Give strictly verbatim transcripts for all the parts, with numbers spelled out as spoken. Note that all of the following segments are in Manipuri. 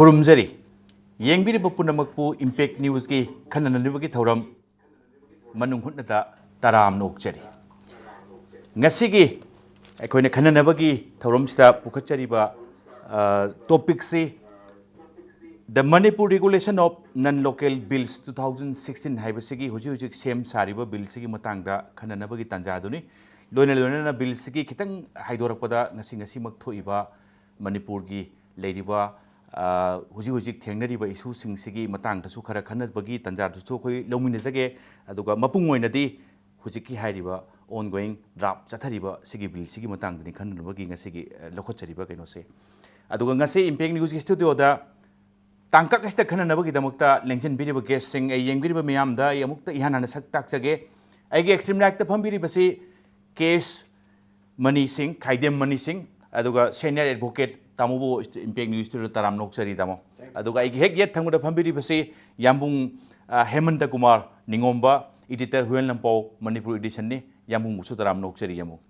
ꯈꯨꯔꯨꯝꯖꯔꯤ꯫ ꯌꯦꯡꯕꯤꯔꯤꯕ ꯄꯨꯝꯅꯃꯛꯄꯨ Impact Newsꯀꯤ ꯈꯟꯅꯅꯕꯒꯤ ꯊꯧꯔꯝ ꯃꯅꯨꯡ ꯍꯨꯠꯅꯗ ꯇꯔꯥꯝꯅ ꯑꯣꯛꯆꯔꯤ꯫ ꯉꯁꯤꯒꯤ ꯑꯩꯈꯣꯏꯅ ꯈꯟꯅꯅꯕꯒꯤ ꯊꯧꯔꯝꯁꯤꯗ ꯄꯨꯈꯠꯆꯔꯤꯕ, ꯑ, topicꯁꯤ The Manipur Regulation of Non-Local Bills two thousand sixteen ꯍꯥꯏꯕꯁꯤꯒꯤ ꯍꯧꯖꯤꯛ ꯍꯧꯖꯤꯛ ꯁꯦꯝ ꯁꯥꯔꯤꯕ billꯁꯤꯒꯤ ꯃꯇꯥꯡꯗ ꯈꯟꯅꯅꯕꯒꯤ ꯇꯥꯟꯖꯥꯗꯨꯅꯤ꯫ ꯂꯣꯏꯅ ꯂꯣꯏꯅꯅ billꯁꯤꯒꯤ ꯈꯤꯇꯪ ꯍꯥꯏꯗꯣꯔꯛꯄꯗ ꯉꯁꯤ ꯉꯁꯤꯃꯛ ꯊꯣꯛꯏꯕ ꯃꯅꯤꯄꯨꯔꯒꯤ ꯂꯩꯔꯤꯕ, ꯑ, ꯍꯧꯖꯤꯛ ꯍꯧꯖꯤꯛ ꯊꯦꯡꯅꯔꯤꯕ issueꯁꯤꯡꯁꯤꯒꯤ ꯃꯇꯥꯡꯗꯁꯨ ꯈꯔ ꯈꯟꯅꯕꯒꯤ ꯇꯥꯟꯖꯥꯗꯨꯁꯨ ꯑꯩꯈꯣꯏ ꯂꯧꯃꯤꯟꯅꯖꯒꯦ꯫ ꯑꯗꯨꯒ ꯃꯄꯨꯡ ꯑꯣꯏꯅꯗꯤ ꯍꯧꯖꯤꯛꯀꯤ ꯍꯥꯏꯔꯤꯕ ongoing draft ꯆꯠꯊꯔꯤꯕ ꯁꯤꯒꯤ billꯁꯤꯒꯤ ꯃꯇꯥꯡꯗꯅꯤ ꯈꯟꯅꯅꯕꯒꯤ ꯉꯁꯤꯒꯤ, ꯑ, ꯂꯧꯈꯠꯆꯔꯤꯕ ꯀꯩꯅꯣꯁꯦ꯫ ꯑꯗꯨꯒ ꯉꯁꯤ Impact Newsꯀꯤ studioꯗ ꯇꯥꯡꯀꯛ ꯑꯁꯤꯗ ꯈꯟꯅꯅꯕꯒꯤꯗꯃꯛꯇ ꯂꯦꯡꯁꯤꯟꯕꯤꯔꯤꯕ guestꯁꯤꯡ, ꯑꯩ ꯌꯦꯡꯕꯤꯔꯤꯕ ꯃꯤꯌꯥꯝꯗ ꯑꯩ ꯑꯃꯨꯛꯇ ꯏꯍꯥꯟ ꯍꯥꯟꯅ ꯁꯛ ꯇꯥꯛꯆꯒꯦ꯫ ꯑꯩꯒꯤ extreme rightꯇ ꯐꯝꯕꯤꯔꯤꯕꯁꯤ ꯀꯦ ꯑꯦꯁ ꯃꯅꯤ ꯁꯤꯡ, ꯈꯥꯏꯗꯦꯝ ꯃꯅꯤ ꯁꯤꯡ, ꯑꯗꯨꯒ senior advocate ꯇꯥꯃꯣꯕꯨ Impact Newsꯇ ꯇꯔꯥꯝꯅ ꯑꯣꯛꯆꯔꯤ, ꯇꯥꯃꯣ꯫ ꯑꯗꯨꯒ ꯑꯩꯒꯤ ꯍꯦꯛ ꯌꯦꯠ ꯊꯪꯕꯗ ꯐꯝꯕꯤꯔꯤꯕꯁꯤ ꯌꯥꯝꯕꯨꯡ, ꯑ, ꯍꯦꯃꯟꯇ ꯀꯨꯃꯥꯔ ꯅꯤꯉꯣꯝꯕ, editor ꯍꯨꯌꯦꯟ ꯂꯝꯄꯥꯎ, ꯃꯅꯤꯄꯨꯔ editionꯅꯤ꯫ ꯌꯥꯝꯕꯨꯡꯕꯨꯁꯨ ꯇꯔꯥꯝꯅ ꯑꯣꯛꯆꯔꯤ, ꯌꯥꯝꯕꯨꯡ꯫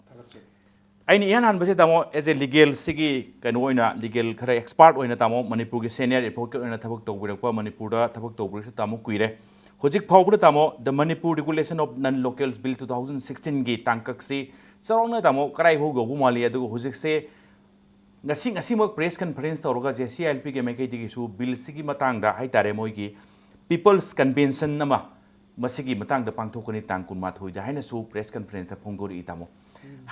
ꯑꯩꯅ ꯏꯍꯥꯟ ꯍꯥꯟꯕꯁꯦ, ꯇꯥꯃꯣ, as a legalꯁꯤꯒꯤ ꯀꯩꯅꯣ ꯑꯣꯏꯅ, legal ꯈꯔ expert ꯑꯣꯏꯅ, ꯇꯥꯃꯣ, ꯃꯅꯤꯄꯨꯔꯒꯤ senior advocate ꯑꯣꯏꯅ ꯊꯕꯛ ꯇꯧꯕꯤꯔꯛꯄ, ꯃꯅꯤꯄꯨꯔꯗ ꯊꯕꯛ ꯇꯧꯕꯤꯔꯛꯄ, ꯇꯥꯃꯣ, ꯀꯨꯏꯔꯦ꯫ ꯍꯧꯖꯤꯛ ꯐꯥꯎꯕꯗ, ꯇꯥꯃꯣ, The Manipur Regulation of Non-Locals Bill two thousand sixteenꯒꯤ ꯇꯥꯡꯀꯛꯁꯤ ꯆꯥꯎꯔꯥꯛꯅ, ꯇꯥꯃꯣ, ꯀꯗꯥꯏ ꯐꯥꯎ ꯌꯧꯕ ꯃꯥꯜꯂꯤ? ꯑꯗꯨꯒ ꯍꯧꯖꯤꯛꯁꯦ ꯉꯁꯤ, ꯉꯁꯤꯃꯛ press conference ꯇꯧꯔꯒ JCILPꯒꯤ ꯃꯥꯏꯀꯩꯗꯒꯤꯁꯨ billꯁꯤꯒꯤ ꯃꯇꯥꯡꯗ ꯍꯥꯏꯇꯥꯔꯦ, ꯃꯣꯏꯒꯤ People's Convention ꯑꯃ ꯃꯁꯤꯒꯤ ꯃꯇꯥꯡꯗ ꯄꯥꯡꯊꯣꯛꯀꯅꯤ ꯇꯥꯡ ꯀꯨꯟꯃꯥꯊꯣꯏꯗ ꯍꯥꯏꯅꯁꯨ press conferenceꯇ ꯐꯣꯡꯗꯣꯔꯛꯏ, ꯇꯥꯃꯣ꯫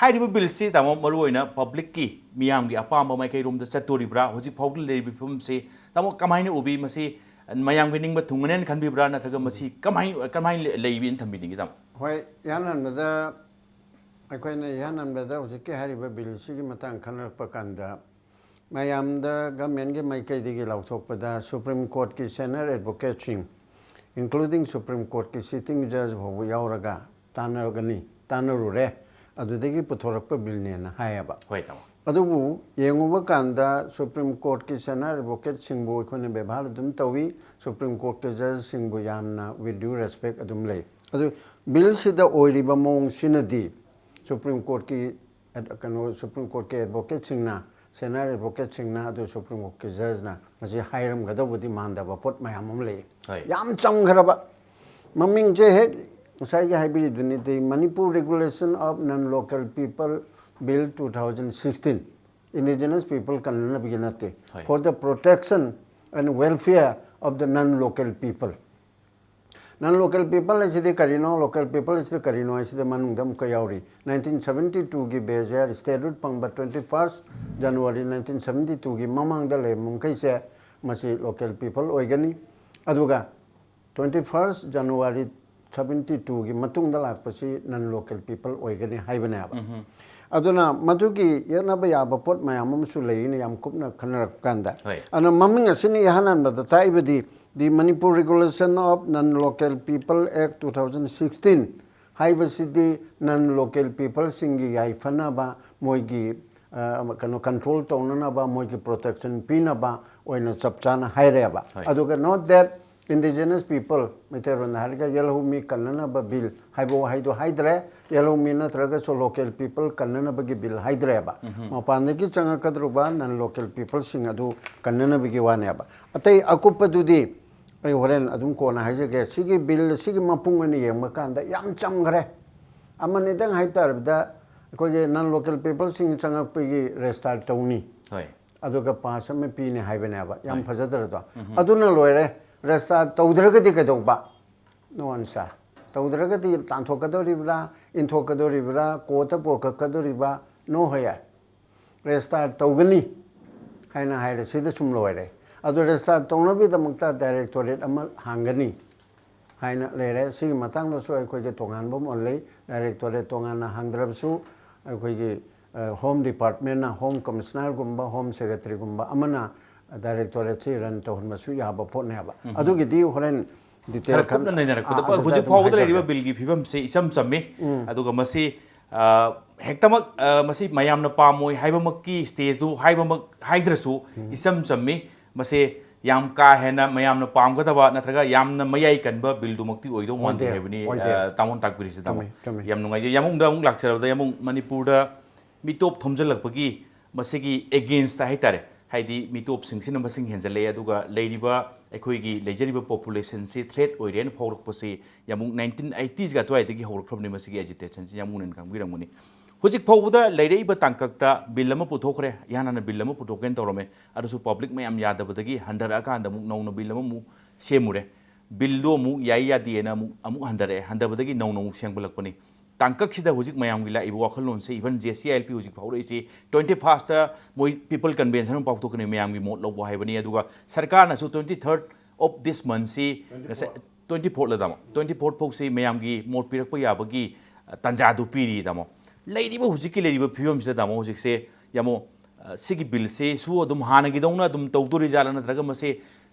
ꯍꯥꯏꯔꯤꯕ billꯁꯤ, ꯇꯥꯃꯣ, ꯃꯔꯨꯑꯣꯏꯅ publicꯀꯤ, ꯃꯤꯌꯥꯝꯒꯤ ꯑꯄꯥꯝꯕ ꯃꯥꯏꯀꯩꯔꯣꯝꯗ ꯆꯠꯇꯣꯔꯤꯕ꯭ꯔꯥ? ꯍꯧꯖꯤꯛ ꯐꯥꯎꯕꯗ ꯂꯩꯔꯤꯕ ꯐꯤꯕꯝꯁꯤ, ꯇꯥꯃꯣ, ꯀꯃꯥꯏꯅ ꯎꯕꯤ? ꯃꯁꯤ ꯃꯌꯥꯝꯒꯤ ꯅꯤꯡꯕ ꯊꯨꯡꯒꯅꯦꯅ ꯈꯟꯕꯤꯕ꯭ꯔꯥ? ꯅꯠꯇ꯭ꯔꯒ ꯃꯁꯤ ꯀꯃꯥꯏ-, ꯀꯃꯥꯏꯅ ꯂꯩꯕꯤꯅ ꯊꯝꯕꯤꯅꯤꯡꯉꯤ, ꯇꯥꯃꯣ? ꯍꯣꯏ, ꯏꯍꯥꯟ ꯍꯥꯟꯕꯗ ꯑꯩꯈꯣꯏꯅ ꯏꯍꯥꯟ ꯍꯥꯟꯕꯗ ꯍꯧꯖꯤꯛꯀꯤ ꯍꯥꯏꯔꯤꯕ billꯁꯤꯒꯤ ꯃꯇꯥꯡ ꯈꯟꯅꯔꯛꯄ ꯀꯥꯟꯗ, ꯃꯌꯥꯝꯗ governmentꯀꯤ ꯃꯥꯏꯀꯩꯗꯒꯤ ꯂꯥꯎꯊꯣꯛꯄꯗ Supreme Courtꯀꯤ senior advocateꯁꯤꯡ, including Supreme Courtꯀꯤ sitting judge ꯐꯥꯎꯕ ꯌꯥꯎꯔꯒ ꯇꯥꯟꯅꯒꯅꯤ, ꯇꯥꯟꯅꯔꯨꯔꯦ, ꯑꯗꯨꯗꯒꯤ ꯄꯨꯊꯣꯔꯛꯄ billꯅꯦꯅ ꯍꯥꯏꯌꯦꯕ꯫ ꯍꯣꯏ, ꯇꯥꯃꯣ꯫ ꯑꯗꯨꯕꯨ ꯌꯦꯡꯉꯨꯕ ꯀꯥꯟꯗ Supreme Courtꯀꯤ senior advocateꯁꯤꯡꯕꯨ ꯑꯩꯈꯣꯏꯅ ꯕꯦꯕꯥꯔ ꯑꯗꯨꯝ ꯇꯧꯏ, Supreme Courtꯀꯤ judgeꯁꯤꯡꯕꯨ ꯌꯥꯝꯅ with due respect ꯑꯗꯨꯝ ꯂꯩ꯫ ꯑꯗꯨ billꯁꯤꯗ ꯑꯣꯏꯔꯤꯕ ꯃꯑꯣꯡꯁꯤꯅꯗꯤ Supreme Courtꯀꯤ ꯑꯦꯗ-, ꯀꯩꯅꯣ, Supreme Courtꯀꯤ advocateꯁꯤꯡꯅ ꯁꯦꯅꯤꯌꯔ ꯑꯦꯗꯚꯣꯀꯦꯠꯁꯤꯡꯅ ꯑꯗꯨ ꯁꯨꯄ꯭ꯔꯤꯝ ꯀꯣꯔꯠꯀꯤ ꯖꯖꯅ ꯃꯁꯤ ꯍꯥꯏꯔꯝꯒꯗꯧꯕꯗꯤ ꯃꯥꯟꯗꯕ ꯄꯣꯠ ꯃꯌꯥꯝ ꯑꯃ ꯂꯩ꯫ ꯍꯣꯏ꯫ ꯌꯥꯝ ꯆꯝꯈ꯭ꯔꯕ ꯃꯃꯤꯡꯁꯦ ꯍꯦꯛ ꯉꯁꯥꯏꯒꯤ ꯍꯥꯏꯕꯤꯔꯤꯗꯨꯅꯤ, the Manipur Regulation of Non-Local People Bill two thousand sixteen, indigenous people ꯀꯟꯅꯅꯕꯒꯤ ꯅꯠꯇꯦ, ꯍꯣꯏ꯫ for the protection and welfare of the non-local people꯫ Non-local people ꯍꯥꯏꯁꯤꯗꯤ ꯀꯔꯤꯅꯣ, local people ꯍꯥꯏꯁꯤꯗꯤ ꯀꯔꯤꯅꯣ ꯍꯥꯏꯁꯤꯗꯤ ꯃꯅꯨꯡꯗ ꯑꯃꯨꯛꯀ ꯌꯥꯎꯔꯤ꯫ ꯅꯥꯏꯟꯇꯤꯟ ꯁꯕꯦꯟꯇꯤ ꯇꯨꯒꯤ ꯕꯦꯖꯦꯌꯔ ꯁ꯭ꯇꯦꯠꯍꯨꯗ ꯐꯪꯕ twenty first January nineteen seventy twoꯒꯤ ꯃꯃꯥꯡꯗ ꯂꯩꯔꯝꯕ ꯃꯈꯩꯁꯦ ꯃꯁꯤ local people ꯑꯣꯏꯒꯅꯤ꯫ ꯑꯗꯨꯒ twenty first January seventy twoꯒꯤ ꯃꯇꯨꯡꯗ ꯂꯥꯛꯄꯁꯤ non-local people ꯑꯣꯏꯒꯅꯤ ꯍꯥꯏꯕꯅꯦꯕ꯫ ꯑꯗꯨꯅ ꯃꯗꯨꯒꯤ ꯌꯦꯠꯅꯕ ꯌꯥꯕ ꯄꯣꯠ ꯃꯌꯥꯝ ꯑꯃꯁꯨ ꯂꯩꯅ ꯌꯥꯝ ꯀꯨꯞꯅ ꯈꯟꯅꯔꯛꯄ ꯀꯥꯟꯗ꯫ ꯍꯣꯏ꯫ ꯑꯗꯨꯅ ꯃꯃꯤꯡ ꯑꯁꯤꯅ ꯏꯍꯥꯟ ꯍꯥꯟꯕꯗ ꯇꯥꯛꯏꯕꯗꯤ the Manipur Regulation of Non-Local People Act two thousand sixteen ꯍꯥꯏꯕꯁꯤꯗꯤ non-local peopleꯁꯤꯡꯒꯤ ꯌꯥꯏꯐꯅꯕ, ꯃꯣꯏꯒꯤ, ꯑ, ꯀꯩꯅꯣ, control ꯇꯧꯅꯅꯕ, ꯃꯣꯏꯒꯤ protection ꯄꯤꯅꯕ ꯑꯣꯏꯅ ꯆꯞ ꯆꯥꯅ ꯍꯥꯏꯔꯦꯕ꯫ ꯍꯣꯏ꯫ ꯑꯗꯨꯒ not that indigenous people, ꯃꯩꯇꯩꯂꯣꯟꯗ ꯍꯥꯏꯔꯒ ꯌꯦꯜꯍꯧꯃꯤ ꯀꯟꯅꯅꯕ bill ꯍꯥꯏꯕ ꯋꯥꯍꯩꯗꯣ ꯍꯥꯏꯗ꯭ꯔꯦ, ꯌꯦꯜꯍꯧꯃꯤ ꯅꯠꯇ꯭ꯔꯒꯁꯨ local people ꯀꯟꯅꯅꯕꯒꯤ bill ꯍꯥꯏꯗ꯭ꯔꯦꯕ꯫ ꯃꯄꯥꯟꯗꯒꯤ ꯆꯪꯉꯛꯀꯗꯧꯔꯤꯕ non-local peopleꯁꯤꯡ ꯑꯗꯨ ꯀꯟꯅꯅꯕꯒꯤ ꯋꯥꯅꯦꯕ꯫ ꯑꯇꯩ ꯑꯀꯨꯞꯄꯗꯨꯗꯤ ꯑꯩ ꯍꯣꯔꯦꯟ ꯑꯗꯨꯝ ꯀꯣꯟꯅ ꯍꯥꯏꯖꯒꯦ꯫ ꯁꯤꯒꯤ bill, ꯁꯤꯒꯤ ꯃꯄꯨꯡ ꯑꯣꯏꯅ ꯌꯦꯡꯕ ꯀꯥꯟꯗ ꯌꯥꯝ ꯆꯝꯈ꯭ꯔꯦ꯫ ꯑꯃꯅꯤꯗꯪ ꯍꯥꯏ ꯇꯥꯔꯕꯗ, ꯑꯩꯈꯣꯏꯒꯤ non-local peopleꯁꯤꯡ ꯆꯪꯉꯛꯄꯒꯤ register ꯇꯧꯅꯤ, ꯍꯣꯏ꯫ ꯑꯗꯨꯒ pass ꯑꯃ ꯄꯤꯅꯤ ꯍꯥꯏꯕꯅꯦꯕ꯫ ꯌꯥꯝ ꯍꯣꯏ꯫ ꯐꯖꯗ꯭ꯔꯗꯣ? ꯑꯗꯨꯅ ꯂꯣꯏꯔꯦ꯫ Register ꯇꯧꯗ꯭ꯔꯒꯗꯤ ꯀꯩꯗꯧꯕ? No answer꯫ ꯇꯧꯗ꯭ꯔꯒꯗꯤ ꯇꯥꯟꯊꯣꯛꯀꯗꯧꯔꯤꯕ꯭ꯔꯥ, ꯏꯟꯊꯣꯛꯀꯗꯧꯔꯤꯕ꯭ꯔꯥ, courtꯇ ꯄꯨꯔꯛꯀꯗꯧꯔꯤꯕ꯭ꯔꯥ? No ꯍꯣꯏ꯫ Register ꯇꯧꯒꯅꯤ ꯍꯥꯏꯅ ꯍꯥꯏꯔꯦ, ꯁꯤꯗ ꯁꯨꯝ ꯂꯣꯏꯔꯦ꯫ ꯑꯗꯨ register ꯇꯧꯅꯕꯒꯤꯗꯃꯛꯇ directorate ꯑꯃ ꯍꯥꯡꯒꯅꯤ ꯍꯥꯏꯅ ꯂꯩꯔꯦ꯫ ꯁꯤꯒꯤ ꯃꯇꯥꯡꯗꯁꯨ ꯑꯩꯈꯣꯏꯒꯤ ꯇꯣꯉꯥꯟꯕ ꯑꯃ ꯂꯩ꯫ Directorate ꯇꯣꯉꯥꯟꯅ ꯍꯥꯡꯗ꯭ꯔꯕꯁꯨ ꯑꯩꯈꯣꯏꯒꯤ, ꯑ, Home Departmentꯅ, Home Commissionerꯒꯨꯝꯕ, Home Secretaryꯒꯨꯝꯕ ꯑꯃꯅ directorateꯁꯤ run ꯇꯧꯍꯟꯕꯁꯨ ꯌꯥꯕ ꯄꯣꯠꯅꯦꯕ꯫ ꯑꯗꯨꯒꯤꯗꯤ ꯍꯣꯔꯦꯟ detail ꯈꯔ ꯈꯟ-, ꯀꯨꯞꯅ ꯅꯩꯅꯔꯛꯄꯗ ꯑ, ꯑꯗꯨꯗ ꯍꯧꯖꯤꯛ ꯑꯗꯨꯝ ꯐꯥꯎꯕꯗ ꯍꯥꯏꯖꯔꯒꯦ꯫ ꯂꯩꯔꯤꯕ billꯒꯤ ꯐꯤꯕꯝꯁꯦ ꯏꯆꯝ ꯆꯝꯃꯤ꯫ ꯑꯗꯨꯒ ꯃꯁꯤ, ꯑ, ꯍꯦꯛꯇꯃꯛ, ꯑ, ꯃꯁꯤ ꯃꯌꯥꯝꯅ ꯄꯥꯝꯃꯣꯏ ꯍꯥꯏꯕꯃꯛꯀꯤ stageꯗꯨ ꯍꯥꯏꯕꯃꯛ ꯍꯥꯏꯗ꯭ꯔꯁꯨ, ꯏꯆꯝ ꯆꯝꯃꯤ꯫ ꯃꯁꯤ ꯌꯥꯝ ꯀꯥ ꯍꯦꯟꯅ ꯃꯌꯥꯝꯅ ꯄꯥꯝꯒꯗꯕ ꯅꯠꯇ꯭ꯔꯒ ꯌꯥꯝꯅ ꯃꯌꯥꯏ ꯀꯟꯕ billꯗꯨꯃꯛꯇꯤ ꯑꯣꯏꯗꯧ ꯃꯥꯟꯗꯦ ꯑꯣꯏꯗꯦ, ꯍꯥꯏꯕꯅꯤ, ꯑꯣꯏꯗꯦ꯫ ꯑ, ꯇꯥꯃꯣꯅ ꯇꯥꯛꯄꯤꯔꯤꯁꯤ, ꯇꯥꯃꯣ꯫ ꯆꯨꯝꯃꯤ, ꯆꯨꯝꯃꯤ꯫ ꯌꯥꯝ ꯅꯨꯡꯉꯥꯏꯖꯩ꯫ ꯌꯥꯝꯕꯨꯡꯗ ꯑꯃꯨꯛ ꯂꯥꯛꯆꯔꯕꯗ, ꯌꯥꯝꯕꯨꯡ, ꯃꯅꯤꯄꯨꯔꯗ ꯃꯤꯇꯣꯞ ꯊꯣꯝꯖꯤꯜꯂꯛꯄꯒꯤ ꯃꯁꯤꯒꯤ against ꯍꯥꯏꯇꯥꯔꯦ, ꯍꯥꯏꯗꯤ ꯃꯤꯇꯣꯞꯁꯤꯡꯁꯤꯅ ꯃꯁꯤꯡ ꯍꯦꯟꯖꯜꯂꯛꯑꯦ, ꯑꯗꯨꯒ ꯂꯩꯔꯤꯕ, ꯑꯩꯈꯣꯏꯒꯤ ꯂꯩꯖꯔꯤꯕ population ꯁꯤ threat ꯑꯣꯏꯔꯦꯅ ꯐꯥꯎꯔꯛꯄꯁꯤ ꯌꯥꯝꯕꯨꯡ nineteen eighties ꯒ ꯑꯗꯨꯋꯥꯏꯗꯒꯤ ꯍꯧꯔꯛꯈ꯭ꯔꯕꯅꯤ ꯃꯁꯤꯒꯤ agitation ꯁꯤ, ꯌꯥꯝꯕꯨꯡꯅ ꯈꯪꯕꯤꯔꯝꯒꯅꯤ꯫ ꯍꯧꯖꯤꯛ ꯐꯥꯎꯕꯗ ꯂꯩꯔꯛꯏꯕ ꯇꯥꯡꯀꯛꯇ bill ꯑꯃ ꯄꯨꯊꯣꯛꯈ꯭ꯔꯦ, ꯏꯍꯥꯟ ꯍꯥꯟꯅ bill ꯑꯃ ꯄꯨꯊꯣꯛꯀꯦꯅ ꯇꯧꯔꯝꯃꯦ, ꯑꯗꯨꯁꯨ public ꯃꯌꯥꯝ ꯌꯥꯗꯕꯗꯒꯤ ꯍꯟꯊꯔꯛꯑꯀꯥꯟꯗ ꯑꯃꯨꯛ ꯅꯧꯅ bill ꯑꯃꯃꯨꯛ ꯁꯦꯝꯃꯨꯔꯦ꯫ Bill ꯗꯣ ꯑꯃꯨꯛ ꯌꯥꯏ ꯌꯥꯗꯦꯅ ꯑꯃꯨꯛ, ꯑꯃꯨꯛ ꯍꯟꯊꯔꯛꯑꯦ, ꯍꯟꯊꯕꯗꯒꯤ ꯅꯧꯅ ꯑꯃꯨꯛ ꯁꯦꯝꯒꯠꯂꯛꯄꯅꯤ꯫ ꯇꯥꯡꯀꯛꯁꯤꯗ ꯍꯧꯖꯤꯛ ꯃꯌꯥꯝꯒꯤ ꯂꯥꯛꯏꯕ ꯋꯥꯈꯜꯂꯣꯟꯁꯦ, even J C I L P ꯍꯧꯖꯤꯛ ꯐꯥꯎꯔꯛꯏꯁꯤ, twenty first ꯃꯣꯏ people convention ꯑꯃ ꯄꯥꯡꯊꯣꯛꯀꯅꯤ, ꯃꯌꯥꯝꯒꯤ ꯃꯣꯠ ꯂꯧꯕ ꯍꯥꯏꯕꯅꯤ꯫ ꯑꯗꯨꯒ ꯁꯔꯀꯥꯔꯅꯁꯨ twenty third of this month ꯁꯤ ꯉꯁꯥꯏ twenty fourth ꯂꯗ ꯑꯃ, twenty fourth ꯐꯥꯎꯁꯤ ꯃꯌꯥꯝꯒꯤ ꯃꯣꯠ ꯄꯤꯔꯛꯄ ꯌꯥꯕꯒꯤ, ꯑ, ꯇꯥꯟꯖꯥꯗꯨ ꯄꯤꯔꯤ, ꯇꯥꯃꯣ꯫ ꯂꯩꯔꯤꯕ, ꯍꯧꯖꯤꯛꯀꯤ ꯂꯩꯔꯤꯕ ꯐꯤꯕꯝꯁꯤꯗ, ꯇꯥꯃꯣ, ꯍꯧꯖꯤꯛꯁꯦ, ꯌꯥꯝꯕꯨꯡ, ꯑ, ꯁꯤꯒꯤ bill ꯁꯤ ꯁꯨ ꯑꯗꯨꯝ ꯍꯥꯟꯅꯒꯤꯗꯧꯅ ꯑꯗꯨꯝ ꯇꯧꯗꯣꯔꯤꯖꯥꯠꯂꯥ, ꯅꯠꯇ꯭ꯔꯒ ꯃꯁꯤ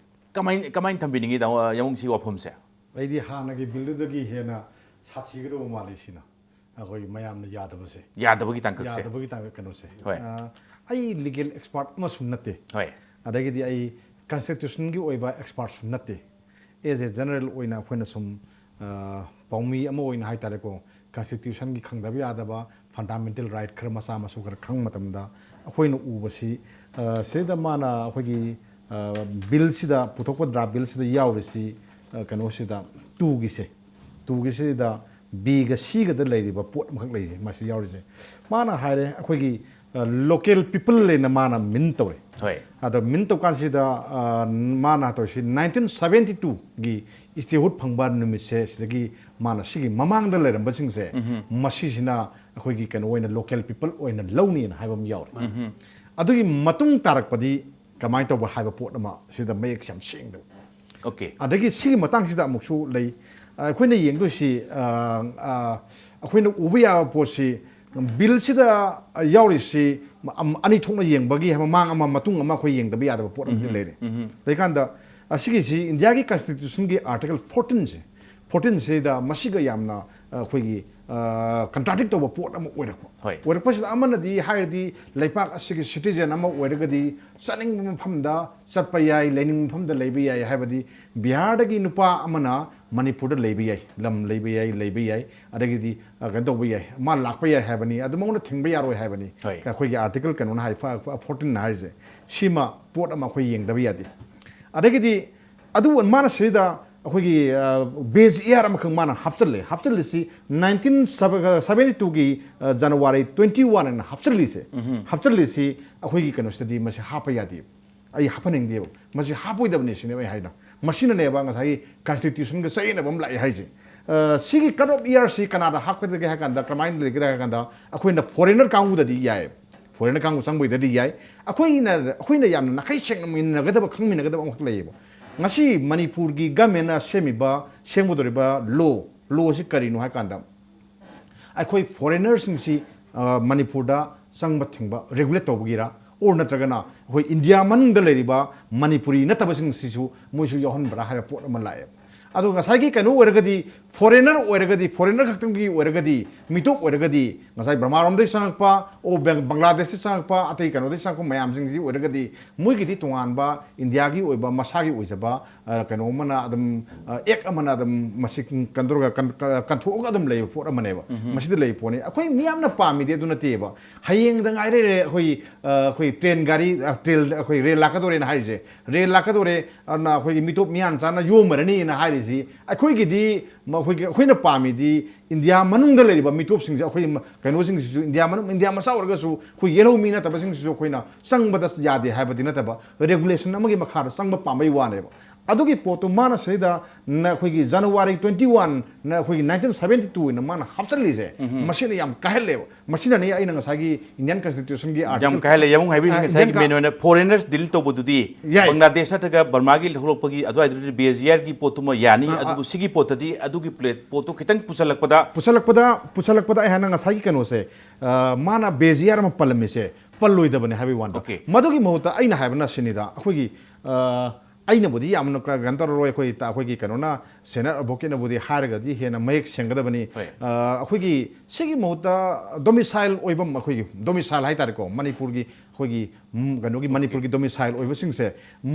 ꯀꯃꯥꯏ-, ꯀꯃꯥꯏꯅ ꯊꯝꯕꯤꯅꯤꯡꯉꯤ, ꯇꯥꯃꯣ, ꯑ, ꯌꯥꯝꯕꯨꯡ, ꯁꯤ ꯋꯥꯐꯝꯁꯦ? ꯑꯩꯗꯤ ꯍꯥꯟꯅꯒꯤ bill ꯗꯨꯗꯒꯤ ꯍꯦꯟꯅ ꯁꯥꯊꯤꯒꯗꯧꯕ ꯃꯥꯜꯂꯤ ꯁꯤꯅ꯫ ꯑꯩꯈꯣꯏꯒꯤ ꯃꯌꯥꯝꯅ ꯌꯥꯗꯕꯁꯦ꯫ ꯌꯥꯗꯕꯒꯤ ꯇꯥꯡꯀꯛꯁꯦ꯫ ꯌꯥꯗꯕꯒꯤ ꯇꯥꯡꯀꯛ ꯀꯩꯅꯣꯁꯦ꯫ ꯍꯣꯏ꯫ ꯑ, ꯑꯩ legal expert ꯑꯃꯁꯨ ꯅꯠꯇꯦ꯫ ꯍꯣꯏ꯫ ꯑꯗꯒꯤꯗꯤ ꯑꯩ constitution ꯒꯤ ꯑꯣꯏꯕ expert ꯁꯨ ꯅꯠꯇꯦ꯫ As a general ꯑꯣꯏꯅ ꯑꯩꯈꯣꯏꯅ ꯁꯨꯝ, ꯑ, ꯄꯥꯎꯃꯤ ꯑꯃ ꯑꯣꯏꯅ ꯍꯥꯏꯇꯥꯔꯦꯀꯣ, constitution ꯒꯤ ꯈꯪꯗꯕ ꯌꯥꯗꯕ fundamental right ꯈꯔ ꯃꯆꯥ ꯃꯁꯨ ꯈꯔ ꯈꯪꯕ ꯃꯇꯝꯗ ꯑꯩꯈꯣꯏꯅ ꯎꯕꯁꯤ, ꯑ, ꯁꯤꯗ ꯃꯥꯅ ꯑꯩꯈꯣꯏꯒꯤ, ꯑ, bill ꯁꯤꯗ ꯄꯨꯊꯣꯛꯄ draft bill ꯁꯤꯗ ꯌꯥꯎꯔꯤꯁꯤ, ꯑ, ꯀꯩꯅꯣꯁꯤꯗ two ꯒꯤꯁꯦ, two ꯒꯤꯁꯤꯗ B ꯒ C ꯒꯗ ꯂꯩꯔꯤꯕ ꯄꯣꯠ ꯑꯃꯈꯛ ꯂꯩꯔꯤ ꯃꯁꯤ ꯌꯥꯎꯔꯤꯁꯦ꯫ ꯃꯥꯅ ꯍꯥꯏꯔꯦ ꯑꯩꯈꯣꯏꯒꯤ, ꯑ, local people ꯍꯥꯏꯅ ꯃꯥꯅ mean ꯇꯧꯔꯦ꯫ ꯍꯣꯏ꯫ ꯑꯗꯣ mean ꯇꯧꯀꯥꯟꯁꯤꯗ, ꯑ, ꯃꯥꯅ ꯇꯧꯔꯤꯁꯤ nineteen seventy two ꯒꯤ statehood ꯐꯪꯕ ꯅꯨꯃꯤꯠꯁꯦ ꯁꯤꯗꯒꯤ ꯃꯥꯅ ꯁꯤꯒꯤ ꯃꯃꯥꯡꯗ ꯂꯩꯔꯝꯕꯁꯤꯡꯁꯦ, ꯎꯝꯍꯨꯝ꯫ ꯃꯁꯤꯁꯤꯅ ꯑꯩꯈꯣꯏꯒꯤ ꯀꯩꯅꯣ ꯑꯣꯏꯅ local people ꯑꯣꯏꯅ ꯂꯧꯅꯤꯅ ꯍꯥꯏꯕ ꯑꯃ ꯌꯥꯎꯔꯦ꯫ ꯎꯝꯍꯨꯝ꯫ ꯑꯗꯨꯒꯤ ꯃꯇꯨꯡ ꯇꯥꯔꯛꯄꯗꯤ ꯀꯃꯥꯏꯅ ꯇꯧꯕ ꯍꯥꯏꯕ ꯄꯣꯠ ꯑꯃ ꯁꯤꯗ ꯃꯌꯦꯛ ꯌꯥꯝ ꯁꯦꯡꯗꯕ꯫ Okay꯫ ꯑꯗꯒꯤ ꯁꯤꯒꯤ ꯃꯇꯥꯡꯁꯤꯗ ꯑꯃꯨꯛꯁꯨ ꯂꯩ꯫ ꯑ, ꯑꯩꯈꯣꯏꯅ ꯌꯦꯡꯗꯣꯏꯁꯤ, ꯑ, ꯑ, ꯑꯩꯈꯣꯏꯅ ꯎꯕ ꯌꯥꯕ ꯄꯣꯠꯁꯤ, bill ꯁꯤꯗ ꯌꯥꯎꯔꯤꯁꯤ ꯑꯝ-, ꯑꯅꯤ ꯊꯣꯛꯅ ꯌꯦꯡꯕꯒꯤ ꯃꯃꯥꯡ ꯑꯃ ꯃꯇꯨꯡ ꯑꯃ ꯑꯩꯈꯣꯏ ꯌꯦꯡꯗꯕ ꯌꯥꯗꯕ ꯄꯣꯠ ꯑꯃꯗꯤ ꯎꯝꯍꯨꯝ, ꯂꯩꯔꯦ꯫ ꯎꯝꯍꯨꯝ꯫ ꯂꯩꯀꯥꯟꯗ, ꯑꯁꯤꯒꯤꯁꯤ India ꯒꯤ constitution ꯒꯤ article fourteen ꯁꯦ, fourteen ꯁꯤꯗ ꯃꯁꯤꯒ ꯌꯥꯝꯅ, ꯑ, ꯑꯩꯈꯣꯏꯒꯤ, ꯀꯟꯇ꯭ꯔꯥꯗꯤꯛ ꯇꯧꯕ ꯄꯣꯠ ꯑꯃ ꯑꯣꯏꯔꯛꯄ꯫ ꯍꯣꯏ꯫ ꯑꯣꯏꯔꯛꯄꯁꯤꯗ ꯑꯃꯅꯗꯤ ꯍꯥꯏꯔꯗꯤ, ꯂꯩꯄꯥꯛ ꯑꯁꯤꯒꯤ ꯁꯤꯇꯤꯖꯦꯟ ꯑꯃ ꯑꯣꯏꯔꯒꯗꯤ ꯆꯠꯅꯤꯡꯕ ꯃꯐꯝꯗ ꯆꯠꯄ ꯌꯥꯏ, ꯂꯩꯅꯤꯡꯕ ꯃꯐꯝꯗ ꯂꯩꯕ ꯌꯥꯏ, ꯍꯥꯏꯕꯗꯤ ꯕꯤꯍꯥꯔꯗꯒꯤ ꯅꯨꯄꯥ ꯑꯃꯅ ꯃꯅꯤꯄꯨꯔꯗ ꯂꯩꯕ ꯌꯥꯏ, ꯂꯝ ꯂꯩꯕ ꯌꯥꯏ, ꯂꯩꯕ ꯌꯥꯏ, ꯑꯗꯒꯤꯗꯤ ꯑ, ꯀꯩꯅꯣ ꯇꯧꯕ ꯌꯥꯏ, ꯃꯥ ꯂꯥꯛꯄ ꯌꯥꯏ ꯍꯥꯏꯕꯅꯤ, ꯑꯗꯨ ꯃꯉꯣꯟꯗ ꯊꯤꯡꯕ ꯌꯥꯔꯣꯏ ꯍꯥꯏꯕꯅꯤ꯫ ꯍꯣꯏ꯫ ꯑꯩꯈꯣꯏꯒꯤ ꯑꯥꯔꯇꯤꯀꯜ ꯀꯩꯅꯣꯅ ꯍꯥꯏ, ꯐꯣꯔꯇꯤꯟꯅ ꯍꯥꯏꯔꯤꯁꯦ, ꯁꯤꯃ ꯄꯣꯠ ꯑꯃ ꯑꯩꯈꯣꯏ ꯌꯦꯡꯗꯕ ꯌꯥꯗꯦ꯫ ꯑꯗꯒꯤꯗꯤ ꯑꯗꯨ ꯃꯥꯅ ꯁꯤꯗ ꯑꯩꯈꯣꯏꯒꯤ ꯕꯦꯖ ꯏꯌꯥꯔ ꯑꯃꯈꯛ ꯃꯥꯅ ꯍꯥꯞꯆꯜꯂꯦ꯫ ꯍꯥꯞꯆꯜꯂꯤꯁꯤ ꯅꯥꯏꯟꯇꯤꯟ ꯁꯕꯦꯟꯇꯤ ꯇꯨꯒꯤ ꯖꯅꯋꯥꯔꯤ ꯇ꯭ꯋꯦꯟꯇꯤ ꯋꯥꯟ ꯑꯅ ꯍꯥꯞꯆꯜꯂꯤꯁꯦ꯫ ꯍꯥꯞꯆꯜꯂꯤꯁꯤ ꯑꯩꯈꯣꯏꯒꯤ ꯀꯩꯅꯣꯁꯤꯗꯗꯤ ꯃꯁꯤ ꯍꯥꯞꯄ ꯌꯥꯗꯦꯕ꯫ ꯑꯩ ꯍꯥꯞꯍꯟꯅꯤꯡꯗꯦꯕ, ꯃꯁꯤ ꯍꯥꯞꯄꯣꯏꯗꯕꯅꯤ ꯁꯤꯅꯦꯕ ꯑꯩ ꯍꯥꯏꯅ꯫ ꯃꯁꯤꯅꯅꯦꯕ ꯉꯁꯥꯏꯒꯤ ꯀꯟꯁꯇꯤꯇ꯭ꯌꯨꯁꯟꯒ ꯆꯌꯦꯠꯅꯕ ꯑꯃ ꯂꯥꯛꯑꯦ ꯍꯥꯏꯁꯦ꯫ ꯑ, ꯁꯤꯒꯤ ꯀꯠ ꯑꯣꯐ ꯏꯌꯥꯔꯁꯤ ꯀꯅꯥꯗ ꯍꯥꯞꯀꯗꯒꯦ ꯍꯥꯏ ꯀꯥꯟꯗ, ꯀꯃꯥꯏꯅ ꯂꯩꯒꯗꯒꯦ ꯍꯥꯏ ꯀꯥꯟꯗ, ꯑꯩꯈꯣꯏꯅ ꯐꯣꯔꯦꯅꯔ ꯀꯥꯡꯕꯨꯗꯗꯤ ꯌꯥꯏ, ꯐꯣꯔꯦꯅꯔ ꯀꯥꯡꯕꯨ ꯆꯪꯕꯩꯗꯗꯤ ꯌꯥꯏ꯫ ꯑꯩꯈꯣꯏꯅ ꯑꯩꯈꯣꯏꯅ ꯌꯥꯝꯅ ꯅꯥꯈꯩ ꯁꯦꯡꯅꯃꯤꯟꯅꯒꯗꯕ, ꯈꯪꯃꯤꯟꯅꯒꯗꯕ ꯑꯃꯈꯛ ꯂꯩꯌꯦꯕ꯫ ꯉꯁꯤ ꯃꯅꯤꯄꯨꯔꯒꯤ ꯒꯃꯦꯟꯅ ꯁꯦꯝꯃꯤꯕ, ꯁꯦꯝꯒꯗꯧꯔꯤꯕ ꯂꯣ, ꯂꯣꯁꯤ ꯀꯔꯤꯅꯣ ꯍꯥꯏ ꯀꯥꯟꯗ, ꯑꯩꯈꯣꯏ ꯐꯣꯔꯦꯅꯔꯁꯤꯡꯁꯤ, ꯑ, ꯃꯅꯤꯄꯨꯔꯗ ꯆꯪꯕ ꯊꯤꯡꯕ ꯔꯦꯒꯨꯂꯦꯠ ꯇꯧꯕꯒꯤꯔ, ꯑꯣꯔ ꯅꯠꯇ꯭ꯔꯒꯅ ꯑꯩꯈꯣꯏ ꯏꯟꯗꯤꯌꯥ ꯃꯅꯨꯡꯗ ꯂꯩꯔꯤꯕ ꯃꯅꯤꯄꯨꯔꯤ ꯅꯠꯇꯕꯁꯤꯡꯁꯤꯁꯨ ꯃꯣꯏꯁꯨ ꯌꯥꯎꯍꯟꯕ꯭ꯔꯥ ꯍꯥꯏꯕ ꯄꯣꯠ ꯑꯃ ꯂꯥꯛꯑꯦ꯫ ꯑꯗꯣ ꯉꯁꯥꯏꯒꯤ ꯀꯩꯅꯣ ꯑꯣꯏꯔꯒꯗꯤ, ꯐꯣꯔꯦꯅꯔ ꯑꯣꯏꯔꯒꯗꯤ, ꯐꯣꯔꯦꯅꯔ ꯈꯛꯇꯪꯒꯤ ꯑꯣꯏꯔꯒꯗꯤ, ꯃꯤꯇꯣꯞ ꯑꯣꯏꯔꯒꯗꯤ, ꯉꯁꯥꯏ ꯕꯔꯃꯥꯔꯣꯝꯗꯒꯤ ꯆꯪꯉꯛꯄ, ꯑꯣ, ꯕꯪ-, ꯕꯪꯒ꯭ꯂꯥꯗꯦꯁꯇ ꯆꯪꯉꯛꯄ, ꯑꯇꯩ ꯀꯩꯅꯣꯗꯒꯤ ꯆꯪꯉꯛꯄ ꯃꯌꯥꯝꯁꯤꯡꯁꯤ ꯑꯣꯏꯔꯒꯗꯤ, ꯃꯣꯏꯒꯤꯗꯤ ꯇꯣꯉꯥꯟꯕ ꯏꯟꯗꯤꯌꯥꯒꯤ ꯑꯣꯏꯕ ꯃꯁꯥꯒꯤ ꯑꯣꯏꯖꯕ ꯑ, ꯀꯩꯅꯣ ꯑꯃꯅ ꯑꯗꯨꯝ, ꯑ, ꯑꯦꯛ ꯑꯃꯅ ꯑꯗꯨꯝ ꯃꯁꯤ ꯀꯟꯗ꯭ꯔꯒ ꯀꯟ-, ꯀ-, ꯀꯟꯊꯣꯛꯑꯒ ꯑꯗꯨꯝ ꯂꯩꯕ ꯄꯣꯠ ꯑꯃꯅꯦꯕ꯫ ꯃꯁꯤꯗ ꯂꯩꯕ ꯄꯣꯠꯅꯤ꯫ ꯑꯩꯈꯣꯏ ꯃꯤꯌꯥꯝꯅ ꯄꯥꯝꯃꯤꯗꯤ ꯑꯗꯨ ꯅꯠꯇꯦꯕ꯫ ꯍꯌꯦꯡꯗ ꯉꯥꯏꯔꯦ ꯑꯩꯈꯣꯏ, ꯑ, ꯑꯩꯈꯣꯏ ꯇ꯭ꯔꯦꯟ ꯒꯥꯔꯤ, ꯑ, ꯇ꯭ꯔꯦꯟ, ꯑꯩꯈꯣꯏ ꯔꯦꯜ ꯂꯥꯛꯀꯗꯧꯔꯦꯅ ꯍꯥꯏꯔꯤꯁꯦ꯫ ꯔꯦꯜ ꯂꯥꯛꯀꯗꯧꯔꯦ, ꯑꯗꯨꯅ ꯑꯩꯈꯣꯏꯒꯤ ꯃꯤꯇꯣꯞ ꯃꯤꯌꯥꯟ ꯆꯥꯅ ꯌꯣꯝꯃꯔꯅꯤꯅ ꯍꯥꯏꯔꯤꯁꯤ꯫ ꯑꯩꯈꯣꯏꯒꯤꯗꯤ, ꯃ-, ꯑꯩꯈꯣꯏꯒꯤ, ꯑꯩꯈꯣꯏꯅ ꯄꯥꯝꯃꯤꯗꯤ ꯏꯟꯗꯤꯌꯥ ꯃꯅꯨꯡꯗ ꯂꯩꯔꯤꯕ ꯃꯤꯇꯣꯞꯁꯤꯡꯁꯦ, ꯑꯩꯈꯣꯏ ꯃ-, ꯀꯩꯅꯣꯁꯤꯡꯁꯤꯁꯨ, ꯏꯟꯗꯤꯌꯥ ꯃꯅꯨꯡ, ꯏꯟꯗꯤꯌꯥ ꯃꯆꯥ ꯑꯣꯏꯔꯒꯁꯨ, ꯑꯩꯈꯣꯏ ꯌꯦꯜꯍꯧꯃꯤ ꯅꯠꯇꯕꯁꯤꯡꯁꯤꯁꯨ ꯑꯩꯈꯣꯏꯅ ꯆꯪꯕꯗ ꯌꯥꯗꯦ ꯍꯥꯏꯕꯗꯤ ꯅꯠꯇꯕ, ꯔꯦꯒꯨꯂꯦꯁꯟ ꯑꯃꯒꯤ ꯃꯈꯥꯗ ꯆꯪꯕ ꯄꯥꯝꯕꯩ ꯋꯥꯅꯦꯕ꯫ ꯑꯗꯨꯒꯤ ꯄꯣꯠꯇꯨ ꯃꯥꯅ ꯁꯤꯗ ꯅ-, ꯑꯩꯈꯣꯏꯒꯤ ꯖꯅꯋꯥꯔꯤ ꯇ꯭ꯋꯦꯟꯇꯤ ꯋꯥꯟ ꯅ ꯑꯩꯈꯣꯏꯒꯤ ꯅꯥꯏꯟꯇꯤꯟ ꯁꯕꯦꯟꯇꯤ ꯇꯨ ꯑꯣꯏꯅ ꯃꯥꯅ ꯍꯥꯞꯆꯜꯂꯤꯁꯦ, ꯃꯁꯤꯅ ꯌꯥꯝ ꯀꯥꯏꯍꯜꯂꯦꯕ꯫ ꯃꯁꯤꯅꯅꯤ ꯑꯩꯅ ꯉꯁꯥꯏꯒꯤ ꯏꯟꯗꯤꯌꯟ ꯀꯟꯁꯇꯤꯇ꯭ꯌꯨꯁꯟꯒꯤ ꯌꯥꯝ ꯑꯥꯔꯇꯤꯀꯜ, ꯀꯥꯏꯍꯜꯂꯦ꯫ ꯌꯥꯝ ꯍꯥꯏꯕꯤꯔꯤꯁꯦ, ꯑ, ꯉꯁꯥꯏꯒꯤ ꯏꯟꯗꯤꯌꯟ ꯀ-, ꯃꯦꯟ ꯑꯣꯏꯅ ꯐꯣꯔꯦꯅꯔꯁ ꯗꯤꯜ ꯇꯧꯕꯗꯨꯗꯤ ꯌꯥꯏ꯫ ꯕꯪꯒ꯭ꯂꯥꯗꯦꯁ ꯅꯠꯇ꯭ꯔꯒ ꯕꯔꯃꯥꯒꯤ ꯊꯣꯛꯂꯛꯄꯒꯤ ꯑꯗꯨꯋꯥꯏꯗꯨꯗꯤ ꯕꯦꯖ ꯏꯌꯥꯔꯒꯤ ꯄꯣꯠꯇꯨꯃ ꯌꯥꯅꯤ꯫ ꯑ, ꯑ꯫ ꯑꯗꯨꯕꯨ ꯁꯤꯒꯤ ꯄꯣꯠꯇꯗꯤ ꯑꯗꯨꯒꯤ ꯄ꯭ꯂꯦꯠ ꯄꯣꯠꯇꯣ ꯈꯤꯇꯪ ꯄꯨꯁꯜꯂꯛꯄꯗ ꯄꯨꯁꯜꯂꯛꯄꯗ, ꯄꯨꯁꯜꯂꯛꯄꯗ ꯑꯩ ꯍꯥꯟꯅ ꯉꯁꯥꯏꯒꯤ ꯀꯩꯅꯣꯁꯦ, ꯑ, ꯃꯥꯅ ꯕꯦꯖ ꯏꯌꯥꯔ ꯑꯃ ꯄꯜꯂꯝꯃꯤꯁꯦ ꯄꯜꯂꯣꯏꯗꯕꯅꯦ ꯍꯥꯏꯕꯒꯤ ꯋꯥꯅꯤꯗ꯫ Okay꯫ ꯃꯗꯨꯒꯤ ꯃꯍꯨꯠꯇ ꯑꯩꯅ ꯍꯥꯏꯕꯅ ꯁꯤꯅꯤꯗ, ꯑꯩꯈꯣꯏꯒꯤ, ꯑ, ꯑꯩꯅꯕꯨꯗꯤ ꯌꯥꯝꯅ ꯀ-, ꯀꯩꯅꯣ ꯇꯧꯔꯔꯣꯏ, ꯑꯩꯈꯣꯏ ꯇ-, ꯑꯩꯈꯣꯏꯒꯤ ꯀꯩꯅꯣꯅ, ꯁꯦꯅꯤꯌꯔ ꯑꯦꯗꯚꯣꯀꯦꯠꯅꯕꯨꯗꯤ ꯍꯥꯏꯔꯒꯗꯤ ꯍꯦꯟꯅ ꯃꯌꯦꯛ ꯁꯦꯡꯒꯗꯕꯅꯤ꯫ ꯍꯣꯏ꯫ ꯑ, ꯑꯩꯈꯣꯏꯒꯤ ꯁꯤꯒꯤ ꯃꯍꯨꯠꯇ ꯗꯣꯃꯤꯁꯥꯏꯜ ꯑꯣꯏꯐꯝ, ꯑꯩꯈꯣꯏꯒꯤ ꯗꯣꯃꯤꯁꯥꯏꯜ ꯍꯥꯏꯇꯥꯔꯦꯀꯣ, ꯃꯅꯤꯄꯨꯔꯒꯤ ꯑꯩꯈꯣꯏꯒꯤ, ꯎꯝ, ꯀꯩꯅꯣꯒꯤ ꯃꯅꯤꯄꯨꯔꯒꯤ ꯗꯣꯃꯤꯁꯥꯏꯜ ꯑꯣꯏꯕꯁꯤꯡꯁꯦ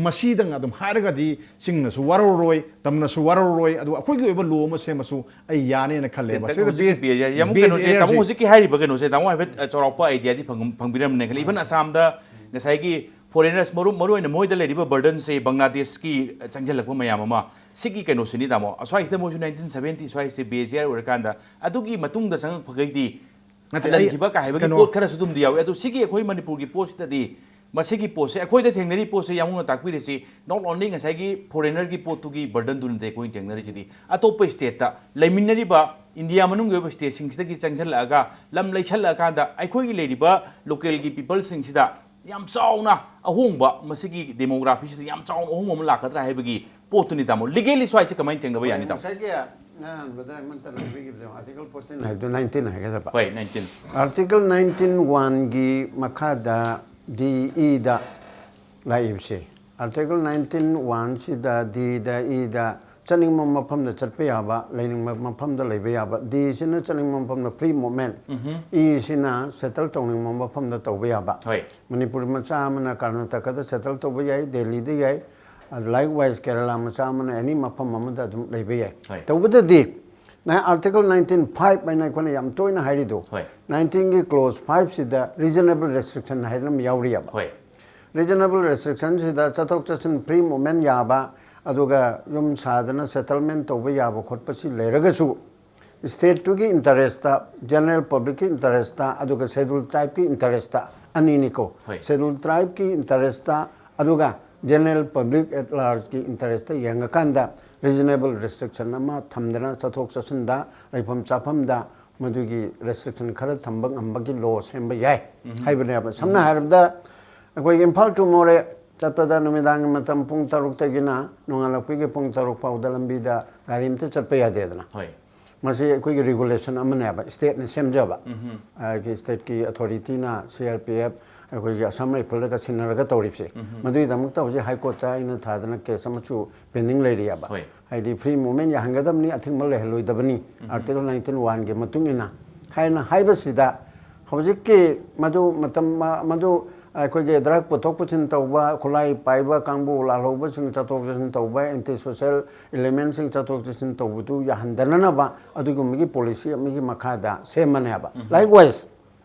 ꯃꯁꯤꯗꯪ ꯑꯗꯨꯝ ꯍꯥꯏꯔꯒꯗꯤ ꯆꯤꯡꯅꯁꯨ ꯋꯥꯔꯧꯔꯣꯏ, ꯇꯝꯅꯁꯨ ꯋꯥꯔꯧꯔꯣꯏ, ꯑꯗꯨꯒ ꯑꯩꯈꯣꯏꯒꯤ ꯑꯣꯏꯕ ꯂꯣ ꯑꯃ ꯁꯦꯝꯃꯁꯨ ꯑꯩ ꯌꯥꯅꯦꯅ ꯈꯜꯂꯦꯕ꯫ ꯇꯦꯟꯇꯛ ꯁꯤꯗ ꯍꯧꯖꯤꯛꯀꯤ ꯕꯦ-, ꯕꯦ-, ꯌꯥꯝ ꯕꯦ ꯀꯩꯅꯣꯁꯦ, ꯑꯦꯔꯤꯌꯥꯁꯤ ꯇꯥꯃꯣ ꯍꯧꯖꯤꯛꯀꯤ ꯍꯥꯏꯔꯤꯕ ꯀꯩꯅꯣꯁꯦ ꯇꯥꯃꯣ ꯍꯥꯏꯐꯦꯠ, ꯑ, ꯆꯥꯎꯔꯥꯛꯄ ꯑꯥꯏꯗꯤꯌꯥꯗꯤ ꯐꯪ-, ꯐꯪꯕꯤꯔꯝꯅꯦ ꯈꯜꯂꯤ꯫ ꯏꯚꯟ ꯑꯁꯥꯝꯗ ꯉꯁꯥꯏꯒꯤ ꯐꯣꯔꯦꯅꯔꯁ ꯃꯔꯨ, ꯃꯔꯨ ꯑꯣꯏꯅ ꯃꯣꯏꯗ ꯂꯩꯔꯤꯕ ꯕꯔꯗꯟꯁꯦ ꯕꯪꯒ꯭ꯂꯥꯗꯦꯁꯀꯤ, ꯑ, ꯆꯪꯁꯤꯜꯂꯛꯄ ꯃꯌꯥꯝ ꯑꯃ, ꯁꯤꯒꯤ ꯀꯩꯅꯣꯁꯤꯅꯤ ꯇꯥꯃꯣ꯫ ꯑꯁ꯭ꯋꯥꯏꯁꯤꯗ ꯃꯣꯏꯁꯨ ꯅꯥꯏꯟꯇꯤꯟ ꯁꯚꯦꯟꯇꯤ ꯁ꯭ꯋꯥꯏꯁꯦ ꯕꯦ ꯑꯦꯁ ꯑꯦ ꯑꯥꯏ ꯑꯣꯏꯔꯀꯥꯟꯗ ꯑꯗꯨꯒꯤ ꯃꯇꯨꯡꯗ ꯆꯪꯉꯛꯄꯈꯩꯗꯤ ꯅꯠꯇꯦ, ꯑꯩ ꯍꯜꯍꯟꯈꯤꯕ ꯀꯥꯏ ꯍꯥꯏꯕꯒꯤ ꯀꯩꯅꯣ ꯄꯣꯠ ꯈꯔꯁꯨ ꯑꯗꯨꯝꯗꯤ ꯌꯥꯎꯏ꯫ ꯑꯗꯨ ꯁꯤꯒꯤ ꯑꯩꯈꯣꯏ ꯃꯅꯤꯄꯨꯔꯒꯤ ꯄꯣꯠꯁꯤꯗꯗꯤ, ꯃꯁꯤꯒꯤ ꯄꯣꯠꯁꯦ ꯑꯩꯈꯣꯏꯗ ꯊꯦꯡꯅꯔꯤ ꯄꯣꯠꯁꯦ ꯌꯥꯝꯅ ꯇꯥꯛꯄꯤꯔꯤꯁꯤ, not only ꯉꯁꯥꯏꯒꯤ ꯐꯣꯔꯦꯅꯔꯒꯤ ꯄꯣꯠꯇꯨꯒꯤ ꯕꯔꯗꯟꯗꯨ ꯅꯠꯇꯦ ꯑꯩꯈꯣꯏꯅ ꯊꯦꯡꯅꯔꯤꯁꯤꯗꯤ, ꯑꯇꯣꯞꯄ ꯁ꯭ꯇꯦꯠꯇ ꯂꯩꯃꯤꯟꯅꯔꯤꯕ ꯏꯟꯗꯤꯌꯥ ꯃꯅꯨꯡꯒꯤ ꯑꯣꯏꯕ ꯁ꯭ꯇꯦꯠꯁꯤꯡꯁꯤꯗꯒꯤ ꯆꯪꯁꯤꯜꯂꯛꯑꯒ, ꯂꯝ ꯂꯩꯁꯜꯂꯛꯑꯀꯥꯟꯗ ꯑꯩꯈꯣꯏꯒꯤ ꯂꯩꯔꯤꯕ ꯂꯣꯀꯦꯜꯒꯤ ꯄꯤꯄꯜꯁꯤꯡꯁꯤꯗ ꯌꯥꯝ ꯆꯥꯎꯅ ꯑꯍꯣꯡꯕ, ꯃꯁꯤꯒꯤ ꯗꯦꯃꯣꯒ꯭ꯔꯥꯐꯤꯁꯤꯗ ꯌꯥꯝ ꯆꯥꯎꯅ ꯑꯍꯣꯡꯕ ꯑꯃ ꯂꯥꯛꯀꯗ꯭ꯔꯥ ꯍꯥꯏꯕꯒꯤ ꯄꯣꯠꯇꯨꯅꯤ ꯇꯥꯃꯣ꯫ ꯂꯤꯒꯦꯂꯤ ꯁ꯭ꯋꯥꯏꯁꯦ ꯀꯃꯥꯏꯅ ꯊꯦꯡꯅꯕ ꯌꯥꯅꯤ ꯇꯥꯃꯣ? ꯉꯁꯥꯏꯒꯤ ꯑꯍꯥꯟꯕꯗ ꯑꯩꯉꯣꯟꯗ ꯂꯧꯕꯤꯈꯤꯕꯗꯣ, ꯑꯥꯔꯇꯤꯀꯜ ꯐꯣꯔꯇꯤꯟ ꯍꯥꯏꯕꯗꯣ, ꯅꯥꯏꯟꯇꯤꯟ ꯍꯥꯏꯒꯗꯕ꯫ ꯍꯣꯏ, ꯅꯥꯏꯟꯇꯤꯟ꯫ ꯑꯥꯔꯇꯤꯀꯜ ꯅꯥꯏꯟꯇꯤꯟ ꯋꯥꯟꯒꯤ ꯃꯈꯥꯗ ꯗꯤ ꯏꯗ ꯂꯥꯛꯏꯕꯁꯦ, ꯑꯥꯔꯇꯤꯀꯜ ꯅꯥꯏꯟꯇꯤꯟ ꯋꯥꯟꯁꯤꯗ ꯗꯤꯗ ꯏꯗ ꯆꯠꯅꯤꯡꯕ ꯃꯐꯝꯗ ꯆꯠꯄ ꯌꯥꯕ, ꯂꯩꯅꯤꯡꯕ ꯃꯐꯝꯗ ꯂꯩꯕ ꯌꯥꯕ, ꯗꯤꯁꯤꯅ ꯆꯠꯅꯤꯡꯕ ꯃꯐꯝꯗ ꯐ꯭ꯔꯤ ꯃꯨꯞꯃꯦꯟ, ꯏꯁꯤꯅ ꯁꯦꯇꯜ ꯇꯧꯅꯤꯡꯕ ꯃꯐꯝꯗ ꯇꯧꯕ ꯌꯥꯕ꯫ ꯍꯣꯏ꯫ ꯃꯅꯤꯄꯨꯔ ꯃꯆꯥ ꯑꯃꯅ ꯀꯔꯅꯥꯇꯀꯗ ꯁꯦꯇꯜ ꯇꯧꯕ ꯌꯥꯏ, ꯗꯦꯜꯂꯤꯗ ꯌꯥꯏ, ꯂꯥꯏꯛ ꯋꯥꯏꯁ ꯀꯦꯔꯂꯥ ꯃꯆꯥ ꯑꯃꯅ ꯑꯦꯅꯤ ꯃꯐꯝ ꯑꯃꯗ ꯑꯗꯨꯝ ꯂꯩꯕ ꯌꯥꯏ꯫ ꯍꯣꯏ꯫ ꯇꯧꯕꯗꯗꯤ ꯅ-, ꯑꯥꯔꯇꯤꯀꯜ ꯅꯥꯏꯟꯇꯤꯟ ꯐꯥꯏꯚ ꯍꯥꯏꯅ ꯑꯩꯈꯣꯏꯅ ꯌꯥꯝ ꯇꯣꯏꯅ ꯍꯥꯏꯔꯤꯗꯣ, ꯍꯣꯏ꯫ ꯅꯥꯏꯟꯇꯤꯟꯒꯤ ꯀ꯭ꯂꯣꯖ ꯐꯥꯏꯚꯁꯤꯗ ꯔꯤꯖꯅꯦꯕꯜ ꯔꯦꯁꯇ꯭ꯔꯤꯛꯁꯟ ꯍꯥꯏꯗꯅ ꯑꯃ ꯌꯥꯎꯔꯤꯑꯕ꯫ ꯍꯣꯏ꯫ ꯔꯤꯖꯅꯦꯕꯜ ꯔꯦꯁꯇ꯭ꯔꯤꯛꯁꯟꯁꯤꯗ ꯆꯠꯊꯣꯛ ꯆꯠꯁꯤꯟ ꯐ꯭ꯔꯤ ꯃꯨꯞꯃꯦꯟ ꯌꯥꯕ, ꯑꯗꯨꯒ ꯌꯨꯝ ꯁꯥꯗꯅ ꯁꯦꯇꯜꯃꯦꯟ ꯇꯧꯕ ꯌꯥꯕ ꯈꯣꯠꯄꯁꯤ ꯂꯩꯔꯒꯁꯨ, ꯁ꯭ꯇꯦꯠꯇꯨꯒꯤ ꯏꯟꯇꯔꯦꯁꯇ, ꯖꯦꯅꯔꯦꯜ ꯄꯕ꯭ꯂꯤꯛꯀꯤ ꯏꯟꯇꯔꯦꯁꯇ, ꯑꯗꯨꯒ ꯁꯦꯗꯨꯜ ꯇ꯭ꯔꯥꯏꯕꯀꯤ ꯏꯟꯇꯔꯦꯁꯇ ꯑꯅꯤꯅꯤꯀꯣ꯫ ꯍꯣꯏ꯫ ꯁꯦꯗꯨꯜ ꯇ꯭ꯔꯥꯏꯕꯀꯤ ꯏꯟꯇꯔꯦꯁꯇ, ꯑꯗꯨꯒ ꯖꯦꯅꯔꯦꯜ ꯄꯕ꯭ꯂꯤꯛ ꯑꯦꯠ ꯂꯥꯔꯖꯀꯤ ꯏꯟꯇꯔꯦꯁꯇ ꯌꯦꯡꯉꯀꯥꯟꯗ ꯔꯤꯖꯅꯦꯕꯜ ꯔꯦꯁꯇ꯭ꯔꯤꯛꯁꯟ ꯑꯃ ꯊꯝꯗꯅ ꯆꯠꯊꯣꯛ ꯆꯠꯁꯤꯟꯗ, ꯂꯩꯐꯝ ꯆꯥꯐꯝꯗ ꯃꯗꯨꯒꯤ ꯔꯦꯁꯇ꯭ꯔꯤꯛꯁꯟ ꯈꯔ ꯊꯝꯕ ꯉꯝꯕꯒꯤ ꯂꯣ ꯁꯦꯝꯕ ꯌꯥꯏ ꯍꯥꯏꯕꯅꯦꯕ꯫ ꯁꯝꯅ ꯍꯥꯏꯔꯕꯗ, ꯑꯩꯈꯣꯏꯒꯤ ꯏꯝꯐꯥꯜ ꯇꯨ ꯃꯣꯔꯦ ꯆꯠꯄꯗ ꯅꯨꯃꯤꯗꯥꯡꯒꯤ ꯃꯇꯝ ꯄꯨꯡ ꯇꯔꯨꯛꯇꯒꯤꯅ ꯅꯣꯡꯉꯥꯜꯂꯛꯄꯒꯤ ꯄꯨꯡ ꯇꯔꯨꯛ ꯐꯥꯎꯗ ꯂꯝꯕꯤꯗ ꯒꯥꯔꯤ ꯑꯝꯇ ꯆꯠꯄ ꯌꯥꯗꯦꯗꯅ꯫ ꯍꯣꯏ꯫ ꯃꯁꯤ ꯑꯩꯈꯣꯏꯒꯤ ꯔꯤꯒꯨꯂꯦꯁꯟ ꯑꯃꯅꯦꯕ, ꯁ꯭ꯇꯦꯠꯅ ꯁꯦꯝꯖꯕ꯫ ꯑꯩꯈꯣꯏꯒꯤ ꯁ꯭ꯇꯦꯠꯀꯤ ꯑꯣꯊꯣꯔꯤꯇꯤꯅ ꯁꯤ ꯑꯥꯔ ꯄꯤ ꯑꯦꯐ, ꯑꯩꯈꯣꯏꯒꯤ ꯑꯁꯥꯝ ꯔꯥꯏꯐꯜꯗꯒ ꯁꯤꯟꯅꯔꯒ ꯇꯧꯔꯤꯕꯁꯦ꯫ ꯃꯗꯨꯒꯤꯗꯃꯛꯇ ꯍꯧꯖꯤꯛ ꯍꯥꯏ ꯀꯣꯔꯠꯇ ꯑꯩꯅ ꯊꯥꯗꯅ ꯀꯦꯁ ꯑꯃꯁꯨ ꯄꯦꯟꯗꯤꯡ ꯂꯩꯔꯤꯑꯕ꯫ ꯍꯣꯏ꯫ ꯍꯥꯏꯗꯤ ꯐ꯭ꯔꯤ ꯃꯨꯚꯃꯦꯟ ꯌꯥꯍꯟꯒꯗꯕꯅꯤ, ꯑꯊꯤꯡꯕ ꯂꯩꯍꯜꯂꯣꯏꯗꯕꯅꯤ, ꯑꯥꯔꯇꯤꯀꯜ ꯅꯥꯏꯟꯇꯤꯟ ꯋꯥꯟꯒꯤ ꯃꯇꯨꯡ ꯏꯟꯅ ꯍꯥꯏꯅ ꯍꯥꯏꯕꯁꯤꯗ, ꯍꯧꯖꯤꯛꯀꯤ ꯃꯗꯨ ꯃꯇꯝ ꯃ-, ꯃꯗꯨ ꯑꯩꯈꯣꯏꯒꯤ ꯗ꯭ꯔꯒ ꯄꯨꯊꯣꯛ ꯄꯨꯁꯤꯟ ꯇꯧꯕ, ꯈꯨꯠꯂꯥꯏ ꯄꯥꯏꯕ ꯀꯥꯡꯕꯨ, ꯂꯥꯜꯍꯧꯕꯁꯤꯡ ꯆꯠꯊꯣꯛ ꯆꯠꯁꯤꯟ ꯇꯧꯕ, ꯑꯦꯟꯇꯤ ꯁꯣꯁꯦꯜ ꯏꯂꯤꯃꯦꯟꯁꯤꯡ ꯆꯠꯊꯣꯛ ꯆꯠꯁꯤꯟ ꯇꯧꯕꯗꯨ ꯌꯥꯍꯟꯗꯅꯅꯕ ꯑꯗꯨꯒꯨꯝꯕꯒꯤ ꯄꯣꯂꯤꯁꯤ ꯑꯃꯒꯤ ꯃꯈꯥꯗ ꯁꯦꯝꯕꯅꯦꯕ꯫ ꯂꯥꯏꯛꯋꯥꯏꯁ,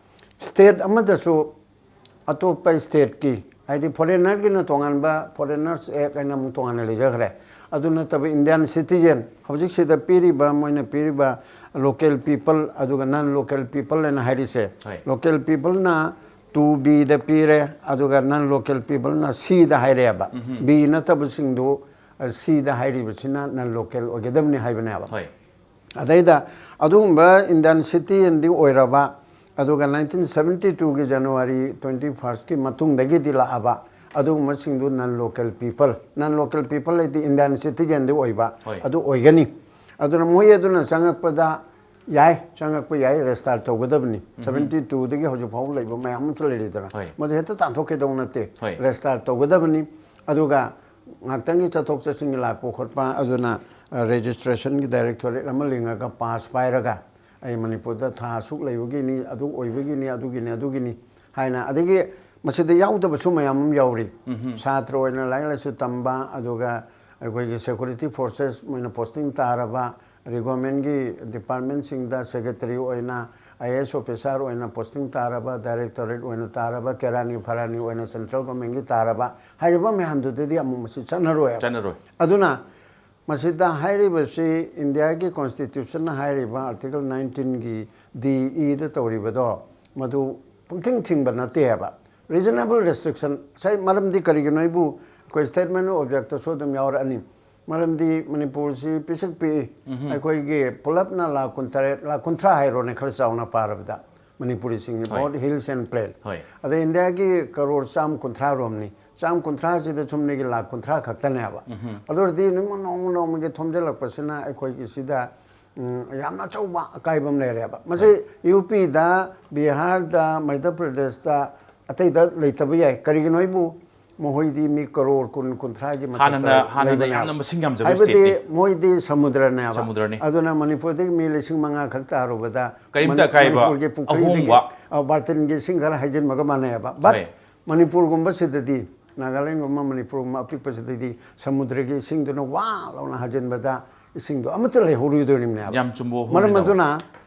ꯁ꯭ꯇꯦꯠ ꯑꯃꯗꯁꯨ ꯑꯇꯣꯞꯄ ꯁ꯭ꯇꯦꯠꯀꯤ, ꯍꯥꯏꯗꯤ ꯐꯣꯔꯦꯟꯅꯔꯒꯤꯅ ꯇꯣꯉꯥꯟꯕ ꯐꯣꯔꯦꯟꯅꯔꯁ ꯑꯦꯛ ꯍꯥꯏꯅ ꯑꯃꯨꯛ ꯇꯣꯉꯥꯟꯅ ꯂꯩꯖꯈ꯭ꯔꯦ꯫ ꯑꯗꯨ ꯅꯠꯇꯕ ꯏꯟꯗꯤꯌꯥꯟ ꯁꯤꯇꯤꯖꯦꯟ, ꯍꯧꯖꯤꯛꯁꯤꯗ ꯄꯤꯔꯤꯕ, ꯃꯣꯏꯅ ꯄꯤꯔꯤꯕ ꯂꯣꯀꯦꯜ ꯄꯤꯄꯜ ꯑꯗꯨꯒ ꯅꯟ ꯂꯣꯀꯦꯜ ꯄꯤꯄꯜ ꯍꯥꯏꯅ ꯍꯥꯏꯔꯤꯁꯦ, ꯍꯣꯏ꯫ ꯂꯣꯀꯦꯜ ꯄꯤꯄꯜꯅ ꯇꯨ ꯕꯤꯗ ꯄꯤꯔꯦ, ꯑꯗꯨꯒ ꯅꯟ ꯂꯣꯀꯦꯜ ꯄꯤꯄꯜꯅ ꯁꯤꯗ ꯍꯥꯏꯔꯦꯕ꯫ ꯕꯤ ꯅꯠꯇꯕꯁꯤꯡꯗꯨ, ꯑ, ꯁꯤꯗ ꯍꯥꯏꯔꯤꯕꯁꯤꯅ ꯅꯟ ꯂꯣꯀꯦꯜ ꯑꯣꯏꯒꯗꯕꯅꯤ ꯍꯥꯏꯕꯅꯦꯕ꯫ ꯍꯣꯏ꯫ ꯑꯗꯩꯗ ꯑꯗꯨꯒꯨꯝꯕ ꯏꯟꯗꯤꯌꯥꯟ ꯁꯤꯇꯤꯖꯦꯟꯗꯤ ꯑꯣꯏꯔꯕ, ꯑꯗꯨꯒ ꯅꯥꯏꯟꯇꯤꯟ ꯁꯕꯦꯟꯇꯤ ꯇꯨꯒꯤ ꯖꯅꯋꯥꯔꯤ ꯇ꯭ꯋꯦꯟꯇꯤ ꯐꯥꯔꯁꯀꯤ ꯃꯇꯨꯡꯗꯒꯤꯗꯤ ꯂꯥꯛꯑꯕ ꯑꯗꯨꯒꯨꯝꯕꯁꯤꯡꯗꯨ ꯅꯟ ꯂꯣꯀꯦꯜ ꯄꯤꯄꯜ, ꯅꯟ ꯂꯣꯀꯦꯜ ꯄꯤꯄꯜ ꯍꯥꯏꯗꯤ ꯏꯟꯗꯤꯌꯥꯟ ꯁꯤꯇꯤꯖꯦꯟꯗꯤ ꯑꯣꯏꯕ, ꯍꯣꯏ꯫ ꯑꯗꯨ ꯑꯣꯏꯒꯅꯤ꯫ ꯑꯗꯨꯅ ꯃꯣꯏ ꯑꯗꯨꯅ ꯆꯪꯉꯛꯄꯗ ꯌꯥꯏ, ꯆꯪꯉꯛꯄ ꯌꯥꯏ, ꯔꯦꯖꯤꯁꯇꯥꯔ ꯇꯧꯒꯗꯕꯅꯤ꯫ ꯁꯕꯦꯟꯇꯤ ꯇꯨꯗꯒꯤ ꯍꯧꯖꯤꯛ ꯐꯥꯎꯕ ꯂꯩꯕ ꯃꯌꯥꯝ ꯑꯃꯁꯨ ꯂꯩꯔꯤꯗꯅ, ꯍꯣꯏ꯫ ꯃꯗꯨ ꯍꯦꯛꯇ ꯇꯥꯟꯊꯣꯛꯈꯤꯗꯧ ꯅꯠꯇꯦ꯫ ꯍꯣꯏ꯫ ꯔꯦꯖꯤꯁꯇꯥꯔ ꯇꯧꯒꯗꯕꯅꯤ꯫ ꯑꯗꯨꯒ ꯉꯥꯛꯇꯪꯒꯤ ꯆꯠꯊꯣꯛ ꯆꯠꯁꯤꯟꯒꯤ ꯂꯥꯛꯄ ꯈꯣꯠꯄ, ꯑꯗꯨꯅ, ꯑ, ꯔꯦꯖꯤꯁꯇ꯭ꯔꯦꯁꯟꯒꯤ ꯗꯥꯏꯔꯦꯛꯇꯣꯔꯦꯠ ꯑꯃ ꯂꯤꯡꯉꯒ ꯄꯥꯁ ꯄꯥꯏꯔꯒ, ꯑꯩ ꯃꯅꯤꯄꯨꯔꯗ ꯊꯥ ꯑꯁꯨꯛ ꯂꯩꯕꯒꯤꯅꯤ, ꯑꯗꯨ ꯑꯣꯏꯕꯒꯤꯅꯤ, ꯑꯗꯨꯒꯤꯅꯤ, ꯑꯗꯨꯒꯤꯅꯤ ꯍꯥꯏꯅ, ꯑꯗꯒꯤ ꯃꯁꯤꯗ ꯌꯥꯎꯗꯕꯁꯨ ꯃꯌꯥꯝ ꯑꯃ ꯌꯥꯎꯔꯤ꯫ ꯁꯥꯇ꯭ꯔ ꯑꯣꯏꯅ ꯂꯥꯏꯔꯤꯛ ꯂꯥꯏꯁꯨ ꯇꯝꯕ, ꯑꯗꯨꯒ ꯑꯩꯈꯣꯏꯒꯤ ꯁꯦꯀ꯭ꯌꯨꯔꯤꯇꯤ ꯐꯣꯔꯁꯦꯁ ꯑꯣꯏꯅ ꯄꯣꯁꯇꯤꯡ ꯇꯥꯔꯕ, ꯑꯗꯩ ꯒꯣꯔꯃꯦꯟꯒꯤ ꯗꯤꯄꯥꯔꯠꯃꯦꯟꯁꯤꯡꯗ ꯁꯦꯀ꯭ꯔꯦꯇꯔꯤ ꯑꯣꯏꯅ, ꯑꯥꯏ ꯑꯦ ꯑꯦꯁ ꯑꯣꯐꯤꯁꯥꯔ ꯑꯣꯏꯅ ꯄꯣꯁꯇꯤꯡ ꯇꯥꯔꯕ, ꯗꯥꯏꯔꯦꯛꯇꯣꯔꯦꯠ ꯑꯣꯏꯅ ꯇꯥꯔꯕ, ꯀꯦꯔꯥꯅꯤ ꯐꯔꯥꯅꯤ ꯑꯣꯏꯅ ꯁꯦꯟꯇ꯭ꯔꯦꯜ ꯒꯣꯔꯃꯦꯟꯒꯤ ꯇꯥꯔꯕ ꯍꯥꯏꯔꯤꯕ ꯃꯌꯥꯝꯗꯨꯗꯗꯤ ꯑꯃꯨꯛ ꯃꯁꯤ ꯆꯠꯅꯔꯣꯏ꯫ ꯆꯠꯅꯔꯣꯏ꯫ ꯑꯗꯨꯅ ꯃꯁꯤꯗ ꯍꯥꯏꯔꯤꯕꯁꯤ ꯏꯟꯗꯤꯌꯥꯒꯤ ꯀꯣꯟꯁꯇꯤꯇ꯭ꯌꯨꯁꯟꯅ ꯍꯥꯏꯔꯤꯕ ꯑꯥꯔꯇꯤꯀꯜ ꯅꯥꯏꯟꯇꯤꯟꯒꯤ ꯗꯤ ꯏꯗ ꯇꯧꯔꯤꯕꯗꯣ, ꯃꯗꯨ ꯄꯨꯡꯊꯤꯡ ꯊꯤꯡꯕ ꯅꯠꯇꯦ ꯍꯥꯏꯕ꯫ ꯔꯤꯖꯅꯦꯕꯜ ꯔꯦꯁꯇ꯭ꯔꯤꯛꯁꯟ, ꯉꯁꯥꯏ ꯃꯔꯝꯗꯤ ꯀꯔꯤꯒꯤꯅꯣ ꯑꯩꯕꯨ ꯑꯩꯈꯣꯏ ꯁ꯭ꯇꯦꯠꯃꯦꯟ ꯑꯣꯐ ꯑꯣꯕꯖꯦꯛꯇꯁꯨ ꯑꯗꯨꯝ ꯌꯥꯎꯔꯛꯑꯅꯤ꯫ ꯃꯔꯝꯗꯤ ꯃꯅꯤꯄꯨꯔꯁꯤ ꯄꯤꯁꯛ ꯄꯤꯛꯏ꯫ ꯑꯩꯈꯣꯏꯒꯤ ꯄꯨꯂꯞꯅ ꯂꯥꯈ ꯀꯨꯟꯇꯔꯦꯠ, ꯂꯥꯈ ꯀꯨꯟꯊ꯭ꯔꯥ ꯍꯥꯏꯔꯣꯅꯦ, ꯈꯔ ꯆꯥꯎꯅ ꯄꯥꯔꯕꯗ, ꯃꯅꯤꯄꯨꯔꯤꯁꯤꯡꯒꯤ ꯍꯣꯏ꯫ Both hills and plain. ꯍꯣꯏ꯫ ꯑꯗ ꯏꯟꯗꯤꯌꯥꯒꯤ ꯀꯔꯣꯔ ꯆꯥꯝ ꯀꯨꯟꯊ꯭ꯔꯥ ꯔꯣꯝꯅꯤ꯫ ꯆꯥꯝ ꯀꯨꯟꯊ꯭ꯔꯥꯁꯤꯗ ꯁꯨꯝꯅꯒꯤ ꯂꯥꯈ ꯀꯨꯟꯊ꯭ꯔꯥ ꯈꯛꯇꯅꯦꯕ꯫ ꯑꯗꯨ ꯑꯣꯏꯔꯗꯤ ꯅꯣꯡꯃ ꯅꯣꯡꯃ ꯅꯣꯡꯃꯒꯤ ꯊꯣꯝꯖꯤꯜꯂꯛꯄꯁꯤꯅ ꯑꯩꯈꯣꯏꯒꯤ ꯁꯤꯗ ꯎꯝ, ꯌꯥꯝꯅ ꯑꯆꯧꯕ ꯑꯀꯥꯏꯕ ꯑꯃ ꯂꯩꯔꯦꯕ꯫ ꯃꯁꯤ UP ꯗ, ꯕꯤꯍꯥꯔꯗ, ꯃꯙ꯭ꯌ ꯄ꯭ꯔꯗꯦꯁꯇ, ꯑꯇꯩꯗ ꯂꯩꯇꯕ ꯌꯥꯏ꯫ ꯀꯔꯤꯒꯤꯅꯣ ꯍꯥꯏꯕꯨ ꯃꯈꯣꯏꯗꯤ ꯃꯤ ꯀꯔꯣꯔ ꯀꯨꯟ, ꯀꯨꯟꯊ꯭ꯔꯥꯒꯤ ꯃꯊꯛꯇ ꯍꯥꯟꯅꯅ- ꯍꯥꯟꯅꯅ ꯂꯩꯕꯅꯦꯕ꯫ ꯌꯥꯝꯅ ꯃꯁꯤꯡ ꯌꯥꯝꯖꯕ ꯍꯥꯏꯕꯗꯤ stateꯅꯤ꯫ ꯃꯣꯏꯗꯤ ꯁꯃꯨꯗ꯭ꯔꯅꯦꯕ꯫ ꯁꯃꯨꯗ꯭ꯔꯅꯤ꯫ ꯑꯗꯨꯅ ꯃꯅꯤꯄꯨꯔꯗꯒꯤ ꯃꯤ ꯂꯤꯁꯤꯡ ꯃꯉꯥ ꯈꯛ ꯇꯥꯔꯨꯕꯗ ꯀꯔꯤꯝꯇ ꯃꯅꯤ- ꯑꯀꯥꯏꯕ ꯃꯅꯤꯄꯨꯔꯒꯤ ꯄꯨꯈ꯭ꯔꯤꯗꯒꯤ, ꯑꯍꯣꯡꯕ꯫ ꯑ, ꯕꯥꯔꯇꯤꯟꯒꯤ ꯏꯁꯤꯡ ꯈꯔ ꯍꯩꯖꯤꯟꯕꯒ ꯃꯥꯟꯅꯩꯑꯕ꯫ But ꯍꯣꯏ꯫ ꯃꯅꯤꯄꯨꯔꯒꯨꯝꯕꯁꯤꯗꯗꯤ, ꯅꯥꯒꯥꯂꯦꯟꯒꯨꯝꯕ, ꯃꯅꯤꯄꯨꯔꯒꯨꯝꯕ ꯑꯄꯤꯛꯄꯁꯤꯗꯗꯤ ꯁꯃꯨꯗ꯭ꯔꯒꯤ ꯏꯁꯤꯡꯗꯨꯅ ꯋꯥ ꯂꯥꯎꯅ ꯍꯥꯏꯖꯤꯟꯕꯗ ꯏꯁꯤꯡꯗꯣ ꯑꯃꯠꯇ ꯂꯩꯍꯧꯔꯣꯏꯗꯣꯔꯤꯕꯅꯦꯕ꯫ ꯌꯥꯝ ꯆꯨꯝꯕ ꯋꯥꯐꯝꯅꯤ, ꯃꯔꯝ ꯇꯥꯃꯣ꯫ ꯑꯗꯨꯅ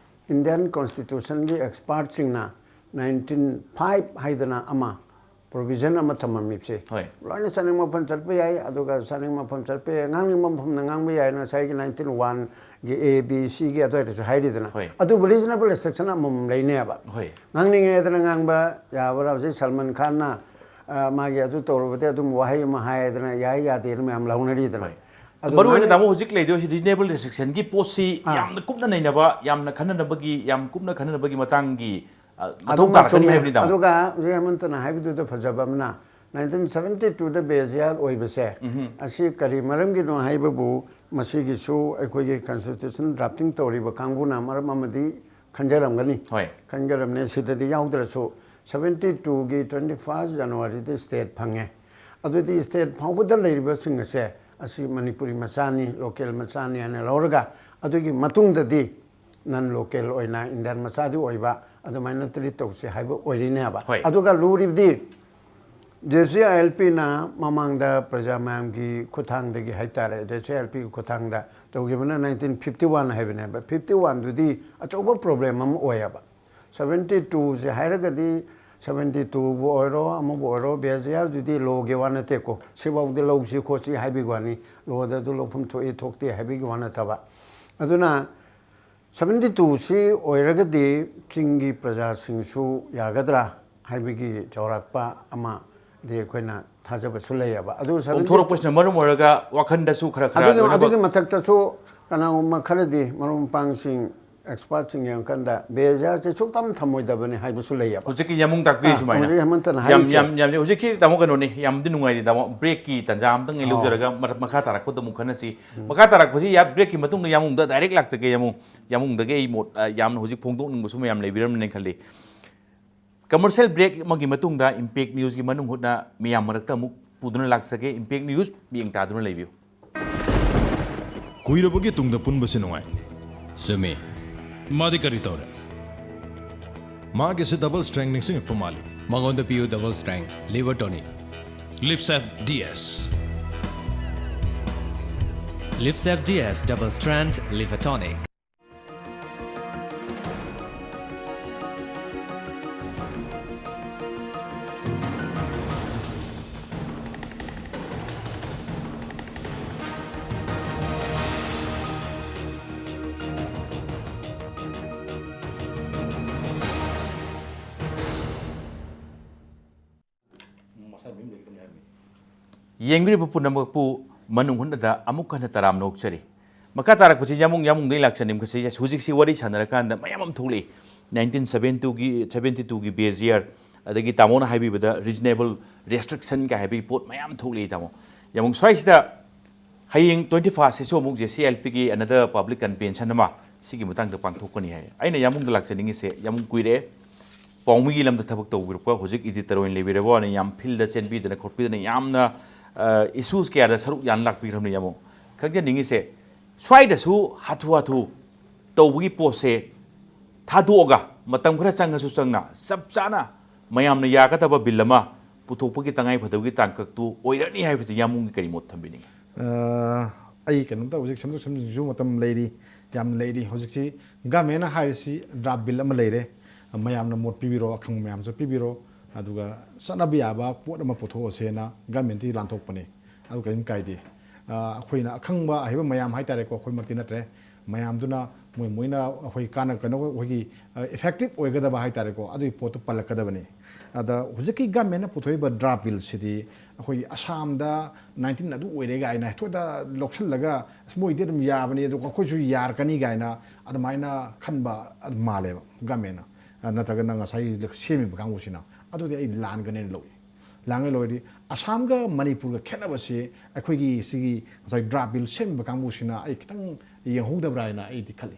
Indian Constitution ꯒꯤ expert ꯁꯤꯡꯅ nineteen five ꯍꯥꯏꯗꯅ ꯑꯃ provision ꯑꯃ ꯊꯝꯃꯝꯃꯤꯕꯁꯦ, ꯍꯣꯏ꯫ ꯂꯣꯏꯅ ꯆꯥꯅꯤꯡ ꯃꯐꯝ ꯆꯠꯄ ꯌꯥꯏ, ꯑꯗꯨꯒ ꯆꯥꯅꯤꯡ ꯃꯐꯝ ꯆꯠꯄ ꯌꯥꯏ, ꯉꯥꯡꯅꯤꯡꯕ ꯃꯐꯝꯗ ꯉꯥꯡꯕ ꯌꯥꯏꯅ ꯉꯁꯥꯏꯒꯤ nineteen one ꯒꯤ A, B, C ꯒꯤ ꯑꯗꯨꯋꯥꯏꯗꯁꯨ ꯍꯥꯏꯔꯤꯗꯅ꯫ ꯍꯣꯏ꯫ ꯑꯗꯨꯕꯨ reasonable restriction ꯑꯃꯃꯝ ꯂꯩꯅꯦꯕ꯫ ꯍꯣꯏ꯫ ꯉꯥꯡꯅꯤꯡꯉꯦꯗꯅ ꯉꯥꯡꯕ ꯌꯥꯕ꯭ꯔꯥ? ꯍꯧꯖꯤꯛ ꯁꯜꯃꯥꯟ ꯈꯥꯟꯅ, ꯑ, ꯃꯥꯒꯤ ꯑꯗꯨ ꯇꯧꯔꯨꯕꯗꯤ ꯑꯗꯨꯝ ꯋꯥꯍꯩ ꯑꯃ ꯍꯥꯏꯗꯅ ꯌꯥꯏ ꯌꯥꯗꯦꯅ ꯃꯌꯥꯝ ꯂꯧꯅꯔꯤꯗꯅ꯫ ꯍꯣꯏ꯫ ꯑꯗꯨ ꯃꯔꯨ ꯑꯣꯏꯅ ꯉꯥꯡꯅꯤꯡ- ꯇꯥꯃꯣ ꯍꯧꯖꯤꯛ ꯂꯩꯗꯣꯏꯁꯤ reasonable restriction ꯒꯤ ꯄꯣꯠꯁꯤ ꯑꯥ꯫ ꯌꯥꯝꯅ ꯀꯨꯞꯅ ꯅꯩꯅꯕ, ꯌꯥꯝꯅ ꯈꯟꯅꯅꯕꯒꯤ, ꯌꯥꯝ ꯀꯨꯞꯅ ꯈꯟꯅꯅꯕꯒꯤ ꯃꯇꯥꯡꯒꯤ, ꯑ, ꯃꯊꯧ ꯑꯗꯨꯃꯛ ꯇꯥꯔꯛꯀꯅꯤ ꯆꯨꯝꯃꯦ꯫ ꯍꯥꯏꯕꯅꯤ, ꯇꯥꯃꯣ꯫ ꯑꯗꯨꯒ ꯍꯧꯖꯤꯛ ꯍꯦꯃꯟꯇꯅ ꯍꯥꯏꯕꯗꯨꯗ ꯐꯖꯕ ꯑꯃꯅ, nineteen seventy two ꯗ ꯕꯦꯖꯤꯌꯥꯔ ꯑꯣꯏꯕꯁꯦ, ꯎꯝꯍꯨꯝ꯫ ꯑꯁꯤ ꯀꯔꯤ ꯃꯔꯝꯒꯤꯅꯣ ꯍꯥꯏꯕꯕꯨ, ꯃꯁꯤꯒꯤꯁꯨ ꯑꯩꯈꯣꯏꯒꯤ constitution drafting ꯇꯧꯔꯤꯕ ꯀꯥꯡꯕꯨꯅ ꯃꯔꯝ ꯑꯃꯗꯤ ꯈꯟꯖꯔꯝꯒꯅꯤ꯫ ꯍꯣꯏ꯫ ꯈꯟꯖꯔꯝꯅꯤ꯫ ꯁꯤꯗꯗꯤ ꯌꯥꯎꯗ꯭ꯔꯁꯨ, seventy two ꯒꯤ twenty first January ꯗ state ꯐꯪꯉꯦ꯫ ꯑꯗꯨꯗꯤ state ꯐꯥꯎꯕꯗ ꯂꯩꯔꯤꯕꯁꯤꯡ ꯑꯁꯦ, ꯑꯁꯤ ꯃꯅꯤꯄꯨꯔꯤ ꯃꯆꯥꯅꯤ, local ꯃꯆꯥꯅꯤ ꯍꯥꯏꯅ ꯂꯧꯔꯒ, ꯑꯗꯨꯒꯤ ꯃꯇꯨꯡꯗꯗꯤ non local ꯑꯣꯏꯅ Indian ꯃꯆꯥꯗꯤ ꯑꯣꯏꯕ, ꯑꯗꯨꯃꯥꯏꯅ treat ꯇꯧꯁꯤ ꯍꯥꯏꯕ ꯑꯣꯏꯔꯤꯅꯦꯕ꯫ ꯍꯣꯏ꯫ ꯑꯗꯨꯒ ꯂꯨꯔꯤꯕꯗꯤ, JCILP ꯅ ꯃꯃꯥꯡꯗ ꯄ꯭ꯔꯖꯥ ꯃꯌꯥꯝꯒꯤ ꯈꯨꯠꯊꯥꯡꯗꯒꯤ ꯍꯥꯏꯇꯥꯔꯦ, JCILP ꯒꯤ ꯈꯨꯠꯊꯥꯡꯗ ꯇꯧꯈꯤꯕꯅ nineteen fifty one ꯍꯥꯏꯕꯅꯦꯕ꯫ Fifty one ꯗꯨꯗꯤ ꯑꯆꯧꯕ problem ꯑꯃ ꯑꯣꯏꯌꯦꯕ꯫ Seventy two ꯁꯦ ꯍꯥꯏꯔꯒꯗꯤ, seventy two ꯕꯨ ꯑꯣꯏꯔꯣ, ꯑꯃꯕꯨ ꯑꯣꯏꯔꯣ, ꯕꯦꯖꯤꯌꯥꯔꯗꯨꯗꯤ law ꯒꯤ ꯋꯥ ꯅꯠꯇꯦꯀꯣ꯫ ꯁꯤꯐꯥꯎꯗꯤ ꯂꯧꯁꯤ ꯈꯣꯠꯁꯤ ꯍꯥꯏꯕꯒꯤ ꯋꯥꯅꯤ, law ꯗ ꯑꯗꯨ ꯂꯧꯐꯝ ꯊꯣꯛꯏ ꯊꯣꯛꯇꯦ ꯍꯥꯏꯕꯒꯤ ꯋꯥ ꯅꯠꯇꯕ꯫ ꯑꯗꯨꯅ seventy two ꯁꯤ ꯑꯣꯏꯔꯒꯗꯤ ꯆꯤꯡꯒꯤ ꯄ꯭ꯔꯖꯥꯁꯤꯡꯁꯨ ꯌꯥꯒꯗ꯭ꯔꯥ ꯍꯥꯏꯕꯒꯤ ꯆꯥꯎꯔꯥꯛꯄ ꯑꯃꯗꯤ ꯑꯩꯈꯣꯏꯅ ꯊꯥꯖꯕꯁꯨ ꯂꯩꯌꯦꯕ꯫ ꯑꯗꯨ seventy two ꯀꯣꯝꯊꯣꯔꯛꯄꯁꯤꯅ ꯃꯔꯝ ꯑꯣꯏꯔꯒ ꯋꯥꯈꯟꯗꯁꯨ ꯈꯔ ꯈꯔ ꯑꯗꯨꯒꯤ, ꯂꯣꯏꯅꯃꯛ ꯑꯗꯨꯒꯤ ꯃꯊꯛꯇꯁꯨ ꯀꯅꯥꯒꯨꯝꯕ ꯈꯔꯗꯤ ꯃꯔꯨꯞ ꯃꯄꯥꯡꯁꯤꯡ ꯑꯦꯛꯁꯄꯥꯔꯠꯁꯤꯡ ꯌꯦꯡꯉꯀꯥꯟꯗ ꯕꯦꯖꯤꯌꯥꯔꯁꯦ ꯁꯨꯛꯊꯝ ꯊꯝꯃꯣꯏꯗꯕꯅꯤ ꯍꯥꯏꯕꯁꯨ ꯂꯩꯌꯦꯕ꯫ ꯍꯧꯖꯤꯛꯀꯤ ꯌꯥꯃꯨꯡ ꯇꯥꯛꯄꯤ ꯑꯥ, ꯁꯨꯃꯥꯏꯅ ꯍꯧꯖꯤꯛ ꯍꯦꯃꯟꯇꯅ ꯌꯥꯝ ꯍꯥꯏꯔꯤꯁꯦ꯫ ꯌꯥꯝ ꯌꯥꯝ ꯍꯧꯖꯤꯛꯀꯤ ꯇꯥꯃꯣ ꯀꯩꯅꯣꯅꯤ, ꯌꯥꯝꯗꯤ ꯅꯨꯡꯉꯥꯏꯔꯤ ꯇꯥꯃꯣ꯫ ꯕ꯭ꯔꯦꯛꯀꯤ ꯇꯟꯖꯥ ꯑꯝꯇꯪ ꯑꯩ ꯑꯣ꯫ ꯂꯧꯖꯔꯒ ꯃꯔ- ꯃꯈꯥ ꯇꯥꯔꯛꯄꯗ ꯑꯃꯨꯛ ꯈꯟꯅꯁꯤ꯫ ꯃꯈꯥ ꯇꯥꯔꯛꯄꯁꯤ ꯌꯥ ꯕ꯭ꯔꯦꯛꯀꯤ ꯃꯇꯨꯡꯗ ꯌꯥꯃꯨꯡꯗ ꯗꯥꯏꯔꯦꯛ ꯂꯥꯛꯆꯒꯦ꯫ ꯌꯥꯃꯨꯡ ꯌꯥꯃꯨꯡꯗꯒꯤ ꯑꯩ ꯃꯣꯠ ꯑ, ꯌꯥꯝꯅ ꯍꯧꯖꯤꯛ ꯐꯣꯡꯗꯣꯛꯅꯤꯡꯕꯁꯨ ꯃꯌꯥꯝ ꯂꯩꯕꯤꯔꯝꯅꯤꯅ ꯈꯜꯂꯤ꯫ ꯀꯃꯔꯁꯤꯌꯦꯜ ꯕ꯭ꯔꯦꯛ ꯑꯃꯒꯤ ꯃꯇꯨꯡꯗ ꯏꯝꯄꯦꯛ ꯅ꯭ꯌꯨꯁꯀꯤ ꯃꯅꯨꯡ ꯍꯨꯠꯅ ꯃꯤꯌꯥꯝ ꯃꯔꯛꯇ ꯑꯃꯨꯛ ꯄꯨꯗꯨꯅ ꯂꯥꯛꯆꯒꯦ꯫ ꯏꯝꯄꯦꯛ ꯅ꯭ꯌꯨꯁ ꯃꯤꯠꯌꯦꯡ ꯇꯥꯗꯨꯅ ꯂꯩꯕꯤꯌꯨ꯫ ꯀꯨꯏꯔꯕꯒꯤ ꯇꯨꯡꯗ ꯄꯨꯟꯕꯁꯤ ꯅꯨꯡꯉꯥꯏ꯫ ꯆꯨꯝꯃꯤ꯫ ꯃꯥꯗꯤ ꯀꯔꯤ ꯇꯧꯔꯦ? ꯃꯥꯒꯤꯁꯦ ꯗꯕꯜ ꯁ꯭ꯇ꯭ꯔꯦꯡ ꯅꯤꯡꯁꯤꯡꯉꯛꯄ ꯃꯥꯜꯂꯤ꯫ ꯃꯉꯣꯟꯗ ꯄꯤꯌꯨ double strength liver tonic. Lipsep D S. Lipsep D S double strength liver tonic. ꯌꯦꯡꯕꯤꯔꯤꯕ ꯄꯨꯝꯅꯃꯛꯄꯨ ꯃꯅꯨꯡ ꯍꯨꯠꯅꯗ ꯑꯃꯨꯛ ꯍꯟꯅ ꯇꯔꯥꯝꯅ ꯑꯣꯛꯆꯔꯤ꯫ ꯃꯈꯥ ꯇꯥꯔꯛꯄꯁꯤ ꯌꯥꯃꯨꯡ ꯌꯥꯃꯨꯡꯗꯒꯤ ꯂꯥꯛꯆꯅꯤꯡꯕꯁꯤ ꯍꯧꯖꯤꯛꯁꯤ ꯋꯥꯔꯤ ꯁꯥꯟꯅꯔꯀꯥꯟꯗ ꯃꯌꯥꯝ ꯑꯃ ꯊꯣꯛꯂꯛꯏ꯫ ꯅꯥꯏꯟꯇꯤꯟ ꯁꯕꯦꯟꯇꯤꯒꯤ ꯁꯕꯦꯟꯇꯤ ꯇꯨꯒꯤ ꯕꯦꯖꯤꯌꯥꯔ, ꯑꯗꯒꯤ ꯇꯥꯃꯣꯅ ꯍꯥꯏꯕꯤꯕꯗ ꯔꯤꯖꯅꯦꯕꯜ ꯔꯦꯁꯇ꯭ꯔꯤꯛꯁꯟ ꯀꯥꯏ ꯍꯥꯏꯕꯒꯤ ꯄꯣꯠ ꯃꯌꯥꯝ ꯊꯣꯛꯂꯛꯏ ꯇꯥꯃꯣ꯫ ꯌꯥꯃꯨꯡ ꯁ꯭ꯋꯥꯏꯁꯤꯗ ꯍꯌꯦꯡ ꯇ꯭ꯋꯦꯟꯇꯤ ꯐꯥꯔꯁꯁꯤꯁꯨ ꯑꯃꯨꯛ ꯖꯦ ꯁꯤ ꯑꯦꯜ ꯄꯤꯒꯤ another public convention ꯑꯃ ꯁꯤꯒꯤ ꯃꯇꯥꯡꯗ ꯄꯥꯡꯊꯣꯛꯀꯅꯤ ꯍꯥꯏ꯫ ꯑꯩꯅ ꯌꯥꯃꯨꯡꯗ ꯂꯥꯛꯆꯅꯤꯡꯉꯤꯁꯦ, ꯌꯥꯃꯨꯡ ꯀꯨꯏꯔꯦ ꯄꯥꯎꯃꯤꯒꯤ ꯂꯝꯗ ꯊꯕꯛ ꯇꯧꯕꯤꯔꯛꯄ, ꯍꯧꯖꯤꯛ ꯏꯗꯤꯇꯔ ꯑꯣꯏꯅ ꯂꯩꯕꯤꯔꯕ ꯋꯥꯅꯤ, ꯌꯥꯝ ꯐꯤꯜꯗ ꯆꯦꯟꯕꯤꯗꯅ ꯈꯣꯠꯄꯤꯗꯅ ꯌꯥꯝꯅ ꯏꯁꯨꯁ ꯀꯌꯥꯗ ꯁꯔꯨꯛ ꯌꯥꯅ ꯂꯥꯛꯄꯤꯈ꯭ꯔꯕꯅꯤ ꯌꯥꯃꯨꯡ꯫ ꯈꯪꯖꯅꯤꯡꯉꯤꯁꯦ, ꯁ꯭ꯋꯥꯏꯗꯁꯨ ꯍꯥꯊꯨ ꯍꯥꯊꯨ ꯇꯧꯕꯒꯤ ꯄꯣꯠꯁꯦ ꯊꯥꯗꯣꯛꯑꯒ ꯃꯇꯝ ꯈꯔ ꯆꯪꯉꯁꯨ ꯆꯪꯅ ꯆꯞ ꯆꯥꯅ ꯃꯌꯥꯝꯅ ꯌꯥꯒꯗꯕ ꯕꯤꯜ ꯑꯃ ꯄꯨꯊꯣꯛꯄꯒꯤ ꯇꯉꯥꯏ ꯐꯗꯕꯒꯤ ꯇꯥꯡꯀꯛꯇꯨ ꯑꯣꯏꯔꯛꯅꯤ ꯍꯥꯏꯕꯁꯤ ꯌꯥꯃꯨꯡꯒꯤ ꯀꯔꯤ ꯃꯣꯠ ꯊꯝꯕꯤꯅꯤꯡꯉꯤ? ꯑ, ꯑꯩ ꯀꯩꯅꯣꯝꯇ ꯍꯧꯖꯤꯛ ꯁꯦꯝꯗꯣꯛ ꯁꯦꯝꯖꯤꯟꯁꯨ ꯃꯇꯝ ꯂꯩꯔꯤ, ꯌꯥꯝꯅ ꯂꯩꯔꯤ꯫ ꯍꯧꯖꯤꯛꯁꯤ ꯒꯃꯦꯟꯅ ꯍꯥꯏꯔꯤꯁꯤ ꯗ꯭ꯔꯥꯐ ꯕꯤꯜ ꯑꯃ ꯂꯩꯔꯦ, ꯃꯌꯥꯝꯅ ꯃꯣꯠ ꯄꯤꯕꯤꯔꯣ, ꯑꯈꯪꯕ ꯃꯌꯥꯝꯁꯨ ꯄꯤꯕꯤꯔꯣ, ꯑꯗꯨꯒ ꯆꯠꯅꯕ ꯌꯥꯕ ꯄꯣꯠ ꯑꯃ ꯄꯨꯊꯣꯛꯑꯁꯦꯅ ꯒꯃꯦꯟꯇꯤ ꯂꯥꯟꯊꯣꯛꯄꯅꯤ꯫ ꯑꯗꯨ ꯀꯔꯤꯝ ꯀꯥꯏꯗꯦ꯫ ꯑ, ꯑꯩꯈꯣꯏꯅ ꯑꯈꯪꯕ ꯑꯍꯩꯕ ꯃꯌꯥꯝ ꯍꯥꯏꯇꯥꯔꯦꯀꯣ, ꯑꯩꯈꯣꯏꯃꯛꯇꯤ ꯅꯠꯇ꯭ꯔꯦ, ꯃꯌꯥꯝꯗꯨꯅ ꯃꯣꯏ ꯃꯣꯏꯅ ꯑꯩꯈꯣꯏ ꯀꯥꯟꯅ ꯀꯩꯅꯣ ꯑꯩꯈꯣꯏꯒꯤ ꯏꯐꯦꯛꯇꯤꯞ ꯑꯣꯏꯒꯗꯕ ꯍꯥꯏꯇꯥꯔꯦꯀꯣ, ꯑꯗꯨꯒꯤ ꯄꯣꯠꯇꯨ ꯄꯜꯂꯛꯀꯗꯕꯅꯤ꯫ ꯑꯗ ꯍꯧꯖꯤꯛꯀꯤ ꯒꯃꯦꯟꯅ ꯄꯨꯊꯣꯛꯏꯕ ꯗ꯭ꯔꯥꯐ ꯕꯤꯜꯁꯤꯗꯤ ꯑꯩꯈꯣꯏꯒꯤ ꯑꯁꯥꯝꯗ ꯅꯥꯏꯟꯇꯤꯟ ꯑꯗꯨ ꯑꯣꯏꯔꯦ ꯀꯥꯏꯅ ꯍꯦꯛꯇ ꯂꯧꯁꯤꯜꯂꯒ, "ꯑꯁ, ꯃꯣꯏꯗꯤ ꯑꯗꯨꯝ ꯌꯥꯕꯅꯤ, ꯑꯗꯨꯒ ꯑꯩꯈꯣꯏꯁꯨ ꯌꯥꯔꯛꯀꯅꯤ" ꯀꯥꯏꯅ ꯑꯗꯨꯃꯥꯏꯅ ꯈꯟꯕ ꯑꯗꯨꯝ ꯃꯥꯜꯂꯦꯕ ꯒꯃꯦꯟꯅ꯫ ꯅꯠꯇ꯭ꯔꯒꯅ ꯉꯁꯥꯏ ꯁꯦꯝꯃꯤꯕ ꯀꯥꯡꯕꯨꯁꯤꯅ꯫ ꯑꯗꯨꯗꯤ ꯑꯩ ꯂꯥꯟꯒꯅꯦꯅ ꯂꯧꯏ꯫ ꯂꯥꯟꯒꯅꯤ ꯂꯧꯔꯗꯤ ꯑꯁꯥꯝꯒ ꯃꯅꯤꯄꯨꯔꯒ ꯈꯦꯠꯅꯕꯁꯦ ꯑꯩꯈꯣꯏꯒꯤ ꯁꯤꯒꯤ ꯉꯁꯥꯏ ꯗ꯭ꯔꯥꯐ ꯕꯤꯜ ꯁꯦꯝꯃꯤꯕ ꯀꯥꯡꯕꯨꯁꯤꯅ ꯑꯩ ꯈꯤꯇꯪ ꯌꯦꯡꯍꯧꯗꯕ꯭ꯔꯥ ꯍꯥꯏꯅ ꯑꯩꯗꯤ ꯈꯜꯂꯤ꯫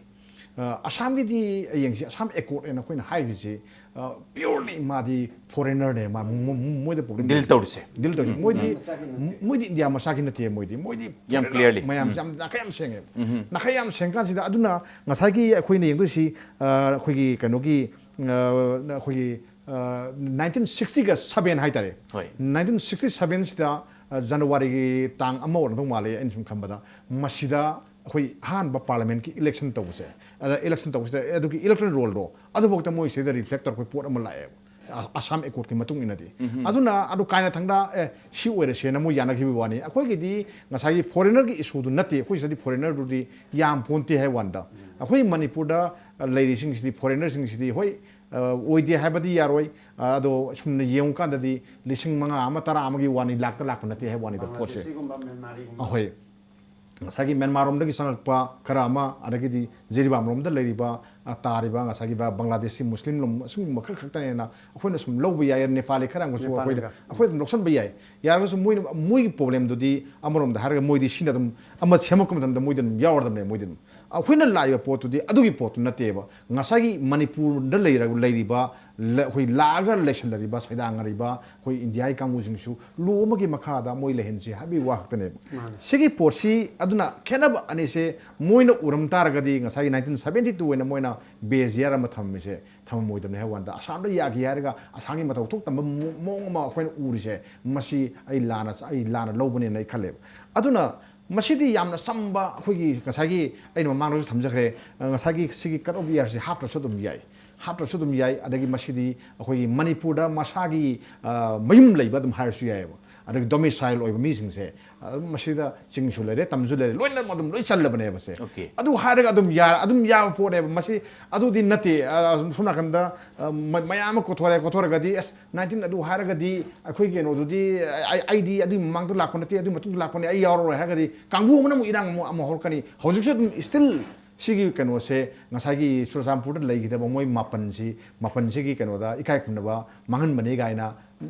ꯑ, ꯑꯁꯥꯝꯒꯤꯗꯤ ꯌꯦꯡꯁꯤ, ꯑꯁꯥꯝ ꯑꯦꯀꯣꯔꯗ ꯍꯥꯏꯅ ꯑꯩꯈꯣꯏꯅ ꯍꯥꯏꯔꯤꯁꯤ, ꯑ, purely ꯃꯥꯗꯤ ꯐꯣꯔꯦꯅꯔꯅꯦ, ꯃꯥ, ꯃꯣ-, ꯃꯣ-, ꯃꯣꯏꯗ ꯄ꯭ꯔꯣꯕ꯭ꯂꯦꯝ ꯗꯤꯜ ꯇꯧꯔꯤꯁꯦ꯫ ꯗꯤꯜ ꯇꯧꯔꯤꯁꯦ꯫ ꯃꯣꯏꯗꯤ, ꯃꯆꯥꯒꯤ ꯅꯠꯇꯦ꯫ ꯃꯣꯏꯗꯤ ꯏꯟꯗꯤꯌꯥ ꯃꯆꯥꯒꯤ ꯅꯠꯇꯦ, ꯃꯣꯏꯗꯤ, ꯃꯣꯏꯗꯤ ꯌꯥꯝ ꯐꯣꯔꯦꯅꯔ clearly꯫ ꯃꯌꯥꯝꯁꯦ ꯌꯥꯝ ꯅꯥꯈꯩ ꯌꯥꯝ ꯁꯦꯡꯉꯦ꯫ ꯅꯥꯈꯩ ꯌꯥꯝ ꯁꯦꯡꯉ ꯀꯥꯟꯁꯤꯗ, ꯑꯗꯨꯅ ꯉꯁꯥꯏꯒꯤ ꯑꯩꯈꯣꯏꯅ ꯌꯦꯡꯗꯣꯏꯁꯤ, ꯑ, ꯑꯩꯈꯣꯏꯒꯤ ꯀꯩꯅꯣꯒꯤ, ꯑ, ꯑꯩꯈꯣꯏꯒꯤ, ꯑ, ꯅꯥꯏꯟꯇꯤꯟ ꯁꯤꯛꯁꯇꯤꯒ ꯁꯕꯦꯟ ꯍꯥꯏꯇꯥꯔꯦ꯫ ꯍꯣꯏ꯫ ꯅꯥꯏꯟꯇꯤꯟ ꯁꯤꯛꯁꯇꯤ ꯁꯕꯦꯟꯁꯤꯗ, ꯑ, ꯖꯅꯋꯥꯔꯤꯒꯤ ꯇꯥꯡ ꯑꯃ ꯑꯣꯏꯔꯝꯗꯧ ꯃꯥꯜꯂꯦ, ꯑꯩꯅ ꯁꯨꯝ ꯈꯟꯕꯗ, ꯃꯁꯤꯗ ꯑꯩꯈꯣꯏ ꯑꯍꯥꯟꯕ ꯄꯥꯔꯂꯤꯌꯥꯃꯦꯟꯠꯀꯤ ꯏꯂꯦꯛꯁꯟ ꯇꯧꯕꯁꯦ, ꯑꯗ ꯏꯂꯦꯛꯁꯟ ꯇꯧꯕꯁꯤꯗ ꯑꯗꯨꯒꯤ ꯏꯂꯦꯛꯇꯣꯔꯦꯜ ꯔꯣꯜꯗꯣ ꯑꯗꯨꯐꯥꯎꯗ ꯃꯣꯏ ꯁꯤꯗ ꯔꯤꯐ꯭ꯂꯦꯛ ꯇꯧꯔꯛꯄ ꯄꯣꯠ ꯑꯃ ꯂꯥꯛꯑꯦꯕ, ꯑ-, ꯑꯁꯥꯝ ꯑꯦꯀꯣꯔꯗꯀꯤ ꯃꯇꯨꯡ ꯏꯟꯅꯗꯤ꯫ ꯑꯗꯨꯅ ꯑꯗꯨ ꯀꯥꯏꯅ ꯊꯪꯗ, "ꯑꯦ, ꯁꯤ ꯑꯣꯏꯔꯁꯦꯅ" ꯃꯣꯏ ꯌꯥꯅꯈꯤꯕ ꯋꯥꯅꯤ꯫ ꯑꯩꯈꯣꯏꯒꯤꯗꯤ ꯉꯁꯥꯏꯒꯤ ꯐꯣꯔꯦꯅꯔꯒꯤ ꯏꯁꯨꯗꯨ ꯅꯠꯇꯦ, ꯑꯩꯈꯣꯏ ꯁꯤꯗꯗꯤ ꯐꯣꯔꯦꯅꯔꯗꯨꯗꯤ ꯌꯥꯝ ꯄꯣꯟꯇꯦ ꯍꯥꯏ ꯋꯥꯅꯤꯗ꯫ ꯑꯩꯈꯣꯏ ꯃꯅꯤꯄꯨꯔꯗ ꯂꯩꯔꯤꯁꯤꯡꯁꯤꯗꯤ, ꯐꯣꯔꯦꯅꯔꯁꯤꯡꯁꯤꯗꯤ, ꯍꯣꯏ, ꯑ, ꯑꯣꯏꯗꯦ ꯍꯥꯏꯕꯗꯤ ꯌꯥꯔꯣꯏ, ꯑ, ꯑꯗꯣ ꯁꯨꯝꯅ ꯌꯦꯡꯉꯨꯀꯥꯟꯗꯗꯤ ꯂꯤꯁꯤꯡ ꯃꯉꯥ ꯑꯃ, ꯇꯔꯥ ꯑꯃꯒꯤ ꯋꯥꯅꯤ, ꯂꯥꯛꯇ ꯂꯥꯛꯄ ꯅꯠꯇꯦ ꯍꯥꯏꯕ ꯋꯥꯅꯤꯗ ꯄꯣꯠꯁꯦ꯫ ꯕꯪꯒ꯭ꯂꯥꯗꯦꯁꯤꯒꯨꯝꯕ, ꯃ꯭ꯌꯥꯟꯃꯥꯔꯤꯒꯨꯝꯕ꯫ ꯑꯍꯣꯏ꯫ ꯉꯁꯥꯏꯒꯤ ꯃ꯭ꯌꯥꯟꯃꯥꯔꯔꯣꯝꯗꯒꯤ ꯆꯪꯉꯛꯄ ꯈꯔ ꯑꯃ, ꯑꯗꯒꯤꯗꯤ ꯖꯤꯔꯤꯕꯥꯝꯔꯣꯝꯗ ꯂꯩꯔꯤꯕ, ꯑ, ꯇꯥꯔꯤꯕ ꯉꯁꯥꯏꯒꯤ ꯕ-, ꯕꯪꯒ꯭ꯂꯥꯗꯦꯁꯤ ꯃꯨꯁꯂꯤꯝ ꯂꯝ ꯑꯁꯤꯒꯨꯝꯕ ꯈꯔ ꯈꯛꯇꯅꯦꯅ ꯑꯩꯈꯣꯏꯅ ꯁꯨꯝ ꯂꯧꯕ ꯌꯥꯏ, ꯅꯦꯄꯥꯂꯤ ꯈꯔ ꯑꯃꯁꯨ ꯑꯩꯈꯣꯏꯗ, ꯅꯦꯄꯥꯂꯤꯒ꯫ ꯑꯩꯈꯣꯏ ꯑꯗꯨꯝ ꯂꯧꯁꯤꯟꯕ ꯌꯥꯏ꯫ ꯌꯥꯔꯒꯁꯨ ꯃꯣꯏꯅ, ꯃꯣꯏꯒꯤ ꯄ꯭ꯔꯣꯕ꯭ꯂꯦꯝꯗꯨꯗꯤ ꯑꯃꯔꯣꯝꯗ ꯍꯥꯏꯔꯒ ꯃꯣꯏꯗꯤ ꯁꯤꯅ ꯑꯗꯨꯝ ꯑꯃ ꯁꯦꯝꯃꯛꯄ ꯃꯇꯝꯗ ꯃꯣꯏꯗꯤ ꯑꯗꯨꯝ ꯌꯥꯎꯔꯗꯕꯅꯦ, ꯃꯣꯏꯗꯤ ꯑꯗꯨꯝ꯫ ꯑꯩꯈꯣꯏꯅ ꯂꯥꯛꯏꯕ ꯄꯣꯠꯇꯨꯗꯤ ꯑꯗꯨꯒꯤ ꯄꯣꯠꯇꯨ ꯅꯠꯇꯦꯕ꯫ ꯉꯁꯥꯏꯒꯤ ꯃꯅꯤꯄꯨꯔꯗ ꯂꯩꯔ-, ꯂꯩꯔꯤꯕ ꯂ-, ꯑꯩꯈꯣꯏ ꯂꯥꯛꯑꯒ ꯂꯩꯁꯜꯂꯔꯤꯕ, ꯁꯩꯗꯥꯡꯉꯔꯤꯕ ꯑꯩꯈꯣꯏ ꯏꯟꯗꯤꯌꯥꯒꯤ ꯀꯥꯡꯕꯨꯁꯤꯡꯁꯨ ꯂꯣ ꯑꯃꯒꯤ ꯃꯈꯥꯗ ꯃꯣꯏ ꯂꯩꯍꯟꯁꯤ ꯍꯥꯏꯕꯒꯤ ꯋꯥ ꯈꯛꯇꯅꯦꯕ꯫ ꯃꯥꯅꯦ꯫ ꯁꯤꯒꯤ ꯄꯣꯠꯁꯤ ꯑꯗꯨꯅ ꯈꯦꯠꯅꯕ ꯑꯅꯤꯁꯦ ꯃꯣꯏꯅ ꯎꯔꯝ ꯇꯥꯔꯒꯗꯤ ꯉꯁꯥꯏꯒꯤ ꯅꯥꯏꯟꯇꯤꯟ ꯁꯕꯦꯟꯇꯤ ꯇꯨ ꯑꯣꯏꯅ ꯃꯣꯏꯅ ꯕꯦꯖꯤꯌꯥꯔ ꯑꯃ ꯊꯝꯃꯤꯁꯦ ꯊꯝꯃꯝꯃꯣꯏꯗꯕꯅꯤ ꯍꯥꯏꯕ ꯋꯥꯅꯤꯗ꯫ ꯑꯁꯥꯝꯗ ꯌꯥꯈꯤ ꯍꯥꯏꯔꯒ ꯑꯁꯥꯝꯒꯤ ꯃꯊꯧ ꯊꯣꯛꯇꯕ ꯃꯑꯣ-, ꯃꯑꯣꯡ ꯑꯃ ꯑꯩꯈꯣꯏꯅ ꯎꯔꯤꯁꯦ, ꯃꯁꯤ ꯑꯩ ꯂꯥꯟꯅ, ꯑꯩ ꯂꯥꯟꯅ ꯂꯧꯕꯅꯦꯅ ꯑꯩ ꯈꯜꯂꯦꯕ꯫ ꯑꯗꯨꯅ ꯃꯁꯤꯗꯤ ꯌꯥꯝꯅ ꯆꯝꯕ, ꯑꯩꯈꯣꯏꯒꯤ ꯉꯁꯥꯏꯒꯤ ꯑꯩꯅ ꯃꯃꯥꯡꯗꯁꯨ ꯊꯝꯖꯈ꯭ꯔꯦ, ꯑ, ꯉꯁꯥꯏꯒꯤ ꯁꯤꯒꯤ cut off yearꯁꯤ ꯍꯥꯞꯇ꯭ꯔꯁꯨ ꯑꯗꯨꯝ ꯌꯥꯏ, ꯍꯥꯞꯇ꯭ꯔꯁꯨ ꯑꯗꯨꯝ ꯌꯥꯏ꯫ ꯑꯗꯒꯤ ꯃꯁꯤꯗꯤ ꯑꯩꯈꯣꯏꯒꯤ ꯃꯅꯤꯄꯨꯔꯗ ꯃꯁꯥꯒꯤ, ꯑ, ꯃꯌꯨꯝ ꯂꯩꯕ ꯑꯗꯨꯝ ꯍꯥꯏꯔꯁꯨ ꯌꯥꯏꯑꯕ꯫ ꯑꯗꯒꯤ ꯗꯣꯃꯤꯁꯥꯏꯜ ꯑꯣꯏꯕ ꯃꯤꯁꯤꯡꯁꯦ, ꯑꯗꯨꯝ ꯃꯁꯤꯗ ꯆꯤꯡꯁꯨ ꯂꯩꯔꯦ, ꯇꯝꯁꯨ ꯂꯩꯔꯦ, ꯂꯣꯏꯅꯃꯛ ꯑꯗꯨꯝ ꯂꯣꯏ ꯆꯜꯂꯕꯅꯦꯕꯁꯦ꯫ Okay. ꯑꯗꯨ ꯍꯥꯏꯔꯒ ꯑꯗꯨꯝ ꯌꯥ ꯑꯗꯨꯝ ꯌꯥꯕ ꯄꯣꯠꯅꯦꯕ꯫ ꯃꯁꯤ ꯑꯗꯨꯗꯤ ꯅꯠꯇꯦ꯫ ꯑ, ꯁꯣꯝ ꯅꯥꯀꯟꯗ, ꯑ, ꯃ- ꯃꯌꯥꯝ ꯑꯃ ꯀꯣꯊꯣꯔꯛꯑꯦ꯫ ꯀꯣꯊꯣꯔꯒꯗꯤ ꯑꯁ, ꯅꯥꯏꯟꯇꯤꯟ ꯑꯗꯨ ꯍꯥꯏꯔꯒꯗꯤ ꯑꯩꯈꯣꯏ ꯀꯩꯅꯣꯗꯨꯗꯤ ꯑꯩ ꯑꯩꯗꯤ ꯑꯗꯨꯒꯤ ꯃꯃꯥꯡꯗ ꯂꯥꯛꯄ ꯅꯠꯇꯦ, ꯑꯗꯨꯒꯤ ꯃꯇꯨꯡꯗ ꯂꯥꯛꯄꯅꯦ, ꯑꯩ ꯌꯥꯎꯔꯔꯣꯏ ꯍꯥꯏꯔꯒꯗꯤ ꯀꯥꯡꯕꯨ ꯑꯃꯅ ꯑꯃꯨꯛ ꯏꯔꯥꯡ ꯑꯃꯨꯛ ꯑꯃꯨꯛ ꯍꯧꯔꯛꯀꯅꯤ꯫ ꯍꯧꯖꯤꯛꯁꯨ ꯑꯗꯨꯝ still ꯁꯤꯒꯤ ꯀꯩꯅꯣꯁꯦ, ꯉꯁꯥꯏꯒꯤ ꯆꯨꯔꯆꯥꯟꯄꯨꯔꯗ ꯂꯩꯈꯤꯗꯕ ꯃꯣꯏ ꯃꯥꯄꯟꯁꯤ, ꯃꯥꯄꯟꯁꯤꯒꯤ ꯀꯩꯅꯣꯗ ꯏꯀꯥꯏ ꯈꯨꯝꯅꯕ ꯃꯥꯡꯍꯟꯕꯅꯤ ꯀꯥꯏꯅ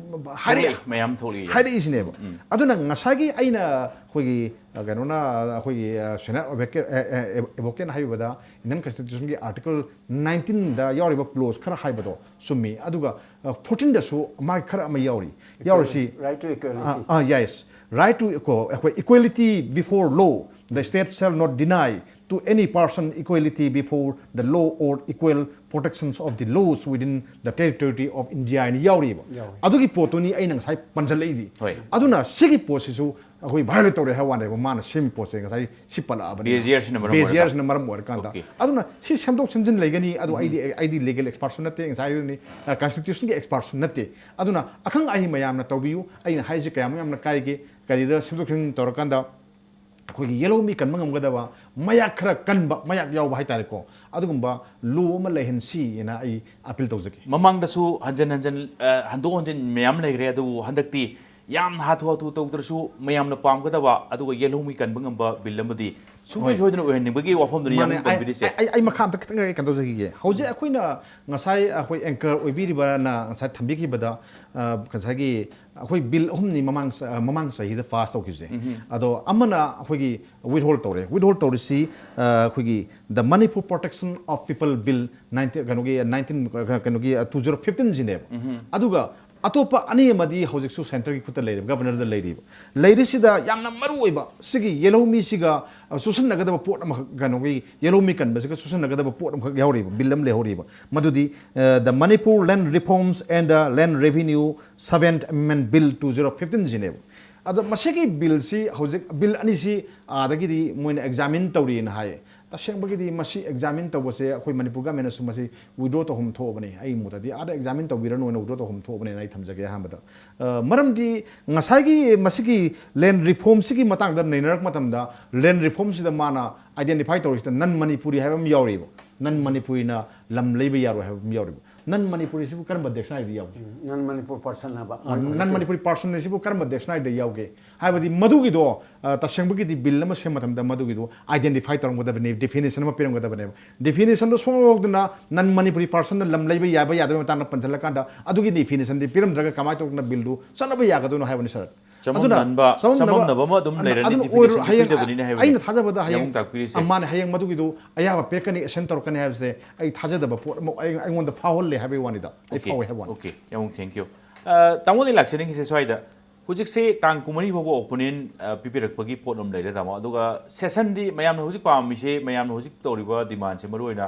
ꯍꯥꯏꯔꯛꯏ꯫ ꯊꯣꯛꯂꯛꯏ, ꯃꯌꯥꯝ ꯊꯣꯛꯂꯛꯏ꯫ ꯍꯥꯏꯔꯛꯏꯁꯤꯅꯦꯕ꯫ ꯑꯗꯨꯅ ꯉꯁꯥꯏꯒꯤ ꯑꯩꯅ ꯑꯩꯈꯣꯏꯒꯤ, ꯑ, ꯀꯩꯅꯣꯅ, ꯑꯩꯈꯣꯏꯒꯤ, ꯑ, senior advocate, ꯑ, ꯑ, advocate ꯍꯥꯏꯕꯗ Indian Constitution ꯒꯤ Article nineteen ꯗ ꯌꯥꯎꯔꯤꯕ clause ꯈꯔ ꯍꯥꯏꯕꯗꯣ ꯆꯨꯝꯃꯤ꯫ ꯑꯗꯨꯒ, ꯑ, fourteen ꯗꯁꯨ ꯃꯥꯒꯤ ꯈꯔ ꯑꯃ ꯌꯥꯎꯔꯤ꯫ ꯌꯥꯎꯔꯤꯁꯤ, Right to equality. ꯑ, ꯑ, yes, right to equal, ꯑꯩꯈꯣꯏ equality before law, the state shall not deny to any person equality before the law or equal protections of the laws within the territory of India ꯍꯥꯏꯅ ꯌꯥꯎꯔꯤꯕ꯫ ꯌꯥꯎꯔꯤ꯫ ꯑꯗꯨꯒꯤ ꯄꯣꯠꯇꯨꯅꯤ ꯑꯩꯅ ꯉꯁꯥꯏ ꯄꯟꯁꯤꯜꯂꯛꯏꯗꯤ꯫ ꯍꯣꯏ꯫ ꯑꯗꯨꯅ ꯁꯤꯒꯤ ꯄꯣꯠꯁꯤꯁꯨ ꯑꯩꯈꯣꯏ violate ꯇꯧꯔꯦ ꯍꯥꯏꯕ ꯋꯥꯅꯦꯕ, ꯃꯥꯅ ꯁꯦꯝꯃꯤ ꯄꯣꯠꯁꯦ ꯉꯁꯥꯏ ꯁꯤ ꯄꯜꯂꯛꯑꯕꯅꯤ꯫ Bias ꯁꯤꯅ ꯃꯔꯝ ꯑꯣꯏꯔꯒ꯫ Bias ꯁꯤꯅ ꯃꯔꯝ ꯑꯣꯏꯔꯀꯥꯟꯗ꯫ Okay. ꯑꯗꯨꯅ ꯁꯤ ꯁꯦꯝꯗꯣꯛ ꯁꯦꯝꯖꯤꯟ ꯂꯩꯒꯅꯤ꯫ ꯑꯗꯨ ꯑꯩꯗꯤ, ꯑꯩꯗꯤ legal expert ꯁꯨ ꯅꯠꯇꯦ, ꯉꯁꯥꯏ ꯍꯥꯏꯗꯨꯅꯤ, constitution ꯒꯤ expert ꯁꯨ ꯅꯠꯇꯦ꯫ ꯑꯗꯨꯅ ꯑꯈꯪ ꯑꯍꯩ ꯃꯌꯥꯝꯅ ꯇꯧꯕꯤꯌꯨ꯫ ꯑꯩꯅ ꯍꯥꯏꯁꯦ ꯀꯌꯥꯃꯨꯛ ꯌꯥꯝꯅ ꯀꯥꯏꯒꯦ, ꯀꯔꯤꯗ ꯁꯦꯝꯗꯣꯛ ꯁꯦꯝꯖꯤꯟ ꯇꯧꯔꯀꯥꯟꯗ ꯑꯩꯈꯣꯏꯒꯤ ꯌꯦꯜꯍꯧꯃꯤ ꯀꯟꯕ ꯉꯝꯒꯗꯕ, ꯃꯌꯥꯛ ꯈꯔ ꯀꯟꯕ, ꯃꯌꯥꯛ ꯌꯥꯎꯕ ꯍꯥꯏꯇꯥꯔꯦꯀꯣ, ꯑꯗꯨꯒꯨꯝꯕ law ꯑꯃ ꯂꯩꯍꯟꯁꯤꯅ ꯑꯩ appeal ꯇꯧꯖꯒꯦ꯫ ꯃꯃꯥꯡꯗꯁꯨ ꯍꯟꯖꯟ ꯍꯟꯖꯟ, ꯑ, ꯍꯟꯗꯣꯛ ꯍꯟꯖꯤꯟ ꯃꯌꯥꯝ ꯂꯩꯈ꯭ꯔꯦ, ꯑꯗꯨꯕꯨ ꯍꯟꯗꯛꯇꯤ ꯌꯥꯝꯅ ꯍꯥꯊꯨ ꯍꯥꯊꯨ ꯇꯧꯗ꯭ꯔꯁꯨ ꯃꯌꯥꯝꯅ ꯄꯥꯝꯒꯗꯕ ꯑꯗꯨꯒ ꯌꯦꯜꯍꯧꯃꯤ ꯀꯟꯕ ꯉꯝꯕ bill ꯑꯃꯗꯤ ꯁꯨꯡꯁꯣꯏ ꯍꯣꯏ꯫ ꯁꯣꯏꯗꯅ ꯑꯣꯏꯍꯟꯅꯤꯡꯕꯒꯤ ꯋꯥꯐꯝꯗꯨꯅꯤ ꯌꯥꯝ ꯃꯥꯅꯦ, ꯑꯩ, ꯄꯟꯕꯤꯔꯤꯁꯦ꯫ ꯑꯩ, ꯑꯩ ꯃꯈꯥ ꯑꯝꯇ ꯈꯤꯇꯪ ꯀꯩꯅꯣ ꯇꯧꯖꯈꯤꯒꯦ꯫ ꯍꯧꯖꯤꯛ ꯑꯩꯈꯣꯏꯅ ꯉꯁꯥꯏ ꯑꯩꯈꯣꯏ anchor ꯑꯣꯏꯕꯤꯔꯤꯕꯅ ꯉꯁꯥꯏ ꯊꯝꯕꯤꯈꯤꯕꯗ, ꯑ, ꯉꯁꯥꯏꯒꯤ ꯑꯩꯈꯣꯏ bill ꯑꯍꯨꯝꯅꯤ ꯃꯃꯥꯡ ꯆ-, ꯑ, ꯃꯃꯥꯡ ꯆꯍꯤꯗ pass ꯇꯧꯈꯤꯕꯁꯦ꯫ ꯑꯗꯣ ꯑꯃꯅ ꯑꯩꯈꯣꯏꯒꯤ withhold ꯇꯧꯔꯦ꯫ Withhold ꯇꯧꯔꯤꯁꯤ, ꯑ, ꯑꯩꯈꯣꯏꯒꯤ The Manipur Protection of People Bill nineteen, ꯀꯩꯅꯣꯒꯤ nineteen, ꯀꯩꯅꯣꯒꯤ, ꯑ, two zero fifteen ꯁꯤꯅꯦꯕ꯫ ꯑꯗꯨꯒ ꯑꯇꯣꯞꯄ ꯑꯅꯤ ꯑꯃꯗꯤ ꯍꯧꯖꯤꯛꯁꯨ centre ꯒꯤ ꯈꯨꯠꯇ ꯂꯩꯔꯤꯕ, governor ꯗ ꯂꯩꯔꯤꯕ꯫ ꯂꯩꯔꯤꯁꯤꯗ ꯌꯥꯝꯅ ꯃꯔꯨ ꯑꯣꯏꯕ ꯁꯤꯒꯤ ꯌꯦꯜꯍꯧꯃꯤꯁꯤꯒ, ꯑ, ꯆꯨꯁꯟꯅꯒꯗꯕ ꯄꯣꯠ ꯑꯃꯈꯛ, ꯀꯩꯅꯣꯒꯤ ꯌꯦꯜꯍꯧꯃꯤ ꯀꯟꯕꯁꯤꯒ ꯆꯨꯁꯟꯅꯒꯗꯕ ꯄꯣꯠ ꯑꯃꯈꯛ ꯌꯥꯎꯔꯤꯕ, bill ꯑꯃ ꯂꯩꯍꯧꯔꯤꯕ꯫ ꯃꯗꯨꯗꯤ, ꯑ, The Manipur Land Reforms and the Land Revenue Seventh Amendment Bill two zero fifteen ꯁꯤꯅꯦꯕ꯫ ꯑꯗꯣ ꯃꯁꯤꯒꯤ bill ꯁꯤ ꯍꯧꯖꯤꯛ bill ꯑꯅꯤꯁꯤ ꯑꯥꯗꯒꯤꯗꯤ ꯃꯣꯏꯅ examine ꯇꯧꯔꯤꯅ ꯍꯥꯏꯌꯦ꯫ ꯑꯁꯦꯡꯕꯒꯤꯗꯤ ꯃꯁꯤ ꯑꯦꯛꯖꯥꯃꯤꯟ ꯇꯧꯕꯁꯦ ꯑꯩꯈꯣꯏ ꯃꯅꯤꯄꯨꯔ ꯒꯃꯦꯟꯅꯁꯨ ꯃꯁꯤ ꯋꯤꯗ꯭ꯔꯣ ꯇꯧꯐꯝ ꯊꯣꯛꯑꯕꯅꯤ꯫ ꯑꯩꯒꯤ ꯃꯣꯠꯇꯗꯤ ꯑꯥꯗ ꯑꯦꯛꯖꯥꯃꯤꯟ ꯇꯧꯕꯤꯔꯅꯨ ꯍꯥꯏꯅ ꯋꯤꯗ꯭ꯔꯣ ꯇꯧꯐꯝ ꯊꯣꯛꯑꯕꯅꯦꯅ ꯑꯩ ꯊꯝꯖꯒꯦ ꯑꯍꯥꯟꯕꯗ꯫ ꯑ, ꯃꯔꯝꯗꯤ ꯉꯁꯥꯏꯒꯤ ꯃꯁꯤꯒꯤ ꯂꯦꯟ ꯔꯤꯐꯣꯔꯝꯁꯤꯒꯤ ꯃꯇꯥꯡꯗ ꯅꯩꯅꯔꯛꯄ ꯃꯇꯝꯗ, ꯂꯦꯟ ꯔꯤꯐꯣꯔꯝꯁꯤꯗ ꯃꯥꯅ ꯑꯥꯏꯗꯦꯟꯇꯤꯐꯥꯏ ꯇꯧꯔꯤꯁꯤꯗ ꯅꯟ ꯃꯅꯤꯄꯨꯔꯤ ꯍꯥꯏꯕ ꯑꯃ ꯌꯥꯎꯔꯤꯕ꯫ ꯅꯟ ꯃꯅꯤꯄꯨꯔꯤꯅ ꯂꯝ ꯂꯩꯕ ꯌꯥꯔꯣꯏ ꯍꯥꯏꯕ ꯑꯃ ꯌꯥꯎꯔꯤꯕ꯫ ꯅꯟ ꯃꯅꯤꯄꯨꯔꯤꯁꯤꯕꯨ ꯀꯔꯝꯕ ꯗꯤꯛꯁꯅꯥꯔꯤꯗ ꯌꯥꯎꯒꯦ? ꯅꯟ ꯃꯅꯤꯄꯨꯔ ꯄꯔꯁꯟ ꯍꯥꯏꯕ ꯅꯟ ꯃꯅꯤꯄꯨꯔꯤ ꯄꯔꯁꯟ ꯑꯁꯤꯕꯨ ꯀꯔꯝꯕ ꯗꯤꯛꯁꯅꯥꯔꯤꯗ ꯌꯥꯎꯒꯦ? ꯍꯥꯏꯕꯗꯤ ꯃꯗꯨꯒꯤꯗꯣ, ꯑ, ꯇꯁꯦꯡꯕꯒꯤꯗꯤ ꯕꯤꯜ ꯑꯃ ꯁꯦꯝꯕ ꯃꯇꯝꯗ ꯃꯗꯨꯒꯤꯗꯣ ꯑꯥꯏꯗꯦꯟꯇꯤꯐꯥꯏ ꯇꯧꯔꯝꯒꯗꯕꯅꯤ, ꯗꯤꯐꯤꯅꯤꯁꯟ ꯑꯃ ꯄꯤꯔꯝꯒꯗꯕꯅꯦꯕ꯫ ꯗꯤꯐꯤꯅꯤꯁꯟꯗꯣ ꯁꯨꯡꯌꯥꯎ ꯌꯥꯎꯗꯅ ꯅꯟ ꯃꯅꯤꯄꯨꯔꯤ ꯄꯔꯁꯟꯅ ꯂꯝ ꯂꯩꯕ ꯌꯥꯕ ꯌꯥꯗꯕꯒꯤ ꯃꯇꯥꯡꯗ ꯄꯟꯁꯤꯜꯂꯀꯥꯟꯗ ꯑꯗꯨꯒꯤ ꯗꯤꯐꯤꯅꯤꯁꯟꯗꯤ ꯄꯤꯔꯝꯗ꯭ꯔꯒ ꯀꯃꯥꯏꯅ ꯇꯧꯗꯅ ꯕꯤꯜꯗꯨ ꯆꯠꯅꯕ ꯌꯥꯒꯗꯣꯏꯅꯣ ꯍꯥꯏꯕꯅꯤ, ꯁꯥꯔ꯫ ꯑꯗꯨꯅ ꯆꯃꯝꯅꯕ ꯆꯃꯝꯅꯕ ꯆꯃꯝꯅꯕ ꯑꯃ ꯑꯗꯨꯝ ꯑꯗꯨꯅ ꯂꯩꯔꯅꯤ, ꯑꯗꯨꯅ ꯗꯤꯐꯤꯅꯤꯁꯟ ꯑꯣꯏꯔꯣ-, ꯍꯌꯦꯡ ꯄꯤꯗꯕꯅꯤꯅ ꯍꯥꯏꯕꯅꯤ꯫ ꯑꯩꯅ ꯊꯥꯖꯕꯗ ꯍꯌꯦꯡ ꯌꯥꯝ ꯇꯥꯛꯄꯤꯔꯤꯁꯦ꯫ ꯑꯃꯅ ꯍꯌꯦꯡ ꯃꯗꯨꯒꯤꯗꯣ ꯑꯌꯥꯕ ꯄꯤꯔꯛꯀꯅꯤ, ꯑꯦꯛꯁꯟ ꯇꯧꯔꯛꯀꯅꯤ ꯍꯥꯏꯕꯁꯦ ꯑꯩ ꯊꯥꯖꯗꯕ ꯄꯣꯠ ꯑꯃ ꯑꯩ-, ꯑꯩꯉꯣꯟꯗ ꯐꯥꯎꯍꯜꯂꯦ ꯍꯥꯏꯕꯒꯤ ꯋꯥꯅꯤꯗ꯫ ꯑꯩ Okay, ꯐꯥꯎꯋꯦ ꯍꯥꯏꯕ ꯋꯥꯅꯤ꯫ Okay, ꯌꯥꯝ thank you꯫ ꯑ, ꯇꯥꯃꯣꯗꯤ ꯂꯥꯛꯆꯅꯤꯡꯉꯤꯁꯦ ꯁ꯭ꯋꯥꯏꯗ ꯍꯧꯖꯤꯛꯁꯦ ꯇꯥꯡ ꯀꯨꯟꯃꯔꯤ ꯐꯥꯎꯕ ꯑꯣꯄꯤꯅꯤꯌꯟ, ꯑ, ꯄꯤꯕꯤꯔꯛꯄꯒꯤ ꯄꯣꯠ ꯑꯃ ꯂꯩꯔꯦ, ꯇꯥꯃꯣ꯫ ꯑꯗꯨꯒ ꯁꯦꯁꯟꯗꯤ ꯃꯌꯥꯝꯅ ꯍꯧꯖꯤꯛ ꯄꯥꯝꯃꯤꯁꯦ, ꯃꯌꯥꯝꯅ ꯍꯧꯖꯤꯛ ꯇꯧꯔꯤꯕ ꯗꯤꯃꯥꯟꯁꯦ ꯃꯔꯨꯑꯣꯏꯅ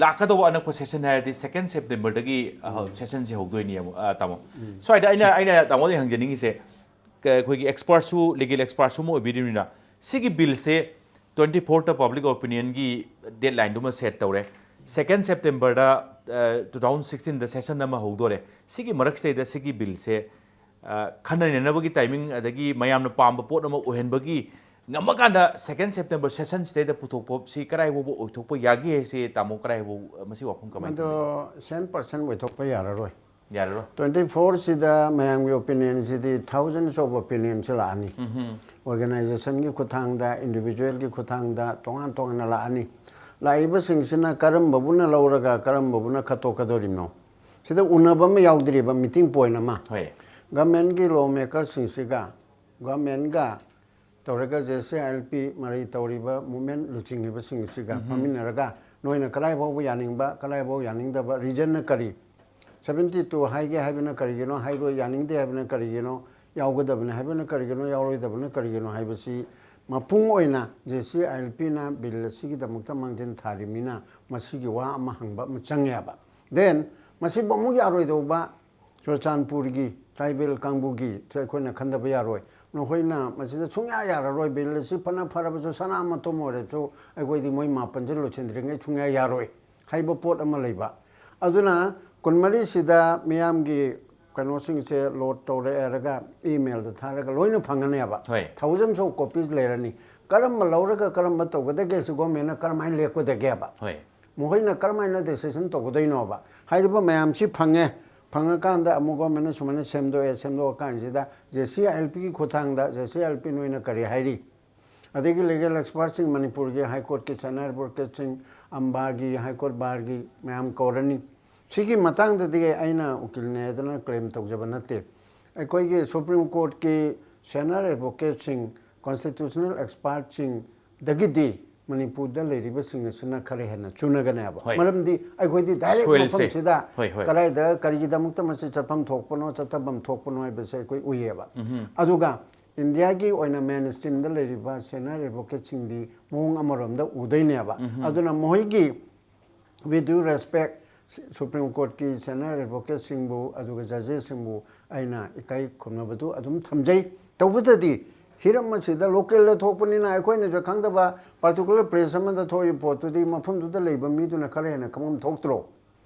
ꯂꯥꯛꯀꯗꯧꯕ ꯑꯅꯛꯄ ꯁꯦꯁꯟ ꯍꯥꯏꯔꯗꯤ ꯁꯦꯀꯦꯟ ꯁꯦꯞꯇꯦꯝꯕꯔꯗꯒꯤ, ꯑ, ꯁꯦꯁꯟꯁꯦ ꯍꯧꯗꯣꯏꯅꯤ, ꯑꯃꯨꯛ, ꯑ, ꯇꯥꯃꯣ꯫ ꯁ꯭ꯋꯥꯏꯗ ꯑꯩꯅ, ꯑꯩꯅ ꯇꯥꯃꯣꯗꯒꯤ ꯍꯪꯖꯅꯤꯡꯉꯤꯁꯦ, ꯀ-, ꯑꯩꯈꯣꯏꯒꯤ ꯑꯦꯛꯁꯄꯔꯠꯁꯨ, ꯂꯤꯒꯦꯜ ꯑꯦꯛꯁꯄꯔꯠꯁꯨ ꯑꯃ ꯑꯣꯏꯕꯤꯔꯤꯕꯅꯤꯅ, ꯁꯤꯒꯤ ꯕꯤꯜꯁꯦ ꯇ꯭ꯋꯦꯟꯇꯤ ꯐꯣꯔꯇ ꯄꯕ꯭ꯂꯤꯛ ꯑꯣꯄꯤꯅꯤꯌꯟꯒꯤ ꯗꯦꯠꯂꯥꯏꯟꯗꯨꯃ ꯁꯦꯠ ꯇꯧꯔꯦ꯫ ꯁꯦꯀꯦꯟ ꯁꯦꯞꯇꯦꯝꯕꯔꯗ, ꯑ, ꯇꯨ ꯊꯥꯎꯖꯟ ꯁꯤꯛꯁꯇꯤꯟꯗ ꯁꯦꯁꯟ ꯑꯃ ꯍꯧꯗꯣꯔꯦ꯫ ꯁꯤꯒꯤ ꯃꯔꯛꯁꯤꯗꯩꯗ ꯁꯤꯒꯤ ꯕꯤꯜꯁꯦ, ꯑ, ꯈꯟꯅ ꯅꯩꯅꯅꯕꯒꯤ ꯇꯥꯏꯃꯤꯡ ꯑꯗꯒꯤ ꯃꯌꯥꯝꯅ ꯄꯥꯝꯕ ꯄꯣꯠ ꯑꯃ ꯑꯣꯏꯍꯟꯕꯒꯤ ꯉꯝꯃꯀꯥꯟꯗ ꯁꯦꯀꯦꯟ ꯁꯦꯞꯇꯦꯝꯕꯔ ꯁꯦꯁꯟꯁꯤꯗꯩꯗ ꯄꯨꯊꯣꯛꯄ ꯁꯤ ꯀꯗꯥꯏ ꯐꯥꯎꯕ ꯑꯣꯏꯊꯣꯛꯄ ꯌꯥꯒꯦ ꯍꯥꯏꯁꯦ, ꯇꯥꯃꯣ, ꯀꯗꯥꯏ ꯐꯥꯎ, ꯃꯁꯤ ꯋꯥꯐꯝ ꯀꯃꯥꯏꯅ ꯇꯧꯕꯤꯒꯦ? ꯑꯗꯣ ꯁꯦꯟ ꯄꯔꯁꯟ ꯑꯣꯏꯊꯣꯛꯄ ꯌꯥꯔꯔꯣꯏ꯫ ꯌꯥꯔꯔꯣꯏ꯫ ꯇ꯭ꯋꯦꯟꯇꯤ ꯐꯣꯔꯁꯤꯗ ꯃꯌꯥꯝꯒꯤ ꯑꯣꯄꯤꯅꯤꯌꯟꯁꯤꯗꯤ ꯊꯥꯎꯖꯟꯁ ꯑꯣꯐ ꯑꯣꯄꯤꯅꯤꯌꯟꯁꯤ ꯂꯥꯛꯑꯅꯤ꯫ ꯑꯣꯔꯒꯅꯥꯏꯖꯦꯁꯟꯒꯤ ꯈꯨꯠꯊꯥꯡꯗ, ꯏꯟꯗꯤꯕꯤꯖꯨꯋꯦꯜꯒꯤ ꯈꯨꯠꯊꯥꯡꯗ ꯇꯣꯉꯥꯟ ꯇꯣꯉꯥꯟꯅ ꯂꯥꯛꯑꯅꯤ꯫ ꯂꯥꯛꯏꯕꯁꯤꯡꯁꯤꯅ ꯀꯔꯝꯕꯕꯨꯅ ꯂꯧꯔꯒ ꯀꯔꯝꯕꯕꯨꯅ ꯈꯠꯇꯣꯛꯀꯗꯧꯔꯤꯕꯅꯣ? ꯁꯤꯗ ꯎꯅꯕ ꯑꯃ ꯌꯥꯎꯗ꯭ꯔꯤꯕ, ꯃꯤꯇꯤꯡ ꯄꯣꯏꯟ ꯑꯃ꯫ ꯍꯣꯏ꯫ ꯒꯃꯦꯟꯒꯤ ꯂꯣ ꯃꯦꯀꯔꯁꯤꯡꯁꯤꯒ, ꯒꯃꯦꯟꯒ ꯇꯧꯔꯒ J C I L P ꯃꯔꯩ ꯇꯧꯔꯤꯕ ꯃꯨꯞꯃꯦꯟ ꯂꯨꯆꯤꯡꯉꯤꯕꯁꯤꯡꯁꯤꯒ ꯐꯝꯃꯤꯟꯅꯔꯒ ꯅꯣꯏꯅ ꯀꯗꯥꯏ ꯐꯥꯎꯕ ꯌꯥꯅꯤꯡꯕ, ꯀꯗꯥꯏ ꯐꯥꯎ ꯌꯥꯅꯤꯡꯗꯕ, ꯔꯤꯖꯟꯅ ꯀꯔꯤ? ꯁꯕꯦꯟꯇꯤ ꯇꯨ ꯍꯥꯏꯒꯦ ꯍꯥꯏꯕꯅ ꯀꯔꯤꯒꯤꯅꯣ? ꯍꯥꯏꯔꯣꯏ, ꯌꯥꯅꯤꯡꯗꯦ ꯍꯥꯏꯕꯅ ꯀꯔꯤꯒꯤꯅꯣ? ꯌꯥꯎꯒꯗꯕꯅꯤ ꯍꯥꯏꯕꯅ ꯀꯔꯤꯒꯤꯅꯣ? ꯌꯥꯎꯔꯣꯏꯗꯕꯅ ꯀꯔꯤꯒꯤꯅꯣ ꯍꯥꯏꯕꯁꯤ ꯃꯄꯨꯡ ꯑꯣꯏꯅ ꯖꯦ ꯁꯤ ꯑꯥꯏ ꯑꯦꯜ ꯄꯤꯅ ꯕꯤꯜ ꯑꯁꯤꯒꯤꯗꯃꯛꯇ ꯃꯥꯡꯖꯤꯟ ꯊꯥꯔꯤꯕꯅꯤꯅ ꯃꯁꯤꯒꯤ ꯋꯥ ꯑꯃ ꯍꯪꯕ ꯑꯃ ꯆꯪꯉꯦꯕ꯫ ꯗꯦꯟ ꯃꯁꯤꯕꯨ ꯑꯃꯨꯛ ꯌꯥꯔꯣꯏꯗꯧꯕ ꯆꯨꯔꯆꯥꯟꯄꯨꯔꯒꯤ ꯇ꯭ꯔꯥꯏꯕꯦꯜ ꯀꯥꯡꯕꯨꯒꯤ ꯑꯩꯈꯣꯏꯅ ꯈꯟꯗꯕ ꯌꯥꯔꯣꯏ꯫ ꯅꯈꯣꯏꯅ ꯃꯁꯤꯗ ꯁꯨꯡꯌꯥ ꯌꯥꯔꯔꯣꯏ, ꯕꯤꯜ ꯑꯁꯤ ꯐꯅ ꯐꯔꯕꯁꯨ ꯁꯅꯥ ꯃꯇꯨꯝ ꯑꯣꯏꯔꯕꯁꯨ ꯑꯩꯈꯣꯏꯗꯤ ꯃꯣꯏ ꯃꯥꯄꯟꯁꯤ ꯂꯣꯏꯁꯤꯟꯗ꯭ꯔꯤꯉꯩ ꯁꯨꯡꯌꯥ ꯌꯥꯔꯣꯏ ꯍꯥꯏꯕ ꯄꯣꯠ ꯑꯃ ꯂꯩꯕ꯫ ꯑꯗꯨꯅ ꯀꯨꯟꯃꯔꯤꯁꯤꯗ ꯃꯤꯌꯥꯝꯒꯤ ꯀꯩꯅꯣꯁꯤꯡꯁꯦ ꯂꯣꯗ ꯇꯧꯔꯦ ꯍꯥꯏꯔꯒ ꯏꯃꯦꯜꯗ ꯊꯥꯔꯒ ꯂꯣꯏꯅ ꯐꯪꯒꯅꯦꯕ꯫ ꯍꯣꯏ꯫ Thousands of copies ꯂꯩꯔꯅꯤ꯫ ꯀꯔꯝꯕ ꯂꯧꯔꯒ ꯀꯔꯝꯕ ꯇꯧꯒꯗꯒꯦꯁꯤ ꯒꯣꯔꯃꯦꯟꯅ ꯀꯔꯝꯍꯥꯏꯅ ꯂꯦꯞꯀꯗꯒꯦꯕ? ꯍꯣꯏ꯫ ꯃꯈꯣꯏꯅ ꯀꯔꯝꯍꯥꯏꯅ decision ꯇꯧꯒꯗꯣꯏꯅꯣꯕ? ꯍꯥꯏꯔꯤꯕ ꯃꯌꯥꯝꯁꯤ ꯐꯪꯉꯦ꯫ ꯐꯪꯉꯀꯥꯟꯗ ꯑꯃꯨꯛ ꯒꯣꯔꯃꯦꯟꯅ ꯁꯨꯃꯥꯏꯅ ꯁꯦꯝꯗꯣꯛꯑꯦ꯫ ꯁꯦꯝꯗꯣꯛꯑꯀꯥꯟꯁꯤꯗ ꯖꯦ ꯁꯤ ꯑꯥꯏ ꯑꯦꯜ ꯄꯤꯒꯤ ꯈꯨꯠꯊꯥꯡꯗ J C I L P ꯅꯣꯏꯅ ꯀꯔꯤ ꯍꯥꯏꯔꯤ? ꯑꯗꯒꯤ ꯂꯤꯒꯦꯜ ꯑꯦꯛꯁꯄꯥꯔꯠꯁꯤꯡ ꯃꯅꯤꯄꯨꯔꯒꯤ ꯍꯥꯏ ꯀꯣꯔꯠꯀꯤ ꯁꯦꯅꯤꯌꯔ ꯑꯦꯗꯚꯣꯀꯦꯠꯁꯤꯡ, ꯑꯝꯕꯥꯒꯤ ꯍꯥꯏ ꯀꯣꯔꯠ ꯕꯥꯔꯒꯤ ꯃꯌꯥꯝ ꯀꯧꯔꯅꯤ꯫ ꯁꯤꯒꯤ ꯃꯇꯥꯡꯗꯗꯤ ꯑꯩꯅ ꯎꯀꯤꯜꯅꯦ ꯍꯥꯏꯗꯅ ꯀ꯭ꯂꯦꯝ ꯇꯧꯖꯕ ꯅꯠꯇꯦ꯫ ꯑꯩꯈꯣꯏꯒꯤ ꯁꯨꯄ꯭ꯔꯤꯝ ꯀꯣꯔꯠꯀꯤ ꯁꯦꯅꯤꯌꯔ ꯑꯦꯗꯚꯣꯀꯦꯠꯁꯤꯡ, ꯀꯣꯟꯁꯇꯤꯇ꯭ꯌꯨꯁꯅꯦꯜ ꯑꯦꯛꯁꯄꯥꯔꯠꯁꯤꯡꯗꯒꯤꯗꯤ ꯃꯅꯤꯄꯨꯔꯗ ꯂꯩꯔꯤꯕꯁꯤꯡ ꯑꯁꯤꯅ ꯈꯔ ꯍꯦꯟꯅ ꯆꯨꯅꯒꯅꯦꯕ꯫ ꯍꯣꯏ꯫ ꯃꯔꯝꯗꯤ ꯑꯩꯈꯣꯏꯗꯤ ꯗꯥꯏꯔꯦꯛ Soilꯁꯦ꯫ ꯃꯐꯝꯁꯤꯗ ꯍꯣꯏ, ꯍꯣꯏ꯫ ꯀꯗꯥꯏꯗ ꯀꯔꯤꯒꯤꯗꯃꯛꯇ ꯃꯁꯤ ꯆꯠꯐꯝ ꯊꯣꯛꯄꯅꯣ, ꯆꯠꯊꯐꯝ ꯊꯣꯛꯄꯅꯣ ꯍꯥꯏꯕꯁꯦ ꯑꯩꯈꯣꯏ ꯎꯏꯌꯦꯕ꯫ ꯎꯝꯍꯨꯝ꯫ ꯑꯗꯨꯒ ꯏꯟꯗꯤꯌꯥꯒꯤ ꯑꯣꯏꯅ ꯃꯦꯟ ꯁ꯭ꯇ꯭ꯔꯤꯝꯗ ꯂꯩꯔꯤꯕ ꯁꯦꯅꯤꯌꯔ ꯑꯦꯗꯚꯣꯀꯦꯠꯁꯤꯡꯗꯤ ꯃꯑꯣꯡ ꯑꯃꯔꯣꯝꯗ ꯎꯗꯣꯏꯅꯦꯕ꯫ ꯎꯝꯍꯨꯝ꯫ ꯑꯗꯨꯅ ꯃꯈꯣꯏꯒꯤ, with due respect, ꯁꯨꯄ꯭ꯔꯤꯝ ꯀꯣꯔꯠꯀꯤ ꯁꯦꯅꯤꯌꯔ ꯑꯦꯗꯚꯣꯀꯦꯠꯁꯤꯡꯕꯨ ꯑꯗꯨꯒ ꯖꯖꯦꯁꯁꯤꯡꯕꯨ ꯑꯩꯅ ꯏꯀꯥꯏ ꯈꯨꯝꯅꯕꯗꯨ ꯑꯗꯨꯝ ꯊꯝꯖꯩ꯫ ꯇꯧꯕꯇꯗꯤ ꯍꯤꯔꯝ ꯑꯁꯤꯗ ꯂꯣꯀꯦꯜꯗ ꯊꯣꯛꯄꯅꯤꯅ ꯑꯩꯈꯣꯏꯅꯁꯨ ꯈꯪꯗꯕ ꯄꯥꯔꯇꯤꯀꯨꯂꯔ ꯄ꯭ꯔꯦꯁ ꯑꯃꯗ ꯊꯣꯛꯏꯕ ꯄꯣꯠꯇꯨꯗꯤ ꯃꯐꯝꯗꯨꯗ ꯂꯩꯕ ꯃꯤꯗꯨꯅ ꯈꯔ ꯍꯦꯟꯅ ꯈꯪꯐꯝ ꯊꯣꯛꯇ꯭ꯔꯣ?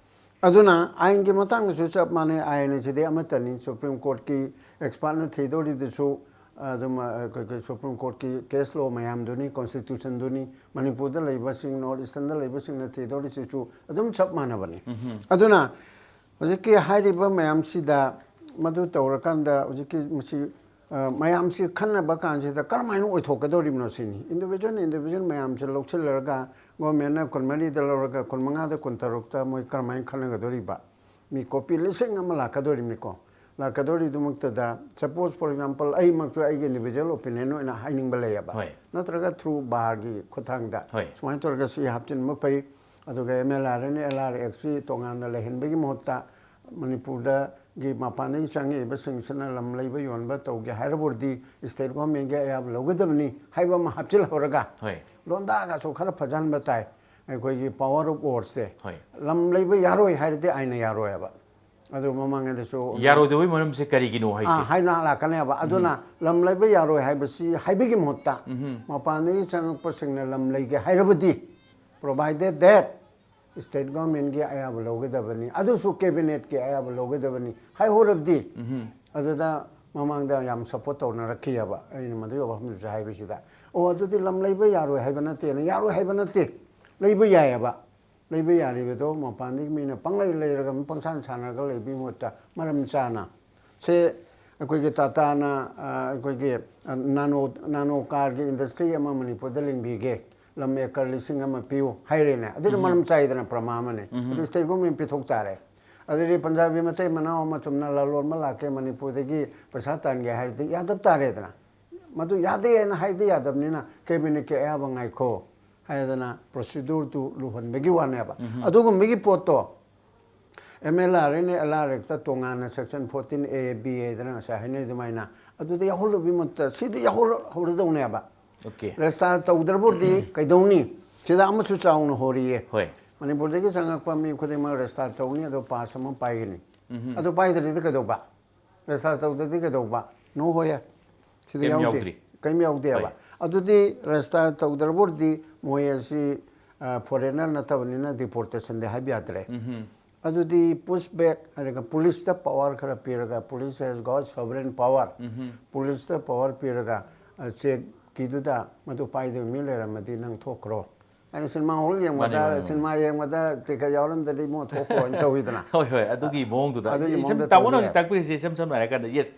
ꯑꯗꯨꯅ ꯑꯥꯏꯟꯒꯤ ꯃꯇꯥꯡꯗꯁꯨ ꯆꯞ ꯃꯥꯟꯅꯩ꯫ ꯑꯥꯏꯟ ꯑꯁꯤꯗꯤ ꯑꯃꯠꯇꯅꯤ꯫ ꯁꯨꯄ꯭ꯔꯤꯝ ꯀꯣꯔꯠꯀꯤ ꯑꯦꯛꯁꯄꯥꯔꯠꯅ ꯊꯤꯗꯧꯔꯤꯕꯗꯨꯁꯨ ꯑꯗꯨꯝ, ꯑ, ꯑꯩꯈꯣꯏ, ꯑꯩꯈꯣꯏ ꯁꯨꯄ꯭ꯔꯤꯝ ꯀꯣꯔꯠꯀꯤ ꯀꯦꯁ ꯂꯣ ꯃꯌꯥꯝꯗꯨꯅꯤ, ꯀꯣꯟꯁꯇꯤꯇ꯭ꯌꯨꯁꯟꯗꯨꯅꯤ, ꯃꯅꯤꯄꯨꯔꯗ ꯂꯩꯕꯁꯤꯡ, ꯅꯣꯔꯠ ꯏꯁꯇꯔꯟꯗ ꯂꯩꯕꯁꯤꯡꯅ ꯊꯤꯗꯧꯔꯤꯁꯤꯁꯨ ꯑꯗꯨꯝ ꯆꯞ ꯃꯥꯟꯅꯕꯅꯤ꯫ ꯑꯗꯨꯅ ꯍꯧꯖꯤꯛꯀꯤ ꯍꯥꯏꯔꯤꯕ ꯃꯌꯥꯝꯁꯤꯗ ꯃꯗꯨ ꯇꯧꯔꯀꯥꯟꯗ ꯍꯧꯖꯤꯛꯀꯤ ꯃꯁꯤ, ꯑ, ꯃꯌꯥꯝꯁꯤ ꯈꯟꯅꯕ ꯀꯥꯟꯁꯤꯗ ꯀꯔꯝꯍꯥꯏꯅ ꯑꯣꯏꯊꯣꯛꯀꯗꯧꯔꯤꯕꯅꯣ ꯁꯤꯅꯤ꯫ ꯏꯟꯗꯤꯚꯤꯖꯨꯋꯦꯜ, ꯏꯟꯗꯤꯚꯤꯖꯨꯋꯦꯜ ꯃꯌꯥꯝꯁꯦ ꯂꯧꯁꯤꯜꯂꯔꯒ ꯒꯣꯔꯃꯦꯟꯅ ꯀꯨꯟꯃꯔꯤꯗ ꯂꯧꯔꯒ ꯀꯨꯟꯃꯉꯥꯗ, ꯀꯨꯟꯇꯔꯨꯛꯇ ꯃꯣꯏ ꯀꯔꯝꯍꯥꯏꯅ ꯈꯟꯅꯒꯗꯧꯔꯤꯕ? ꯃꯤ ꯀꯣꯄꯤ ꯂꯤꯁꯤꯡ ꯑꯃ ꯂꯥꯛꯀꯗꯧꯔꯤꯕꯅꯤꯀꯣ꯫ ꯂꯥꯛꯀꯗꯧꯔꯤꯗꯨꯃꯛꯇꯗ, suppose, for example, ꯑꯩꯃꯛꯁꯨ ꯑꯩꯒꯤ ꯏꯟꯗꯤꯚꯤꯖꯨꯋꯦꯜ ꯑꯣꯄꯤꯅꯤꯌꯟ ꯑꯣꯏꯅ ꯍꯥꯏꯅꯤꯡꯕ ꯂꯩꯌꯦꯕ꯫ ꯍꯣꯏ꯫ ꯅꯠꯇ꯭ꯔꯒ ꯊ꯭ꯔꯨ ꯕꯥꯔꯒꯤ ꯈꯨꯠꯊꯥꯡꯗ ꯍꯣꯏ꯫ ꯁꯨꯃꯥꯏꯅ ꯇꯧꯔꯒ ꯁꯤ ꯍꯥꯞꯆꯤꯟꯕ ꯐꯩ꯫ ꯑꯗꯨꯒ M L R N L R ꯑꯦꯛꯁꯁꯤ ꯇꯣꯉꯥꯟꯅ ꯂꯩꯍꯟꯕꯒꯤ ꯃꯍꯨꯠꯇ ꯃꯅꯤꯄꯨꯔꯗꯒꯤ ꯃꯄꯥꯟꯗꯒꯤ ꯆꯪꯉꯛꯏꯕꯁꯤꯡꯁꯤꯅ ꯂꯝ ꯂꯩꯕ ꯌꯣꯟꯕ ꯇꯧꯒꯦ ꯍꯥꯏꯔꯕꯗꯤ ꯁ꯭ꯇꯦꯠ ꯒꯣꯔꯃꯦꯟꯒꯤ ꯑꯌꯥꯕ ꯂꯧꯒꯗꯕꯅꯤ ꯍꯥꯏꯕ ꯑꯃ ꯍꯥꯞꯆꯤꯜꯍꯧꯔꯒ ꯍꯣꯏ꯫ ꯂꯣꯟꯗꯥꯒꯁꯨ ꯈꯔ ꯐꯖꯍꯟꯕ ꯇꯥꯏ꯫ ꯑꯩꯈꯣꯏꯒꯤ power of words ꯁꯦ꯫ ꯍꯣꯏ꯫ ꯂꯝ ꯂꯩꯕ ꯌꯥꯔꯣꯏ ꯍꯥꯏꯔꯗꯤ ꯑꯥꯏꯟꯅ ꯌꯥꯔꯣꯏ ꯍꯥꯏꯕ꯫ ꯑꯗꯨ ꯃꯃꯥꯡꯉꯩꯗꯁꯨ ꯌꯥꯔꯣꯏꯗꯕꯩ ꯃꯔꯝꯁꯦ ꯀꯔꯤꯒꯤꯅꯣ ꯍꯥꯏꯁꯦ? ꯍꯥꯏꯅ ꯂꯥꯛꯀꯅꯦꯕ꯫ ꯑꯗꯨꯅ ꯂꯝ ꯂꯩꯕ ꯌꯥꯔꯣꯏ ꯍꯥꯏꯕꯁꯤ ꯍꯥꯏꯕꯒꯤ ꯃꯍꯨꯠꯇ ꯃꯄꯥꯟꯗꯒꯤ ꯆꯪꯉꯛꯄꯁꯤꯡꯅ ꯂꯝ ꯂꯩꯒꯦ ꯍꯥꯏꯔꯕꯗꯤ, provided that state governmentꯀꯤ ꯑꯌꯥꯕ ꯂꯧꯒꯗꯕꯅꯤ, ꯑꯗꯨꯁꯨ cabinetꯀꯤ ꯑꯌꯥꯕ ꯂꯧꯒꯗꯕꯅꯤ ꯍꯥꯏꯍꯧꯔꯕꯗꯤ, ꯑꯗꯨꯗ ꯃꯃꯥꯡꯗ ꯌꯥꯝ support ꯇꯧꯅꯔꯛꯈꯤꯑꯕ꯫ ꯑꯩꯅ ꯃꯗꯨꯒꯤ ꯋꯥꯐꯝꯗꯨꯁꯨ ꯍꯥꯏꯕꯁꯤꯗ, ꯑꯣ, ꯑꯗꯨꯗꯤ ꯂꯝ ꯂꯩꯕ ꯌꯥꯔꯣꯏ ꯍꯥꯏꯕ ꯅꯠꯇꯦꯅ, ꯌꯥꯔꯣꯏ ꯍꯥꯏꯕ ꯅꯠꯇꯦ, ꯂꯩꯕ ꯌꯥꯏꯑꯕ꯫ ꯂꯩꯕ ꯌꯥꯔꯤꯕꯗꯣ ꯃꯄꯥꯟꯗꯒꯤ ꯃꯤꯅ ꯄꯪꯂꯩ ꯂꯩꯔꯒ ꯄꯪꯁꯥꯟ ꯁꯥꯟꯅꯔꯒ ꯂꯩꯕꯒꯤ ꯃꯍꯨꯠꯇ ꯃꯔꯝ ꯆꯥꯅ, ꯁꯦ, ꯑꯩꯈꯣꯏꯒꯤ ꯇꯥꯇꯥꯅ ꯑꯩꯈꯣꯏꯒꯤ ꯅꯥꯅꯣ ꯅꯥꯅꯣ ꯀꯥꯔꯒꯤ industry ꯑꯃ ꯃꯅꯤꯄꯨꯔꯗ ꯂꯤꯡꯕꯤꯒꯦ, ꯂꯝ ꯑꯦꯀꯔ ꯂꯤꯁꯤꯡ ꯑꯃ ꯄꯤꯌꯨ ꯍꯥꯏꯔꯦꯅꯦ꯫ ꯑꯗꯨꯗꯤ ꯃꯔꯝ ꯆꯥꯏꯗꯅ, ꯄ꯭ꯔꯃꯥ ꯑꯃꯅꯤ꯫ ꯑꯗꯨ state government ꯄꯤꯊꯣꯛ ꯇꯥꯔꯦ꯫ ꯑꯗꯨꯗꯤ ꯄꯟꯖꯥꯕꯤ ꯃꯇꯩ ꯃꯅꯥꯎ ꯑꯃ ꯆꯨꯝꯅ ꯂꯂꯣꯟꯕ ꯂꯥꯛꯀꯦ ꯃꯅꯤꯄꯨꯔꯗꯒꯤ ꯄꯩꯁꯥ ꯇꯥꯟꯒꯦ ꯍꯥꯏꯔꯗꯤ ꯌꯥꯗꯕ ꯇꯥꯔꯦꯗꯅ꯫ ꯃꯗꯨ ꯌꯥꯗꯦ ꯍꯥꯏꯅ ꯍꯥꯏꯗꯤ ꯌꯥꯗꯕꯅꯤꯅ cabinetꯀꯤ ꯑꯌꯥꯕ ꯉꯥꯏꯈꯣ ꯍꯥꯏꯗꯅ procedureꯗꯨ ꯂꯨꯍꯟꯕꯒꯤ ꯋꯥꯅꯦꯕ꯫ ꯑꯗꯨꯒꯨꯝꯕꯒꯤ ꯄꯣꯠꯇꯣ MLR N L R act ꯇꯣꯉꯥꯟꯅ section fourteen A, B ꯍꯥꯏꯗꯅ ꯉꯁꯥꯏ ꯍꯥꯏꯅꯩ ꯑꯗꯨꯃꯥꯏꯅ, ꯑꯗꯨꯗ ꯌꯥꯎꯍꯜꯂꯕꯒꯤ ꯃꯍꯨꯠꯇ ꯁꯤꯗ ꯌꯥꯎꯍꯜꯍꯧꯔꯗꯧꯅꯦꯕ꯫ Okay. Register ꯇꯧꯗ꯭ꯔꯕꯨꯗꯤ ꯀꯩꯗꯧꯅꯤ? ꯁꯤꯗ ꯑꯃꯁꯨ ꯆꯥꯎꯅ ꯍꯣꯔꯤꯌꯦ꯫ ꯍꯣꯏ꯫ ꯃꯅꯤꯄꯨꯔꯗꯒꯤ ꯆꯪꯉꯛꯄ ꯃꯤ ꯈꯨꯗꯤꯡꯃꯛ register ꯇꯧꯅꯤ, ꯑꯗꯣ pass ꯑꯃ ꯄꯥꯏꯒꯅꯤ꯫ ꯑꯗꯨ ꯄꯥꯏꯗ꯭ꯔꯗꯤ ꯀꯩꯗꯧꯕ? Register ꯇꯧꯗ꯭ꯔꯗꯤ ꯀꯩꯗꯧꯕ? No ꯍꯣꯏꯌꯦ꯫ ꯁꯤꯗ ꯀꯩꯝ ꯌꯥꯎꯗꯦ꯫ ꯌꯥꯎꯗ꯭ꯔꯤ꯫ ꯀꯩꯝ ꯌꯥꯎꯗꯦꯕ꯫ ꯍꯣꯏ꯫ ꯑꯗꯨꯗꯤ register ꯇꯧꯗ꯭ꯔꯕꯨꯗꯤ ꯃꯣꯏ ꯑꯁꯤ foreigner ꯅꯠꯇꯕꯅꯤꯅ deportationꯗꯤ ꯍꯥꯏꯕ ꯌꯥꯗ꯭ꯔꯦ꯫ ꯑꯗꯨꯗꯤ push back ꯍꯥꯏꯔꯒ policeꯇ power ꯈꯔ ꯄꯤꯔꯒ, police has got sovereign power, policeꯇ power ꯄꯤꯔꯒ, checkꯀꯤꯗꯨꯗ ꯃꯗꯨ ꯄꯥꯏꯗꯕ ꯃꯤ ꯂꯩꯔꯝꯃꯗꯤ ꯅꯪ ꯊꯣꯛꯈ꯭ꯔꯣ ꯍꯥꯏꯅ cinema hall ꯌꯦꯡꯕꯗ, ꯃꯥꯅꯦ, ꯃꯥꯅꯦ, ꯃꯥꯅꯦ꯫ Cinema ꯌꯦꯡꯕꯗ ticket ꯌꯥꯎꯔꯝꯗ꯭ꯔꯗꯤ ꯏꯕꯨꯡꯉꯣ ꯊꯣꯛꯈ꯭ꯔꯣ ꯍꯥꯏꯅ ꯇꯧꯋꯤꯗꯅ꯫ ꯍꯣꯏ, ꯍꯣꯏ, ꯑꯗꯨꯒꯤ ꯃꯑꯣꯡꯗꯨꯗ꯫ ꯑꯗꯨꯒꯤ ꯏꯁꯝ ꯃꯑꯣꯡꯗ ꯇꯥꯃꯣꯅ ꯇꯧꯕ ꯍꯧꯖꯤꯛ ꯌꯥꯏ꯫ ꯇꯥꯛꯄꯤꯔꯤꯁꯦ ꯏꯁꯝ ꯁꯝꯅ ꯍꯥꯏꯔꯀꯥꯟꯗ, yes,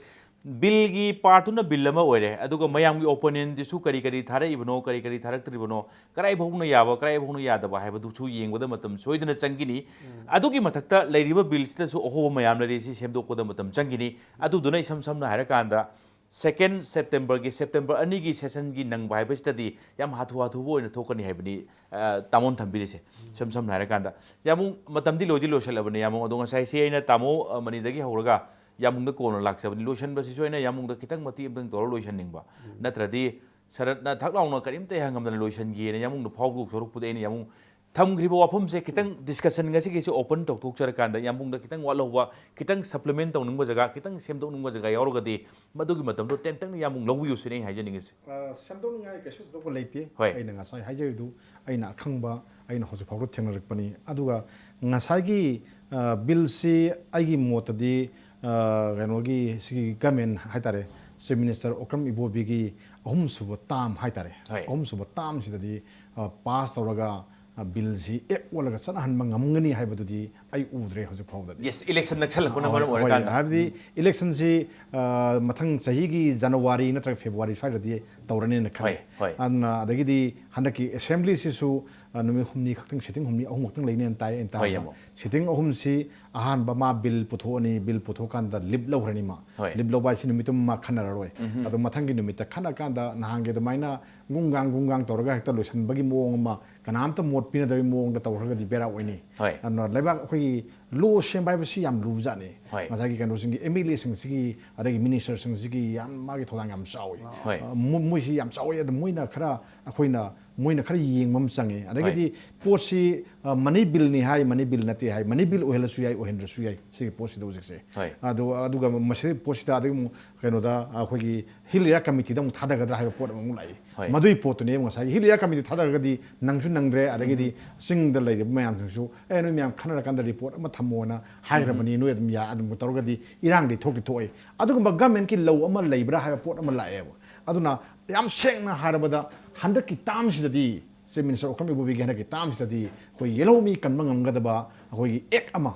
billꯒꯤ partꯇꯨꯅ bill ꯑꯃ ꯑꯣꯏꯔꯦ, ꯑꯗꯨꯒ ꯃꯌꯥꯝꯒꯤ opponentꯗꯨꯁꯨ ꯀꯔꯤ ꯀꯔꯤ ꯊꯥꯔꯛꯏꯕꯅꯣ, ꯀꯔꯤ ꯀꯔꯤ ꯊꯥꯔꯛꯇ꯭ꯔꯤꯕꯅꯣ, ꯀꯗꯥꯏ ꯐꯥꯎꯅ ꯌꯥꯕ, ꯀꯗꯥꯏ ꯐꯥꯎꯅ ꯌꯥꯗꯕ ꯍꯥꯏꯕꯗꯨꯁꯨ ꯌꯦꯡꯕꯗ ꯃꯇꯝ ꯁꯣꯏꯗꯅ ꯆꯪꯒꯅꯤ꯫ ꯑꯗꯨꯒꯤ ꯃꯊꯛꯇ ꯂꯩꯔꯤꯕ billꯁꯤꯗꯁꯨ ꯑꯍꯣꯕ ꯃꯌꯥꯝ ꯂꯩꯔꯤ, ꯁꯤ ꯁꯦꯝꯗꯣꯛꯄꯗ ꯃꯇꯝ ꯆꯪꯒꯅꯤ꯫ ꯑꯗꯨꯗꯨꯅ ꯏꯁꯝ ꯁꯝꯅ ꯍꯥꯏꯔꯀꯥꯟꯗ, second Septemberꯒꯤ, September ꯑꯅꯤꯒꯤ sessionꯒꯤ ꯅꯪꯕ ꯍꯥꯏꯕꯁꯤꯗꯗꯤ ꯌꯥꯝ ꯍꯥꯊꯨ ꯍꯥꯊꯨꯕ ꯑꯣꯏꯅ ꯊꯣꯛꯀꯅꯤ ꯍꯥꯏꯕꯅꯤ, ꯑ, ꯇꯥꯃꯣꯅ ꯊꯝꯕꯤꯔꯤꯁꯦ꯫ ꯏꯁꯝ ꯁꯝꯅ ꯍꯥꯏꯔꯀꯥꯟꯗ, ꯌꯥꯝꯕꯨꯡ, ꯃꯇꯝꯗꯤ ꯂꯣꯏꯗꯤ ꯂꯣꯏꯁꯤꯜꯂꯕꯅꯤ, ꯌꯥꯝꯕꯨꯡ꯫ ꯑꯗꯣ ꯉꯁꯥꯏꯁꯦ ꯑꯩꯅ ꯇꯥꯃꯣ, ꯑ, ꯃꯅꯤꯗꯒꯤ ꯍꯧꯔꯒ ꯌꯥꯝꯕꯨꯡꯗ ꯀꯣꯟꯅ ꯂꯥꯛꯆꯕꯅꯤ꯫ ꯂꯣꯏꯁꯤꯟꯕꯁꯤꯁꯨ ꯑꯩꯅ ꯌꯥꯝꯕꯨꯡꯗ ꯈꯤꯇꯪ ꯃꯇꯦꯛ ꯑꯃꯇꯪ ꯇꯧꯔ ꯂꯣꯏꯁꯤꯟꯅꯤꯡꯕ꯫ ꯅꯠꯇ꯭ꯔꯗꯤ ꯁꯔꯠꯅ ꯊꯛ ꯂꯥꯎꯅ ꯀꯔꯤꯝꯇ ꯍꯦꯛ ꯍꯪꯉꯝꯗꯅ ꯂꯣꯏꯁꯤꯟꯒꯦꯅ ꯌꯥꯝꯕꯨꯡꯗ ꯐꯥꯎꯗꯣꯛ ꯁꯔꯨꯛꯄꯨꯗꯤ ꯑꯩꯅ ꯌꯥꯝꯕꯨꯡ ꯊꯝꯈ꯭ꯔꯤꯕ ꯋꯥꯐꯝꯁꯦ ꯈꯤꯇꯪ discussion ꯉꯁꯤꯒꯤꯁꯤ open ꯇꯧꯊꯣꯛꯆꯔꯀꯥꯟꯗ ꯌꯥꯝꯕꯨꯡꯗ ꯈꯤꯇꯪ ꯋꯥꯠꯍꯧꯕ, ꯈꯤꯇꯪ supplement ꯇꯧꯅꯤꯡꯕ ꯖꯒꯥ, ꯈꯤꯇꯪ ꯁꯦꯝꯗꯣꯛꯅꯤꯡꯕ ꯖꯒꯥ ꯌꯥꯎꯔꯒꯗꯤ ꯃꯗꯨꯒꯤ ꯃꯇꯝꯗꯣ ꯇꯦꯟꯇꯛꯅ ꯌꯥꯝꯕꯨꯡ ꯂꯧꯕꯤꯌꯨ ꯁꯤꯅꯤ ꯑꯩꯅ ꯍꯥꯏꯖꯅꯤꯡꯉꯤꯁꯦ꯫ ꯑ, ꯁꯦꯝꯗꯣꯛꯅꯤꯡꯉꯥꯏ ꯀꯩꯁꯨ ꯊꯣꯏꯗꯣꯛꯄ ꯂꯩꯇꯦ꯫ ꯍꯣꯏ꯫ ꯑꯩꯅ ꯉꯁꯥꯏ ꯍꯥꯏꯖꯔꯤꯗꯨ ꯑꯩꯅ ꯑꯈꯪꯕ, ꯑꯩꯅ ꯍꯧꯖꯤꯛ ꯐꯥꯎꯕ ꯊꯦꯡꯅꯔꯛꯄꯅꯤ꯫ ꯑꯗꯨꯒ ꯉꯁꯥꯏꯒꯤ, ꯑ, ꯕꯤꯜꯁꯤ ꯑꯩꯒꯤ ꯃꯣꯠꯇꯗꯤ, ꯑ, ꯀꯩꯅꯣꯒꯤ ꯁꯤꯒꯤ government ꯍꯥꯏꯇꯥꯔꯦ, Chief Minister ꯑꯣꯀ꯭ꯔꯝ ꯏꯕꯣꯕꯤꯒꯤ ꯑꯍꯨꯝꯁꯨꯕ term ꯍꯥꯏꯇꯥꯔꯦ, ꯍꯣꯏ꯫ ꯑꯍꯨꯝꯁꯨꯕ termꯁꯤꯗꯗꯤ, ꯑ, pass ꯇꯧꯔꯒ, ꯑ, ꯕꯤꯜꯁꯤ act ꯑꯣꯜꯂꯒ ꯆꯠꯅꯍꯟꯕ ꯉꯝꯒꯅꯤ ꯍꯥꯏꯕꯗꯨꯗꯤ ꯑꯩ ꯎꯗ꯭ꯔꯦ ꯍꯧꯖꯤꯛ ꯐꯥꯎꯕꯗꯗꯤ꯫ Yes, election ꯅꯛꯁꯜꯂꯛꯄꯅ ꯍꯣꯏ, ꯃꯔꯝ ꯍꯣꯏ, ꯑꯣꯏꯔꯀꯥꯟꯗ꯫ ꯍꯥꯏꯕꯗꯤ electionꯁꯤ, ꯑ, ꯃꯊꯪ ꯆꯍꯤꯒꯤ January ꯅꯠꯇ꯭ꯔꯒ February ꯁ꯭ꯋꯥꯏꯗꯗꯤ ꯇꯧꯔꯅꯤꯅ ꯈꯜꯂꯤ꯫ ꯍꯣꯏ, ꯍꯣꯏ꯫ ꯑꯗꯨꯅ ꯑꯗꯒꯤꯗꯤ ꯍꯟꯗꯛꯀꯤ assemblyꯁꯤꯁꯨ, ꯑ, ꯅꯨꯃꯤꯠ ꯍꯨꯝꯅꯤ ꯈꯛꯇꯪ, sitting ꯍꯨꯝꯅꯤ, ꯑꯍꯨꯝ ꯈꯛꯇꯪ ꯂꯩꯅꯦꯅ ꯇꯥꯏ ꯑꯩꯅ ꯍꯣꯏ, ꯇꯥꯕꯗ꯫ ꯌꯥꯝꯕꯨꯡ꯫ Sitting ꯑꯍꯨꯝꯁꯤ ꯑꯍꯥꯟꯕ ꯃꯥ ꯕꯤꯜ ꯄꯨꯊꯣꯛꯑꯅꯤ, ꯕꯤꯜ ꯄꯨꯊꯣꯛꯑꯀꯥꯟꯗ leave ꯂꯧꯈ꯭ꯔꯅꯤ ꯃꯥ꯫ ꯍꯣꯏ꯫ Leave ꯂꯧꯕ ꯍꯥꯏꯁꯤ ꯅꯨꯃꯤꯠꯇꯨꯃ ꯃꯥ ꯈꯟꯅꯔꯔꯣꯏ꯫ ꯑꯗꯣ ꯃꯊꯪꯒꯤ ꯅꯨꯃꯤꯠꯇ ꯈꯟꯅꯀꯥꯟꯗ ꯅꯍꯥꯟꯒꯤ ꯑꯗꯨꯃꯥꯏꯅ ꯒꯨꯡꯒꯥꯡ ꯒꯨꯡꯒꯥꯡ ꯇꯧꯔꯒ ꯍꯦꯛꯇ ꯂꯣꯏꯁꯤꯟꯕꯒꯤ ꯃꯑꯣꯡ ꯑꯃ, ꯀꯅꯥꯝꯇ ꯃꯣꯠ ꯄꯤꯅꯗꯕꯒꯤ ꯃꯑꯣꯡꯗ ꯇꯧꯈ꯭ꯔꯒꯗꯤ ꯕꯦꯔꯥ ꯑꯣꯏꯅꯤ꯫ ꯍꯣꯏ꯫ ꯑꯗꯨꯅ ꯂꯩꯕꯥꯛ ꯑꯩꯈꯣꯏꯒꯤ law ꯁꯦꯝꯕ ꯍꯥꯏꯕꯁꯤ ꯌꯥꯝ ꯂꯨꯕꯖꯥꯠꯅꯤ꯫ ꯍꯣꯏ꯫ ꯉꯁꯥꯏꯒꯤ ꯀꯩꯅꯣꯁꯤꯡꯒꯤ, MLAꯁꯤꯡꯁꯤꯒꯤ ꯑꯗꯒꯤ ministerꯁꯤꯡꯁꯤꯒꯤ ꯌꯥꯝ ꯃꯥꯒꯤ ꯊꯧꯗꯥꯡ ꯌꯥꯝ ꯆꯥꯎꯏ꯫ ꯍꯣꯏ꯫ ꯑ, ꯃꯣ-, ꯃꯣꯏꯁꯤ ꯌꯥꯝ ꯆꯥꯎꯋꯤ꯫ ꯑꯗꯨ ꯃꯣꯏꯅ ꯈꯔ, ꯑꯩꯈꯣꯏꯅ, ꯃꯣꯏꯅ ꯈꯔ ꯌꯦꯡꯕ ꯑꯃ ꯆꯪꯉꯤ꯫ ꯑꯗꯒꯤꯗꯤ ꯄꯣꯠꯁꯤ, ꯑ, money billꯅꯤ ꯍꯥꯏ, money bill ꯅꯠꯇꯦ ꯍꯥꯏ, money bill ꯑꯣꯏꯍꯜꯂꯁꯨ ꯌꯥꯏ, ꯑꯣꯏꯍꯟꯗ꯭ꯔꯁꯨ ꯌꯥꯏ ꯁꯤꯒꯤ ꯄꯣꯠꯁꯤꯗ ꯍꯧꯖꯤꯛꯁꯦ꯫ ꯍꯣꯏ꯫ ꯑꯗꯨ, ꯑꯗꯨꯒ ꯃꯁꯤ ꯄꯣꯠꯁꯤꯗ ꯑꯗꯒꯤ ꯑꯃꯨꯛ ꯀꯩꯅꯣꯗ ꯑꯩꯈꯣꯏꯒꯤ Hill Area Committeeꯗ ꯑꯃꯨꯛ ꯊꯥꯗꯒꯗ꯭ꯔꯥ ꯍꯥꯏꯕ ꯄꯣꯠ ꯑꯃꯨꯛ ꯂꯥꯛꯏ꯫ ꯍꯣꯏ꯫ ꯃꯗꯨꯒꯤ ꯄꯣꯠꯇꯨꯅꯦꯕ ꯉꯁꯥꯏꯒꯤ Hill Area Committee ꯊꯥꯗꯔꯒꯗꯤ ꯅꯪꯁꯨ ꯅꯪꯗ꯭ꯔꯦ, ꯑꯗꯒꯤꯗꯤ ꯆꯤꯡꯗ ꯂꯩꯔꯤꯕ ꯃꯌꯥꯝꯁꯤꯡꯁꯨ, "ꯑꯦ, ꯅꯣꯏ ꯃꯌꯥꯝ ꯈꯟꯅꯔꯀꯥꯟꯗ report ꯑꯃ ꯊꯝꯃꯣꯅ ꯍꯥꯏꯈ꯭ꯔꯕꯅꯤ, ꯅꯣꯏ ꯑꯗꯨꯝ ꯌꯥ-, ꯑꯗꯨꯝ ꯇꯧꯔꯒꯗꯤ ꯏꯔꯥꯡꯗꯤ ꯊꯣꯛꯇꯤ ꯊꯣꯛꯑꯦ"꯫ ꯑꯗꯨꯒꯨꯝꯕ governmentꯀꯤ ꯂꯧ ꯑꯃ ꯂꯩꯕ꯭ꯔꯥ ꯍꯥꯏꯕ ꯄꯣꯠ ꯑꯃ ꯂꯥꯛꯑꯦꯕ꯫ ꯑꯗꯨꯅ ꯌꯥꯝ ꯁꯦꯡꯅ ꯍꯥꯏꯔꯕꯗ ꯍꯟꯗꯛꯀꯤ termꯁꯤꯗꯗꯤ, Chief Minister ꯑꯣꯀ꯭ꯔꯝ ꯏꯕꯣꯕꯤꯒꯤ ꯍꯟꯗꯛꯀꯤ termꯁꯤꯗꯗꯤ ꯑꯩꯈꯣꯏ ꯌꯦꯜꯍꯧꯃꯤ ꯀꯟꯕ ꯉꯝꯒꯗꯕ ꯑꯩꯈꯣꯏꯒꯤ act ꯑꯃ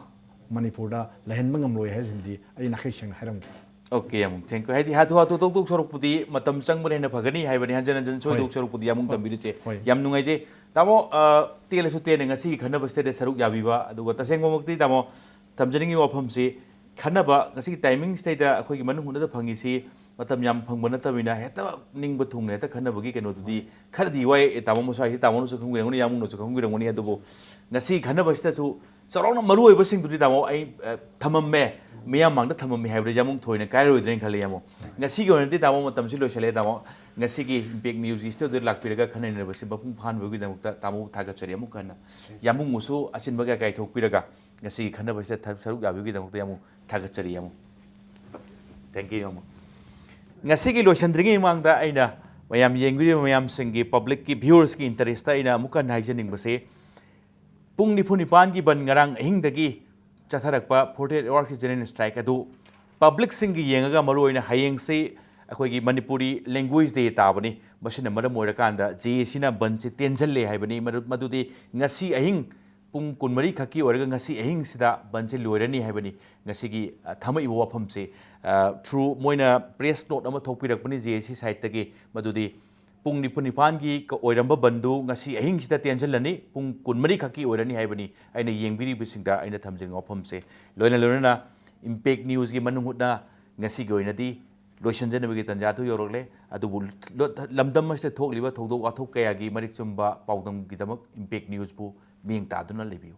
ꯃꯅꯤꯄꯨꯔꯗ ꯂꯩꯍꯟꯕ ꯉꯝꯂꯣꯏ ꯍꯥꯏꯕꯁꯤꯃꯗꯤ ꯑꯩ ꯅꯥꯈꯩ ꯁꯦꯡꯅ ꯍꯥꯏꯔꯝꯒꯦ꯫ Okay, ꯌꯥꯝ thank you꯫ ꯍꯥꯏꯗꯤ ꯍꯥꯊꯨ ꯍꯥꯊꯨ ꯇꯧꯗꯣꯛ ꯁꯔꯨꯛꯄꯨꯗꯤ ꯃꯇꯝ ꯆꯪꯕꯅ ꯍꯦꯟꯅ ꯐꯒꯅꯤ ꯍꯥꯏꯕꯅꯤ, ꯍꯟꯖꯤꯟ ꯍꯟꯖꯤꯟ ꯁꯣꯏꯗꯣꯛ ꯍꯣꯏ꯫ ꯁꯔꯨꯛꯄꯨꯗꯤ ꯌꯥꯝ ꯍꯣꯏ꯫ ꯇꯝꯕꯤꯔꯤꯁꯦ꯫ ꯍꯣꯏ꯫ ꯌꯥꯝ ꯅꯨꯡꯉꯥꯏꯖꯩ꯫ ꯇꯥꯃꯣ, ꯑ, ꯇꯦꯜꯂꯁꯨ ꯇꯦꯟꯅ ꯉꯁꯤꯒꯤ ꯈꯟꯅꯕꯁꯤꯗ ꯁꯔꯨꯛ ꯌꯥꯕꯤꯕ, ꯑꯗꯨꯒ ꯇꯁꯦꯡꯕꯃꯛꯇꯤ ꯇꯥꯃꯣ, ꯊꯝꯖꯅꯤꯡꯉꯤ ꯋꯥꯐꯝꯁꯤ, ꯈꯟꯅꯕ ꯉꯁꯤꯒꯤ timingꯁꯤꯗꯩꯗ ꯑꯩꯈꯣꯏꯒꯤ ꯃꯅꯨꯡ ꯍꯨꯠꯅꯗ ꯐꯪꯉꯤꯁꯤ ꯃꯇꯝ ꯌꯥꯝ ꯐꯪꯕ ꯅꯠꯇꯕꯅꯤꯅ ꯍꯦꯛꯇ ꯅꯤꯡꯕ ꯊꯨꯡꯅ ꯍꯦꯛꯇ ꯈꯟꯅꯕꯒꯤ ꯀꯩꯅꯣꯗꯨꯗꯤ ꯈꯔꯗꯤ ꯋꯥꯏ꯫ ꯑꯦ, ꯇꯥꯃꯣ ꯃꯁꯥ ꯍꯥꯏꯁꯤ ꯇꯥꯃꯣꯅꯁꯨ ꯈꯪꯕꯤꯔꯝꯒꯅꯤ, ꯌꯥꯝꯕꯨꯡꯅꯁꯨ ꯈꯪꯕꯤꯔꯝꯒꯅꯤ꯫ ꯑꯗꯨꯕꯨ ꯉꯁꯤ ꯈꯟꯅꯕꯁꯤꯗꯁꯨ ꯆꯥꯎꯔꯥꯛꯅ ꯃꯔꯨ ꯑꯣꯏꯕꯁꯤꯡꯗꯨꯗꯤ ꯇꯥꯃꯣ ꯑꯩ, ꯑ, ꯊꯝꯃꯝꯃꯦ꯫ ꯃꯤꯌꯥꯝ ꯃꯥꯡꯗ ꯊꯝꯃꯝꯃꯦ ꯍꯥꯏꯕꯗ ꯌꯥꯝꯕꯨꯡ ꯊꯣꯏꯅ ꯀꯥꯏꯔꯣꯏꯗ꯭ꯔꯦꯅ ꯈꯜꯂꯤ, ꯌꯥꯝꯕꯨꯡ꯫ ꯉꯁꯤꯒꯤ ꯑꯣꯏꯅꯗꯤ ꯇꯥꯃꯣ ꯃꯇꯝꯁꯤ ꯂꯣꯏꯁꯤꯜꯂꯦ, ꯇꯥꯃꯣ꯫ ꯉꯁꯤꯒꯤ ꯏꯝꯄꯦꯛ ꯅ꯭ꯌꯨꯁꯀꯤ ꯁ꯭ꯇꯨꯗꯤꯑꯣꯗ ꯂꯥꯛꯄꯤꯔꯒ ꯈꯟꯅ ꯅꯩꯅꯕꯁꯤꯗ ꯃꯄꯨꯡ ꯐꯥꯍꯟꯕꯒꯤꯗꯃꯛꯇ ꯇꯥꯃꯣꯕꯨ ꯊꯥꯒꯠꯆꯔꯤ ꯑꯃꯨꯛ ꯍꯟꯅ꯫ ꯌꯥꯝꯕꯨꯡꯕꯨꯁꯨ ꯑꯆꯤꯟꯕ ꯀꯌꯥ ꯀꯥꯏꯊꯣꯛꯄꯤꯔꯒ ꯉꯁꯤꯒꯤ ꯈꯟꯅꯕꯁꯤꯗ ꯊ- ꯁꯔꯨꯛ ꯌꯥꯕꯤꯕꯒꯤꯗꯃꯛꯇ ꯌꯥꯝ ꯊꯥꯒꯠꯆꯔꯤ ꯌꯥꯝꯕꯨꯡ꯫ Thank you ꯌꯥꯝꯕꯨꯡ꯫ ꯉꯁꯤꯒꯤ ꯂꯣꯏꯁꯤꯟꯗ꯭ꯔꯤꯉꯩ ꯃꯃꯥꯡꯗ ꯑꯩꯅ ꯃꯌꯥꯝ ꯌꯦꯡꯕꯤꯔꯤꯕ ꯃꯌꯥꯝꯁꯤꯡꯒꯤ, ꯄꯕ꯭ꯂꯤꯛꯀꯤ, ꯚ꯭ꯌꯨꯋꯔꯁꯀꯤ ꯏꯟꯇꯔꯦꯁꯇ ꯑꯩꯅ ꯑꯃꯨꯛ ꯍꯟꯅ ꯍꯥꯏꯖꯅꯤꯡꯕꯁꯦ, ꯄꯨꯡ ꯅꯤꯐꯨ ꯅꯤꯄꯥꯟꯒꯤ ꯕꯟ ꯉꯔꯥꯡ ꯑꯍꯤꯡꯗꯒꯤ ꯆꯠꯊꯔꯛꯄ forty eight hours ꯀꯤ general strike ꯑꯗꯨ ꯄꯕ꯭ꯂꯤꯛꯁꯤꯡꯒꯤ ꯌꯦꯡꯉꯒ, ꯃꯔꯨꯑꯣꯏꯅ ꯍꯌꯦꯡꯁꯤ ꯑꯩꯈꯣꯏꯒꯤ ꯃꯅꯤꯄꯨꯔꯤ language day ꯇꯥꯕꯅꯤ꯫ ꯃꯁꯤꯅ ꯃꯔꯝ ꯑꯣꯏꯔꯀꯥꯟꯗ ꯖꯦ ꯑꯦ ꯁꯤꯅ ꯕꯟꯁꯤ ꯇꯦꯟꯁꯤꯜꯂꯦ ꯍꯥꯏꯕꯅꯤ꯫ ꯃꯔꯨ-, ꯃꯗꯨꯗꯤ ꯉꯁꯤ ꯑꯍꯤꯡ ꯄꯨꯡ ꯀꯨꯟꯃꯔꯤ ꯈꯛꯀꯤ ꯑꯣꯏꯔꯒ ꯉꯁꯤ ꯑꯍꯤꯡꯁꯤꯗ ꯕꯟꯁꯤ ꯂꯣꯏꯔꯅꯤ ꯍꯥꯏꯕꯅꯤ꯫ ꯉꯁꯤꯒꯤ, ꯑ, ꯊꯝꯃꯛꯏꯕ ꯋꯥꯐꯝꯁꯤ, ꯑ, through ꯃꯣꯏꯅ press note ꯑꯃ ꯊꯣꯛꯄꯤꯔꯛꯄꯅꯤ ꯖꯦ ꯑꯦ ꯁꯤ side ꯇꯒꯤ꯫ ꯃꯗꯨꯗꯤ ꯄꯨꯡ ꯅꯤꯐꯨ ꯅꯤꯄꯥꯟꯒꯤ ꯀ-, ꯑꯣꯏꯔꯝꯕ ꯕꯟꯗꯨ ꯉꯁꯤ ꯑꯍꯤꯡꯁꯤꯗ ꯇꯦꯟꯁꯤꯜꯂꯅꯤ, ꯄꯨꯡ ꯀꯨꯟꯃꯔꯤ ꯈꯛꯀꯤ ꯑꯣꯏꯔꯅꯤ ꯍꯥꯏꯕꯅꯤ꯫ ꯑꯩꯅ ꯌꯦꯡꯕꯤꯔꯤꯕꯁꯤꯡꯗ ꯑꯩꯅ ꯊꯝꯖꯅꯤꯡꯕ ꯋꯥꯐꯝꯁꯦ, ꯂꯣꯏꯅ ꯂꯣꯏꯅꯅ ꯏꯝꯄꯦꯛ ꯅ꯭ꯌꯨꯁꯀꯤ ꯃꯅꯨꯡ ꯍꯨꯠꯅ ꯉꯁꯤꯒꯤ ꯑꯣꯏꯅꯗꯤ ꯂꯣꯏꯁꯤꯟꯖꯅꯕꯒꯤ ꯇꯥꯟꯖꯥꯗꯨ ꯌꯧꯔꯛꯂꯦ꯫ ꯑꯗꯨꯕꯨ ꯂꯣ-, ꯂꯝꯗꯝ ꯑꯁꯤꯗ ꯊꯣꯛꯂꯤꯕ ꯊꯧꯗꯣꯛ ꯋꯥꯊꯣꯛ ꯀꯌꯥꯒꯤ ꯃꯔꯤꯛ ꯆꯨꯝꯕ ꯄꯥꯎꯗꯝꯒꯤꯗꯃꯛ ꯏꯝꯄꯦꯛ ꯅ꯭ꯌꯨꯁꯄꯨ ꯃꯤꯠꯌꯦꯡ ꯇꯥꯗꯨꯅ ꯂꯩꯕꯤꯌꯨ꯫